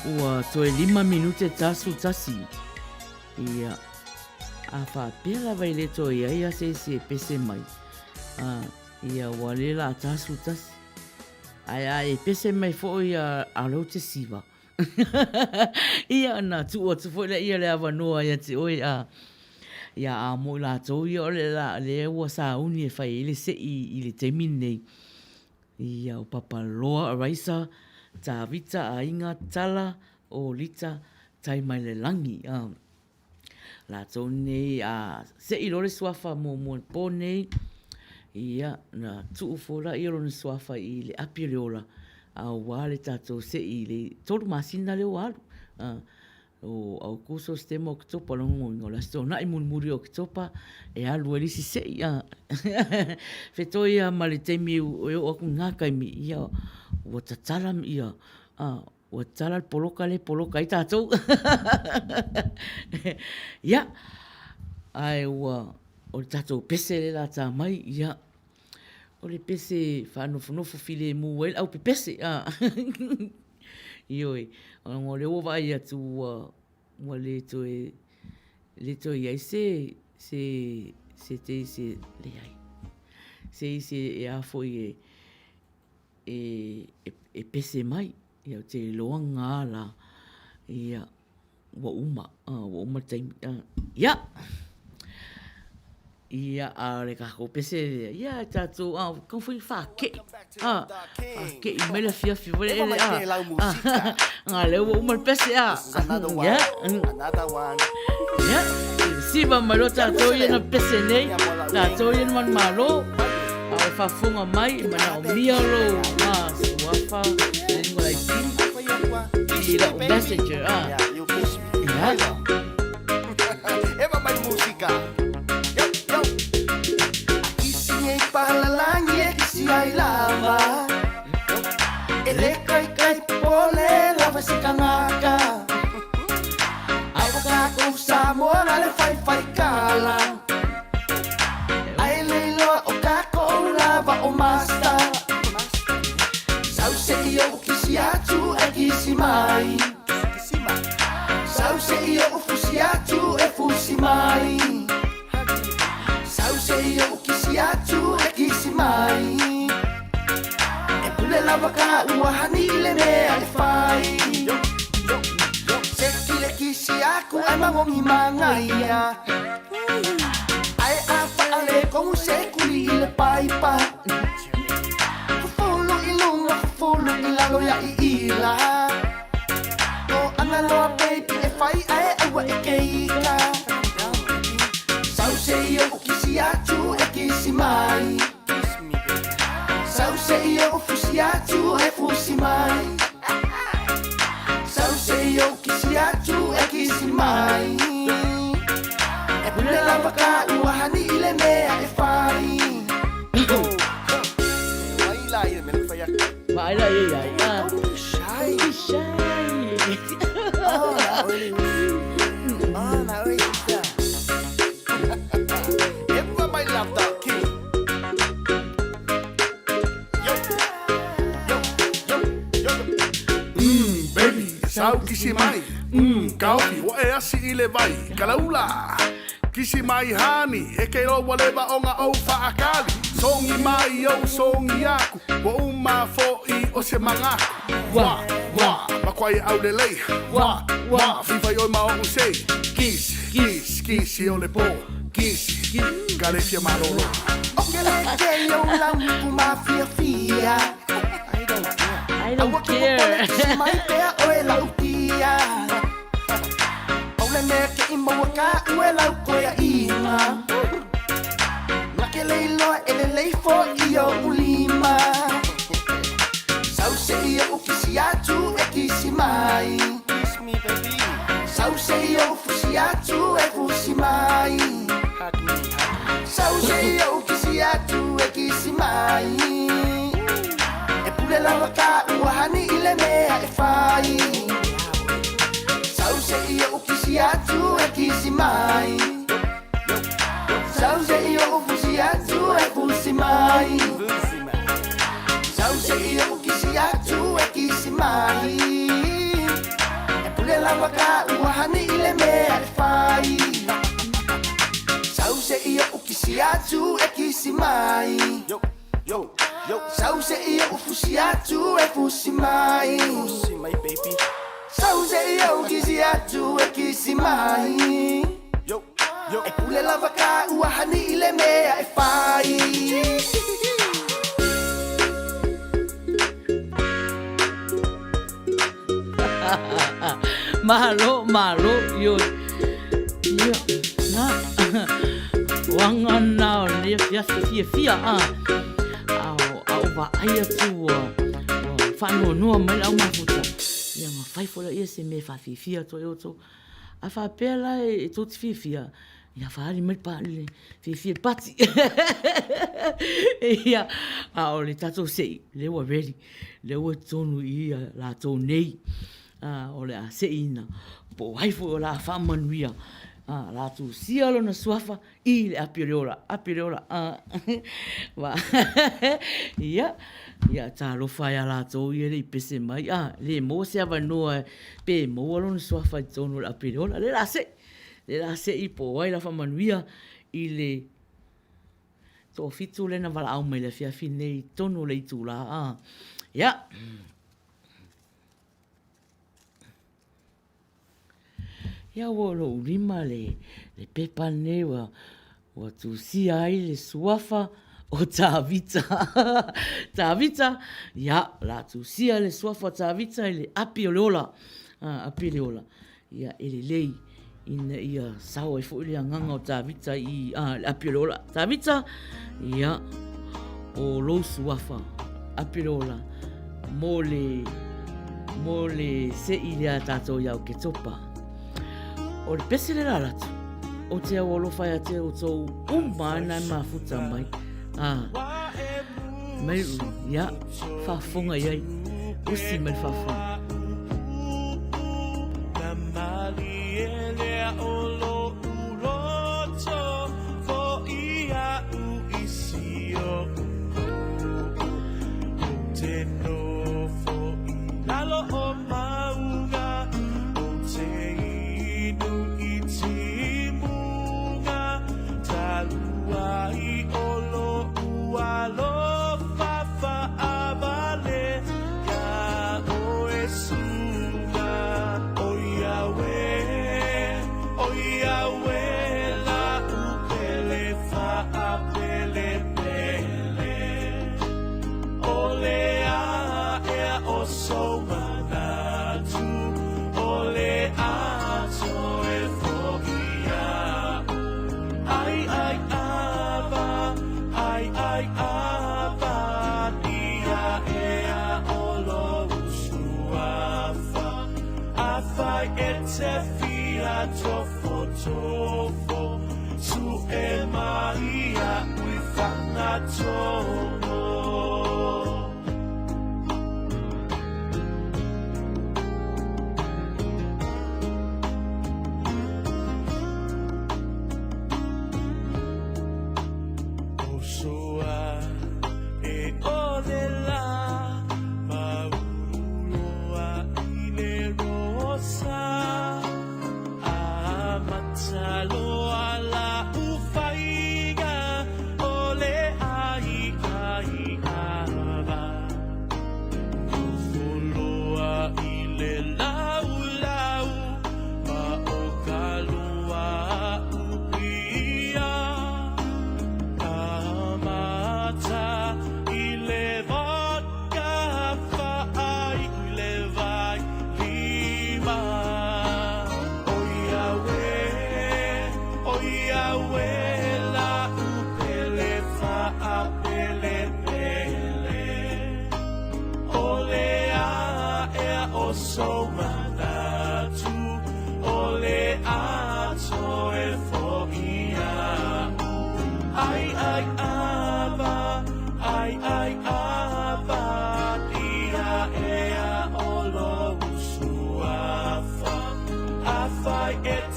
Ua toe lima minute 41. Ia, a faapea lava i le toe i ai a se isi e pese mai. A, ia, ua le la 41. Ae a e pese mai foi a, a lou te siva. Ia, na tuu atu foi lea le avanoa ia te oe a, ia a mo i latou ia o le la, lea ua sauni e fai ai le se'i i le taimi lenei. Ia o Papaloa Araisa, Tavita Aiga Tala o Lita Taimailelangi. A, latou nei a se'i loa le suafa muamua i le po nei, ia, na tuu foi lea lona suafa i le api o le ola, aua le tatou se'i i le 3 masina lea ua alu. A, o Aokuso, Setema, Oketopa, o lona uiga o le Aso Toonai mulimuli o Oketopa e alu ai le isi se'i. A, fetoi lava ma le taimi e oo atu i na taimi, ia, ua tatala ia, a, Ua tatala le poloka lea e poloka ai tatou. Ia, ae ua, o le tatou pese lea o le a ta mai, ia, o le pese e faanofonofo filemu ai le aupepese. Ioe, ona o lea ua vaai atu ua, ua le toe, le toe i ai se, se, se teisi, leai, se isi e a foi e, e pese mai, ia ou te iloa na la, ia ua uma, ua uma le taimi. Ia, ia a o le tatou pese lea, ia e tatou, a tau foi faakei, a, faakei mai le afiafi foi lele, a, a lea ua uma le pese, a, ia, ia, siva mai loa tatou ia na pese nei, tatou ia na manumalo. A o faafofoga mai, e manaomia lou suafa le lima laitini i lau messenger. Ah. Ia. Eva mai musika. Yo, yo. Akisi nei palalangi e kisi ai lava. E le kai kai pole lava se kanaka. Ai o kākou Samoa na le fai fai kala. Ai le iloa o kākou lava o master. Sau se i ou kisi atu e kisi mai. Sau se i ou fusi atu e fusi mai. Sau se i ou kisi atu e kisi mai. E pule lava ka ua hani i le mea e fai. Se ki le kisi aku ai magogi magaia. Ai a faale kogu se kuli i le paipa. Fufulu i luga, fufulu i lalo ia i ila. O ana loa baby e fai ae aua e keika. Sau se i ou kisi atu e kisi mai. Sau se i ou fusi atu e fusi mai. Sau se i ou kisi atu e kisi mai. E pule lava ka ua hani i le mea e fai. Vaai la ia ia. Don't be shy. Don't be shy. Oh, na oe ita. Ewa mai love the king. Yo, yo, yo, yo. Baby, Sau kisi mai, kaofi, ua e asi i le vai, kalaula. Kisi mai hani, e ke iloa ua leva ona ou faakali. Sogi mai ou sogi aku, ua uma foʻi o se magaku. Wa, wa, makuai e aulelei. Wa, wa, fifai oe ma oʻu sei. Kisi, kisi, kisi o le po. Kisi, ka le fia malolo. O ke leke i ou launuku mafiafia. I don't Aua ke popole care. kisi mai pea oe lau tia. Pau le mea ke i maua ka ue lau koe inga. Na ke leiloa e le leifo i o ulima. Sau se i o kisi atu e kisi mai. Kiss me baby. Sau se i o fusi atu e fusi mai. Hug me, hug me. Sau se i o kisi atu e kisi mai. E pule lava ka ua hani i le mea e fai. Sau se i o kisi atu e kisi mai. Sau se i o fusi atu e fusi mai. Sau se i o kisi atu e kisi mai. E pule lava ka ua hani i le mea e fai. Sau se i o kisi atu e kisi mai. Yo, yo, yo. Sau se i o fusi atu e fusi mai. Fusi mai, baby. Sau se i o kisi atu e kisi mai. Yo, yo. E pule lava ka ua hani i le mea e fai. Malo, malo, ioe. Ia, na, uaga na o lenei afiafi fiafia a. A o, a o vaai atu ua, ua faanoanoa mai le au mafuta. Ia ma fai foi laia se mea e faafiafia atu ai outou. A faapea la e tou te fiafia, ia faaali mai le pa, le fiafia i le pati. Ia, a o le tatou se'i, lea ua ready, lea ua i totonu i i a latou nei. A, o le a se'iina, po o ai foi o le a faamanuia, a, o le a tusia lona suafa i le api o le ola, api o le ola, a, ma, ia, ia, talofa ia latou ia e le i pese mai, a, le maua se avanoa pe maua lona suafa i totonu o le api o le ola, lea o le a se'i, lea o le a se'i po o ai o le a faamanuia i le toafitu lea na valaau mai i le afiafi nei i totonu o le itula, a, ia. Ia ua lou lima le, le pepa lenei ua, ua tusia ai le suafa o Tavita. Tavita, ia, la tusia le suafa o Tavita i le api o le ola. Ah, api o le ola. Ia, e lelei ina ia sao ai foi le agaga o Tavita i ah, le api o le ola. Tavita, ia, o lou suafa, api o le ola, mo le, mo le seʻi lea a tātou iā Oketopa. O le pese le la atu, o te au alofa ia te outou uma ana e mafuta mai. Ah, mai, ia, faafofoga i ai, usi mai le faafofoga.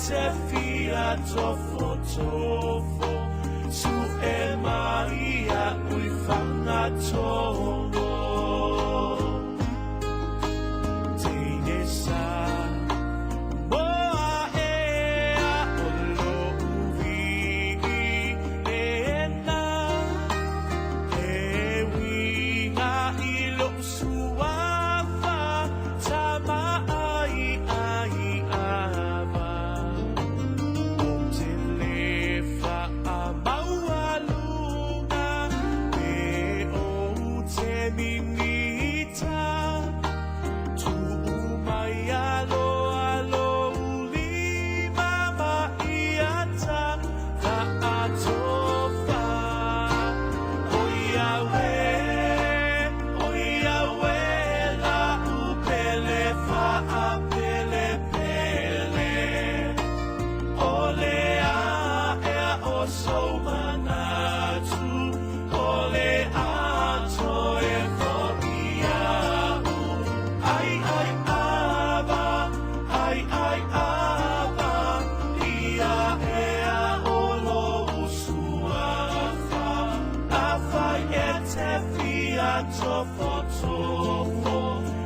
te fia tofotofo Su e mai a ui whangatono Teine sa Moa e a o lo uwiki e na He winga i lo suafa Tama ai ai ava O te lefa a maualuga Pe o te mimita Tuu mai alo alo ulima ma iata Faatofa O Iawe, o Iawe la upele faapelepele O le aea o sou manatu O le ato e fo'i a'u Ai ai ava, ai ai ava Ia ea o lou suafa Afai e te fia tofotofo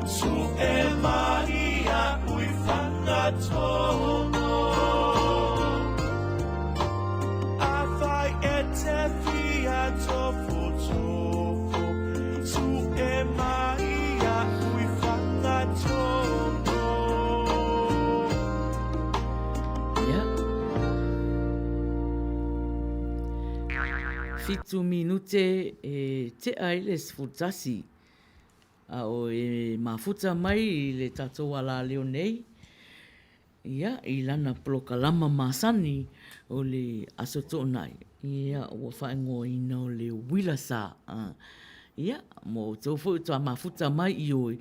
Su e mai a'u i Fagatogo Afai e te fia tofotofo Su e mai a'u i Fagatogo Ia. Fitu minute e tea ai le 11. A o e mafuta mai i le tatou alaleo nei, ia, i lana polokalama masani o le Aso Toonai, ia, ua faaigoaina o le Uila Sa. Ia, mo outou foi ua mafuta mai i oi,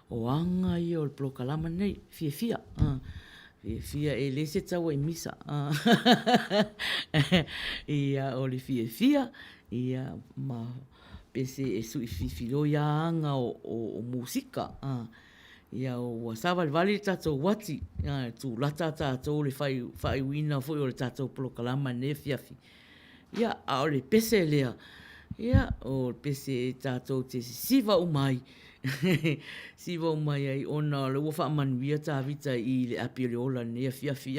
o aga ia o le polokalama nei, fiafia, fiafia e le se taua i misa. Ia, o le fiafia, ia, ma Pese e sui filifiloi a aga o musika. Ia ua savalivali le tatou uati, tulata tatou le faaiuina foi o le tatou polokalama i lenei afiafi. Ia, a o le pese lea, ia, o le pese e tatou te sisiva uma ai, sisiva uma ai ona o lea ua faamanuia Tavita i le api o le ola i lenei afiafi.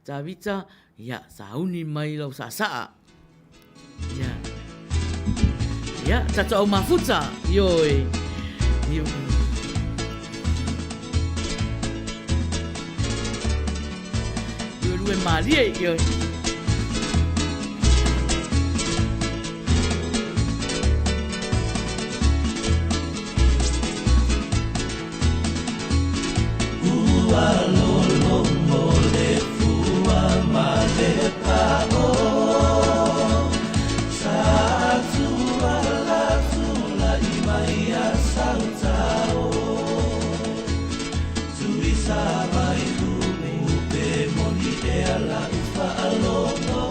Tavita, ia, sauni mai lau saasaa. Ia. Ia, tatou au mafuta. Ioe. Ioe. Luelue malie, ioe. Ua lolomo le fua ma le pao Sa tuala tula'i mai a sautao Tui sa vai lumu pe moni ea la'u fa'alogo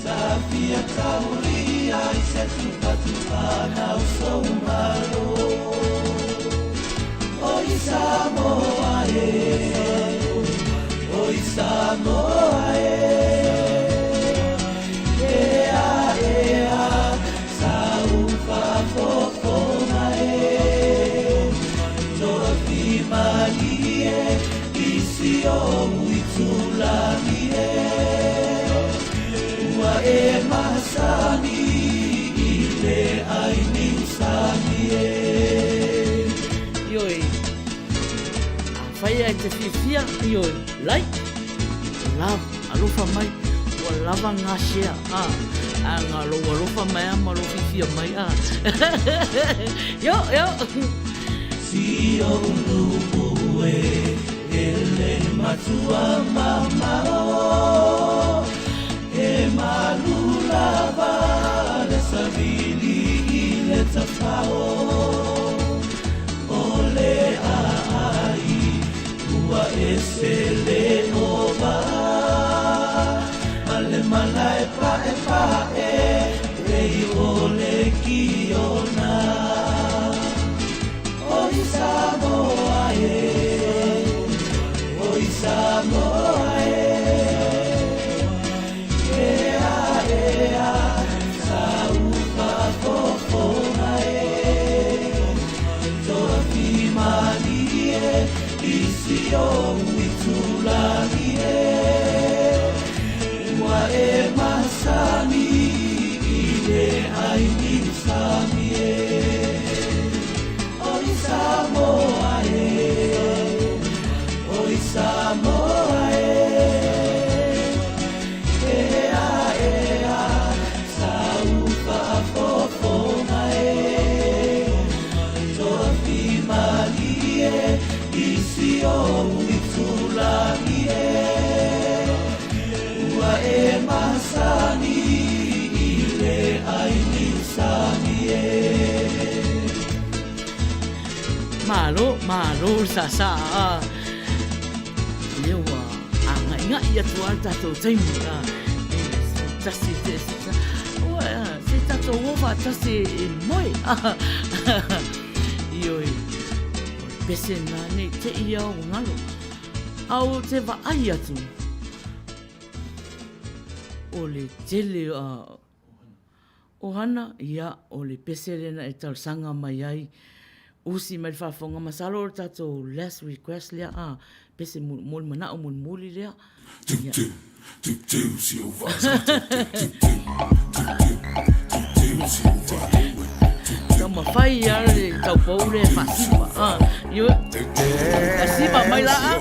Tafia taulia i se tupatupa nau sou malo Oi Samoa e Oi Samoa e Ea ea sau faafofoga e Tofi malie i si ou itulagi e Ua e masani i le ai niusani e. Ioe, afai e te fiafia, ioe, like, love, alofa mai, ua lava ngā share, ā, a ngā lou alofa mai a ma lou fiafia mai, ā. Io, io. Si ou nuu e e le matua mamao E malu lava le savili i le tafao O le aai ua ese le ova Ma le malae paepae pei o le kiona Oi Samoa e Oi Samoa. Samoa e Ea ea Sa u faafofoga e Toafimalie I si ou itulagi e Ua e masani I le ai niusami e. Malo, malo le sāsā a lea ua āgaʻigaʻi atu lava le tatou taimi a e tasi te ua se tatou o faatasi e moe ioe o le pese lena nei te i ao galo a o te vaai atu o le tele a Ohana, ia, o le pese lena e talosaga mai ai, usi mai le faafofoga, masalo o le tatou last request lea, a, pese mo le manao mulimuli lea. Ia. Taumafai lava le taupou lea e faasiva, a, ioe, faasiva mai la, a.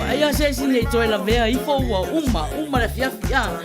Aia se isi nei toe lavea ifo ua uma, uma le afiafi, a.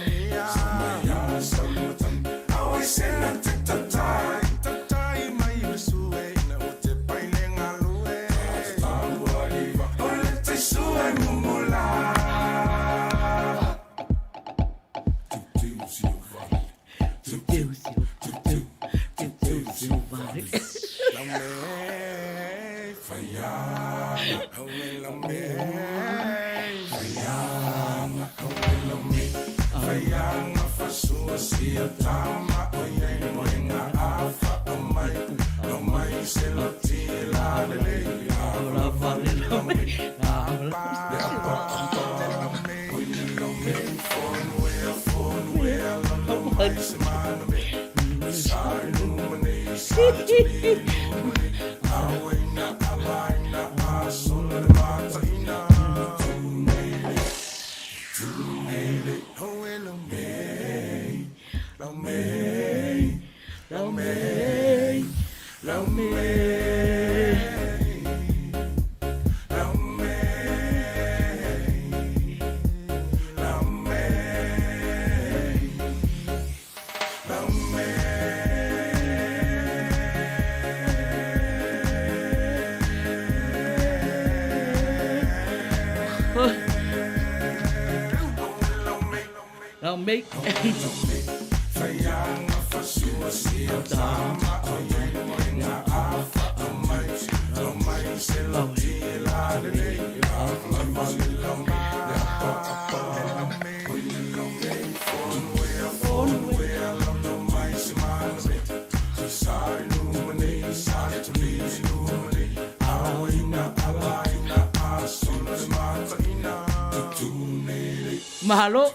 Mahalo.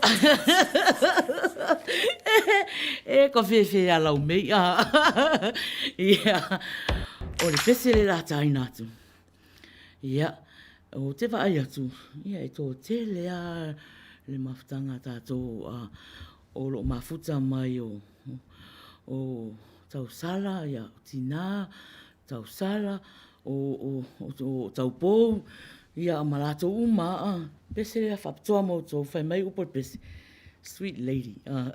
E ka whewhe a lau mei. Ia. O le pese le la taina atu. Ia. O te vaai atu, ia e tō tele a le mafutaga tātou a, o loo mafuta mai o, o tausala, ia, o tinā, tausala, o, o, o, o taupou, ia, ma latou uma, a, pese lea faapitoa mo outou, fai mai upu o le pese, sweet lady, a,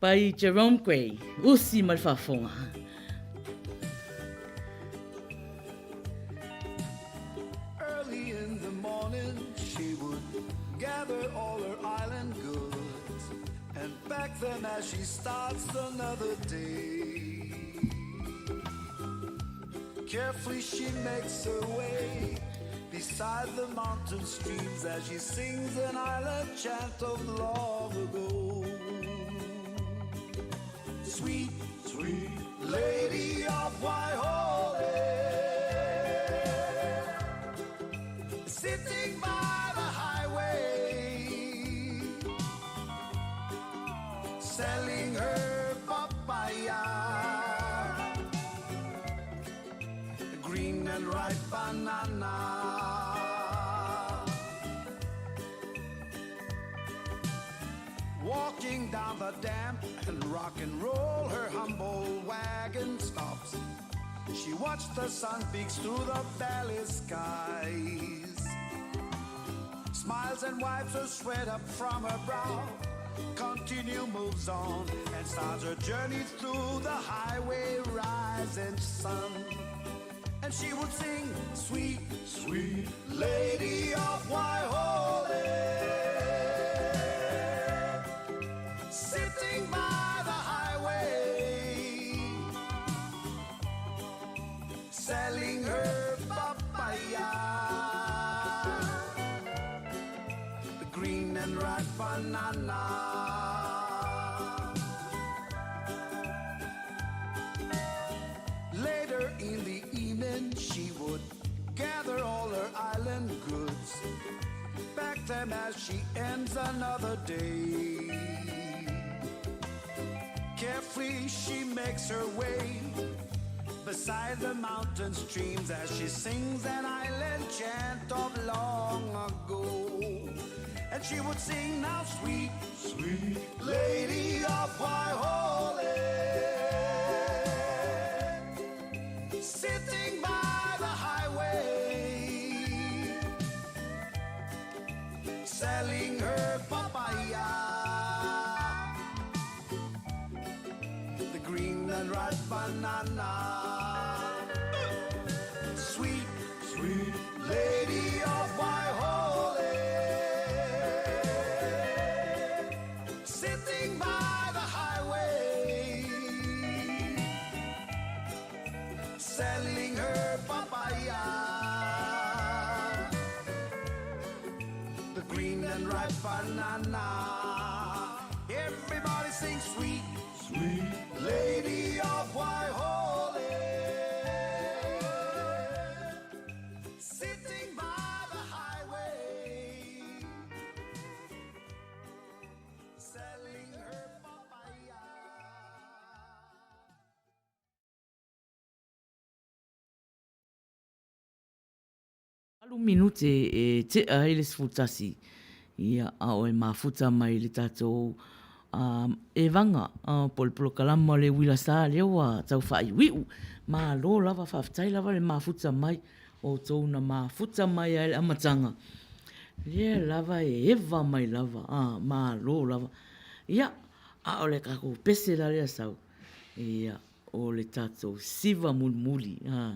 by Jerome Gray, usi mai le faafofoga. Early in the morning she would gather all her island goods and pack them as she starts another day. Carefully she makes her way beside the mountain streams as she sings an island chant of long ago. Sweet, sweet lady of Waihole, sitting by the highway, selling. ripe banana. Walking down the damp and rock and roll, her humble wagon stops. She watched the sun peeks through the valley skies. Smiles and wipes the sweat up from her brow. Continue moves on and starts her journey through the highway rising sun. And she would sing, sweet, sweet lady of Waihole. Sitting by the highway, selling her papaya. The green and ripe banana. Later in the evening, she would gather all her island goods, pack them as she ends another day. Carefully, she makes her way beside the mountain streams as she sings an island chant of long ago. And she would sing now, sweet, sweet lady of Waihole, sitting by the highway, selling her papaya, the green and ripe banana. Sweet, sweet lady of Waihole, sitting by the highway, selling her papaya, the green and ripe banana. Everybody sing sweet, sweet lady of Waihole, sitting by the highway, selling her papaya. Valu minute e tea ai le 11, ia, a o e mafuta mai le tatou evaga po o le polokalama o le uila sa lea ua tau faaiuiu. Malo lava, faafetai lava le mafuta mai o outou na mafuta mai ai le amataga, lea lava e eva mai lava, a, malo lava. Ia, a o le tatou pese la lea sau, ia, o le tatou siva mulimuli, a,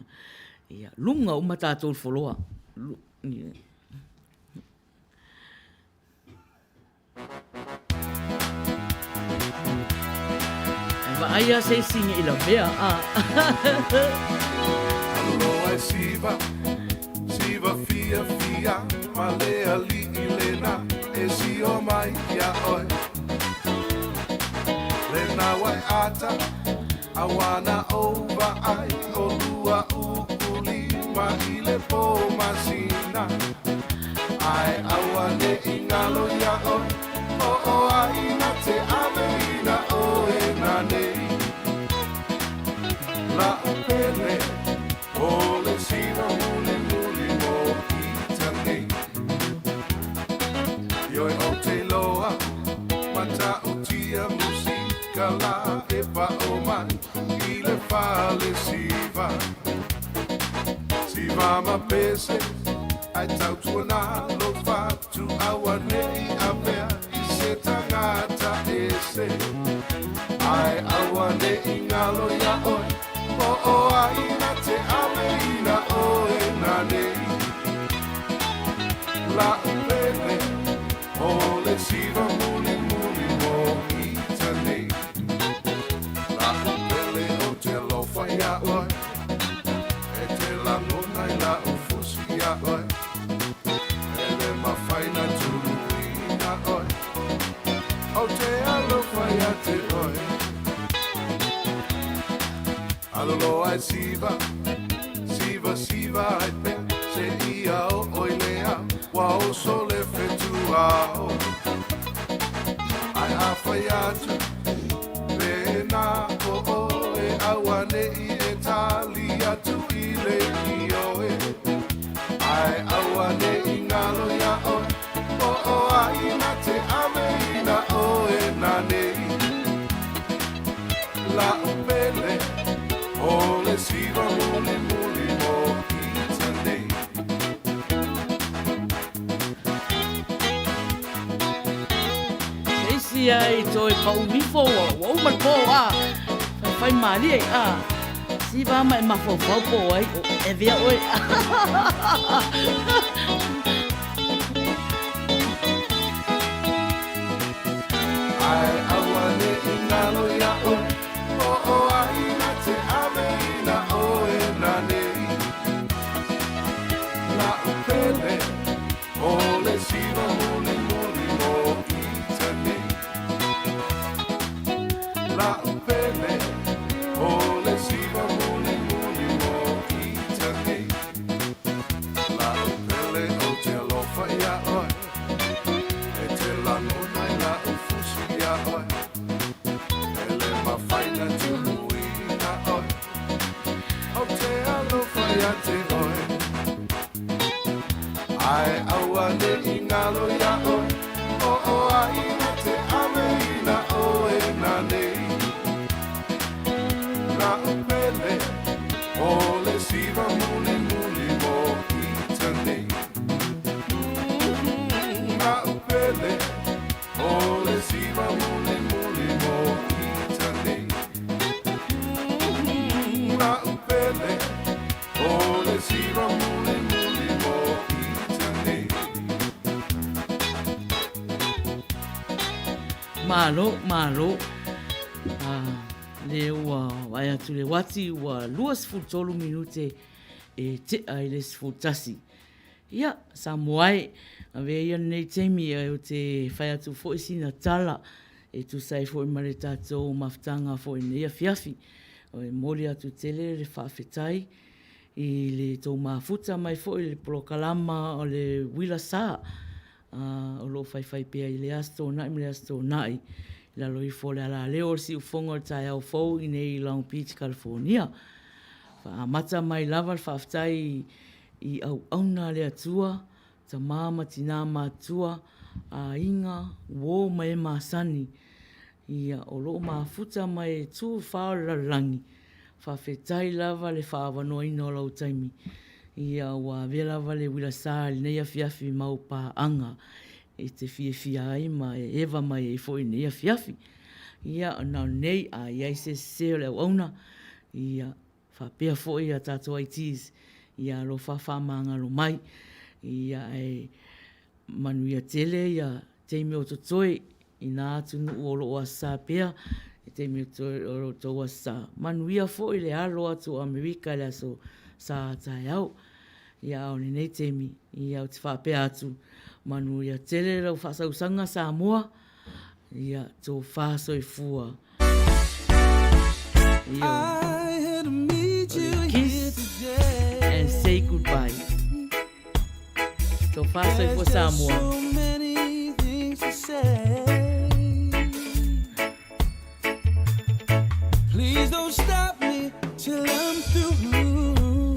ia, luga uma tatou i le foloa. Ia. Ai vaai lava se isi ne i lavea, a. Aloha e siva, siva fia fia, ma le ali'i lena e sio mai ia oe. Lena wai ata, awana o vaai o lua u'uli ma i le po masina. Ai aua ne i ngalo ia oe, o o ai na te ave ina oe na nei. La upele, o le siva muli muli mo ita nei. Ioi o te loa, mata utia musika la e pa o mai, i le fale siva. Siva ma pese, ai tautuana lo fatu aua nei avea i se tangata ese. Ai aua nei ngalo ia oe, o o ai na te ave ina oe na nei. La upele, o le siva muli muli mo ita nei. La upele o te alofa ia oe, e te langona i la ufusi ia oe. E le mawhai na tuluina oe, o te alofa ia te oe. Aloloa e siva, siva siva ai pea, se ia o oi lea, wa o so le whetuao. Ai a whai atu, pēnā o oe, aua nei e tali atu i le i oe. La'u pele o le siva mulimuli mo ita nei. Se isi ai toe pau ifo ua ua uma le po a faifai malie a siva ma e mafaufau po o ai o avea oe. Ae aua ne'i galo iā oe, o o ai na te ave ina oe nanei. La'u pele, o le siva mulimuli mo ita nei. La'u pele, o le siva mulimuli mo ita nei. La'u pele ou te alofa iā oe, E te lagona i la'u fusi iā oe, E le mafai na tuuina oe, Ou te alofa ia te oe. Ae aua ne'i galo iā oe, O o ai na te ave ina oe nanei. La'u pele, o le siva mulimuli mo ita nei. La'u pele, o le siva mulimuli mo ita nei. La'u pele, o le siva mulimuli mo ita nei. Malo, malo. Ah, lea ua vaai atu le uati ua 23 minute e tea i le 11. Ia, Samoa e, avea ia lenei taimi ou te fai atu foi sina tala e tusa ai foi ma le tatou mafutaga foi i lenei afiafi. E momoli atu tele le faafetai i le tou mafuta mai foi i le polokalama o le Uila Sa o lo o faifai pea i le Aso Toonai ma le Aso Toonai i lalo ifo o le alaleo o le siufofoga o le taeao fou i inei i Long Beach, California. Faamata mai lava le faafetai i auauna a le Atua, tama ma tinā matutua, aiga, uō ma e masani, ia, o lo o mafuta mai e tū whā o le lalolagi. Faafetai lava le faaavanoaina o lau taimi. Ia, ua avea lava le uila sa i lenei afiafi mau paaga e te fiafia ai ma e eva mai ai foi i lenei afiafi. Ia, na o nei, a i ai se sese o le auauna, ia, faapea foi a tatou ITs, ia alofa faamagalo mai. Ia, ae manuia tele ia taimi o totoe i nā atunuu o lo o asā pea i taimi o lo tou asā. Manuia foi le alo atu o Amerika i le aso Sa taeao. Ia a o lenei taimi, ia ou te faapea atu, manuia tele lau faasausaga Samoa, ia tofa soifua. Ia, o le kiss and say goodbye. Tofa soifua Samoa. Please don't stop me till I'm through.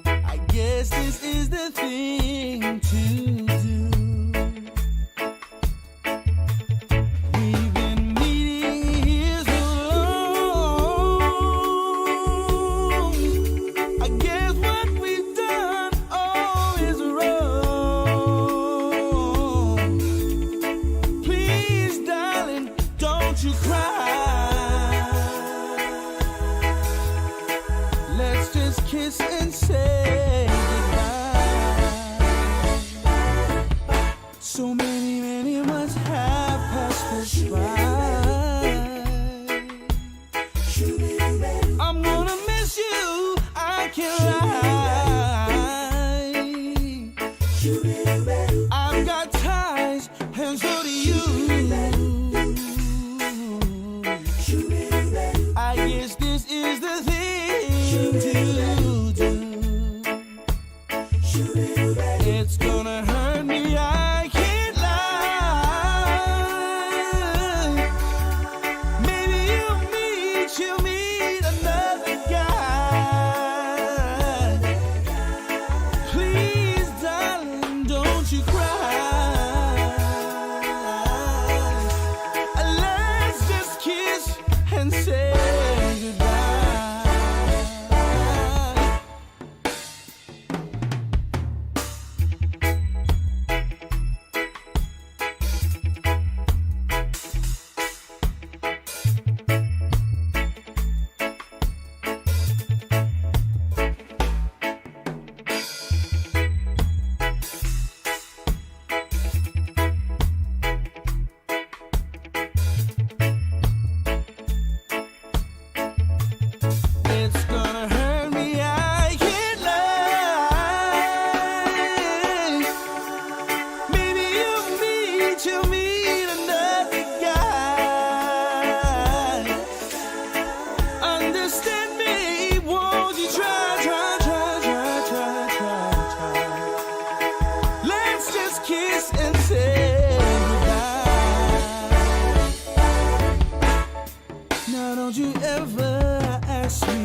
I guess this is the thing to do. We've been meeting here so long. I guess what we've done all is wrong. Please, darling, don't you cry. Let's just kiss and say goodbye. So many, many months have passed us by. I'm gonna miss you, I can't lie. I've got ties, and so do you. Don't you ever ask me.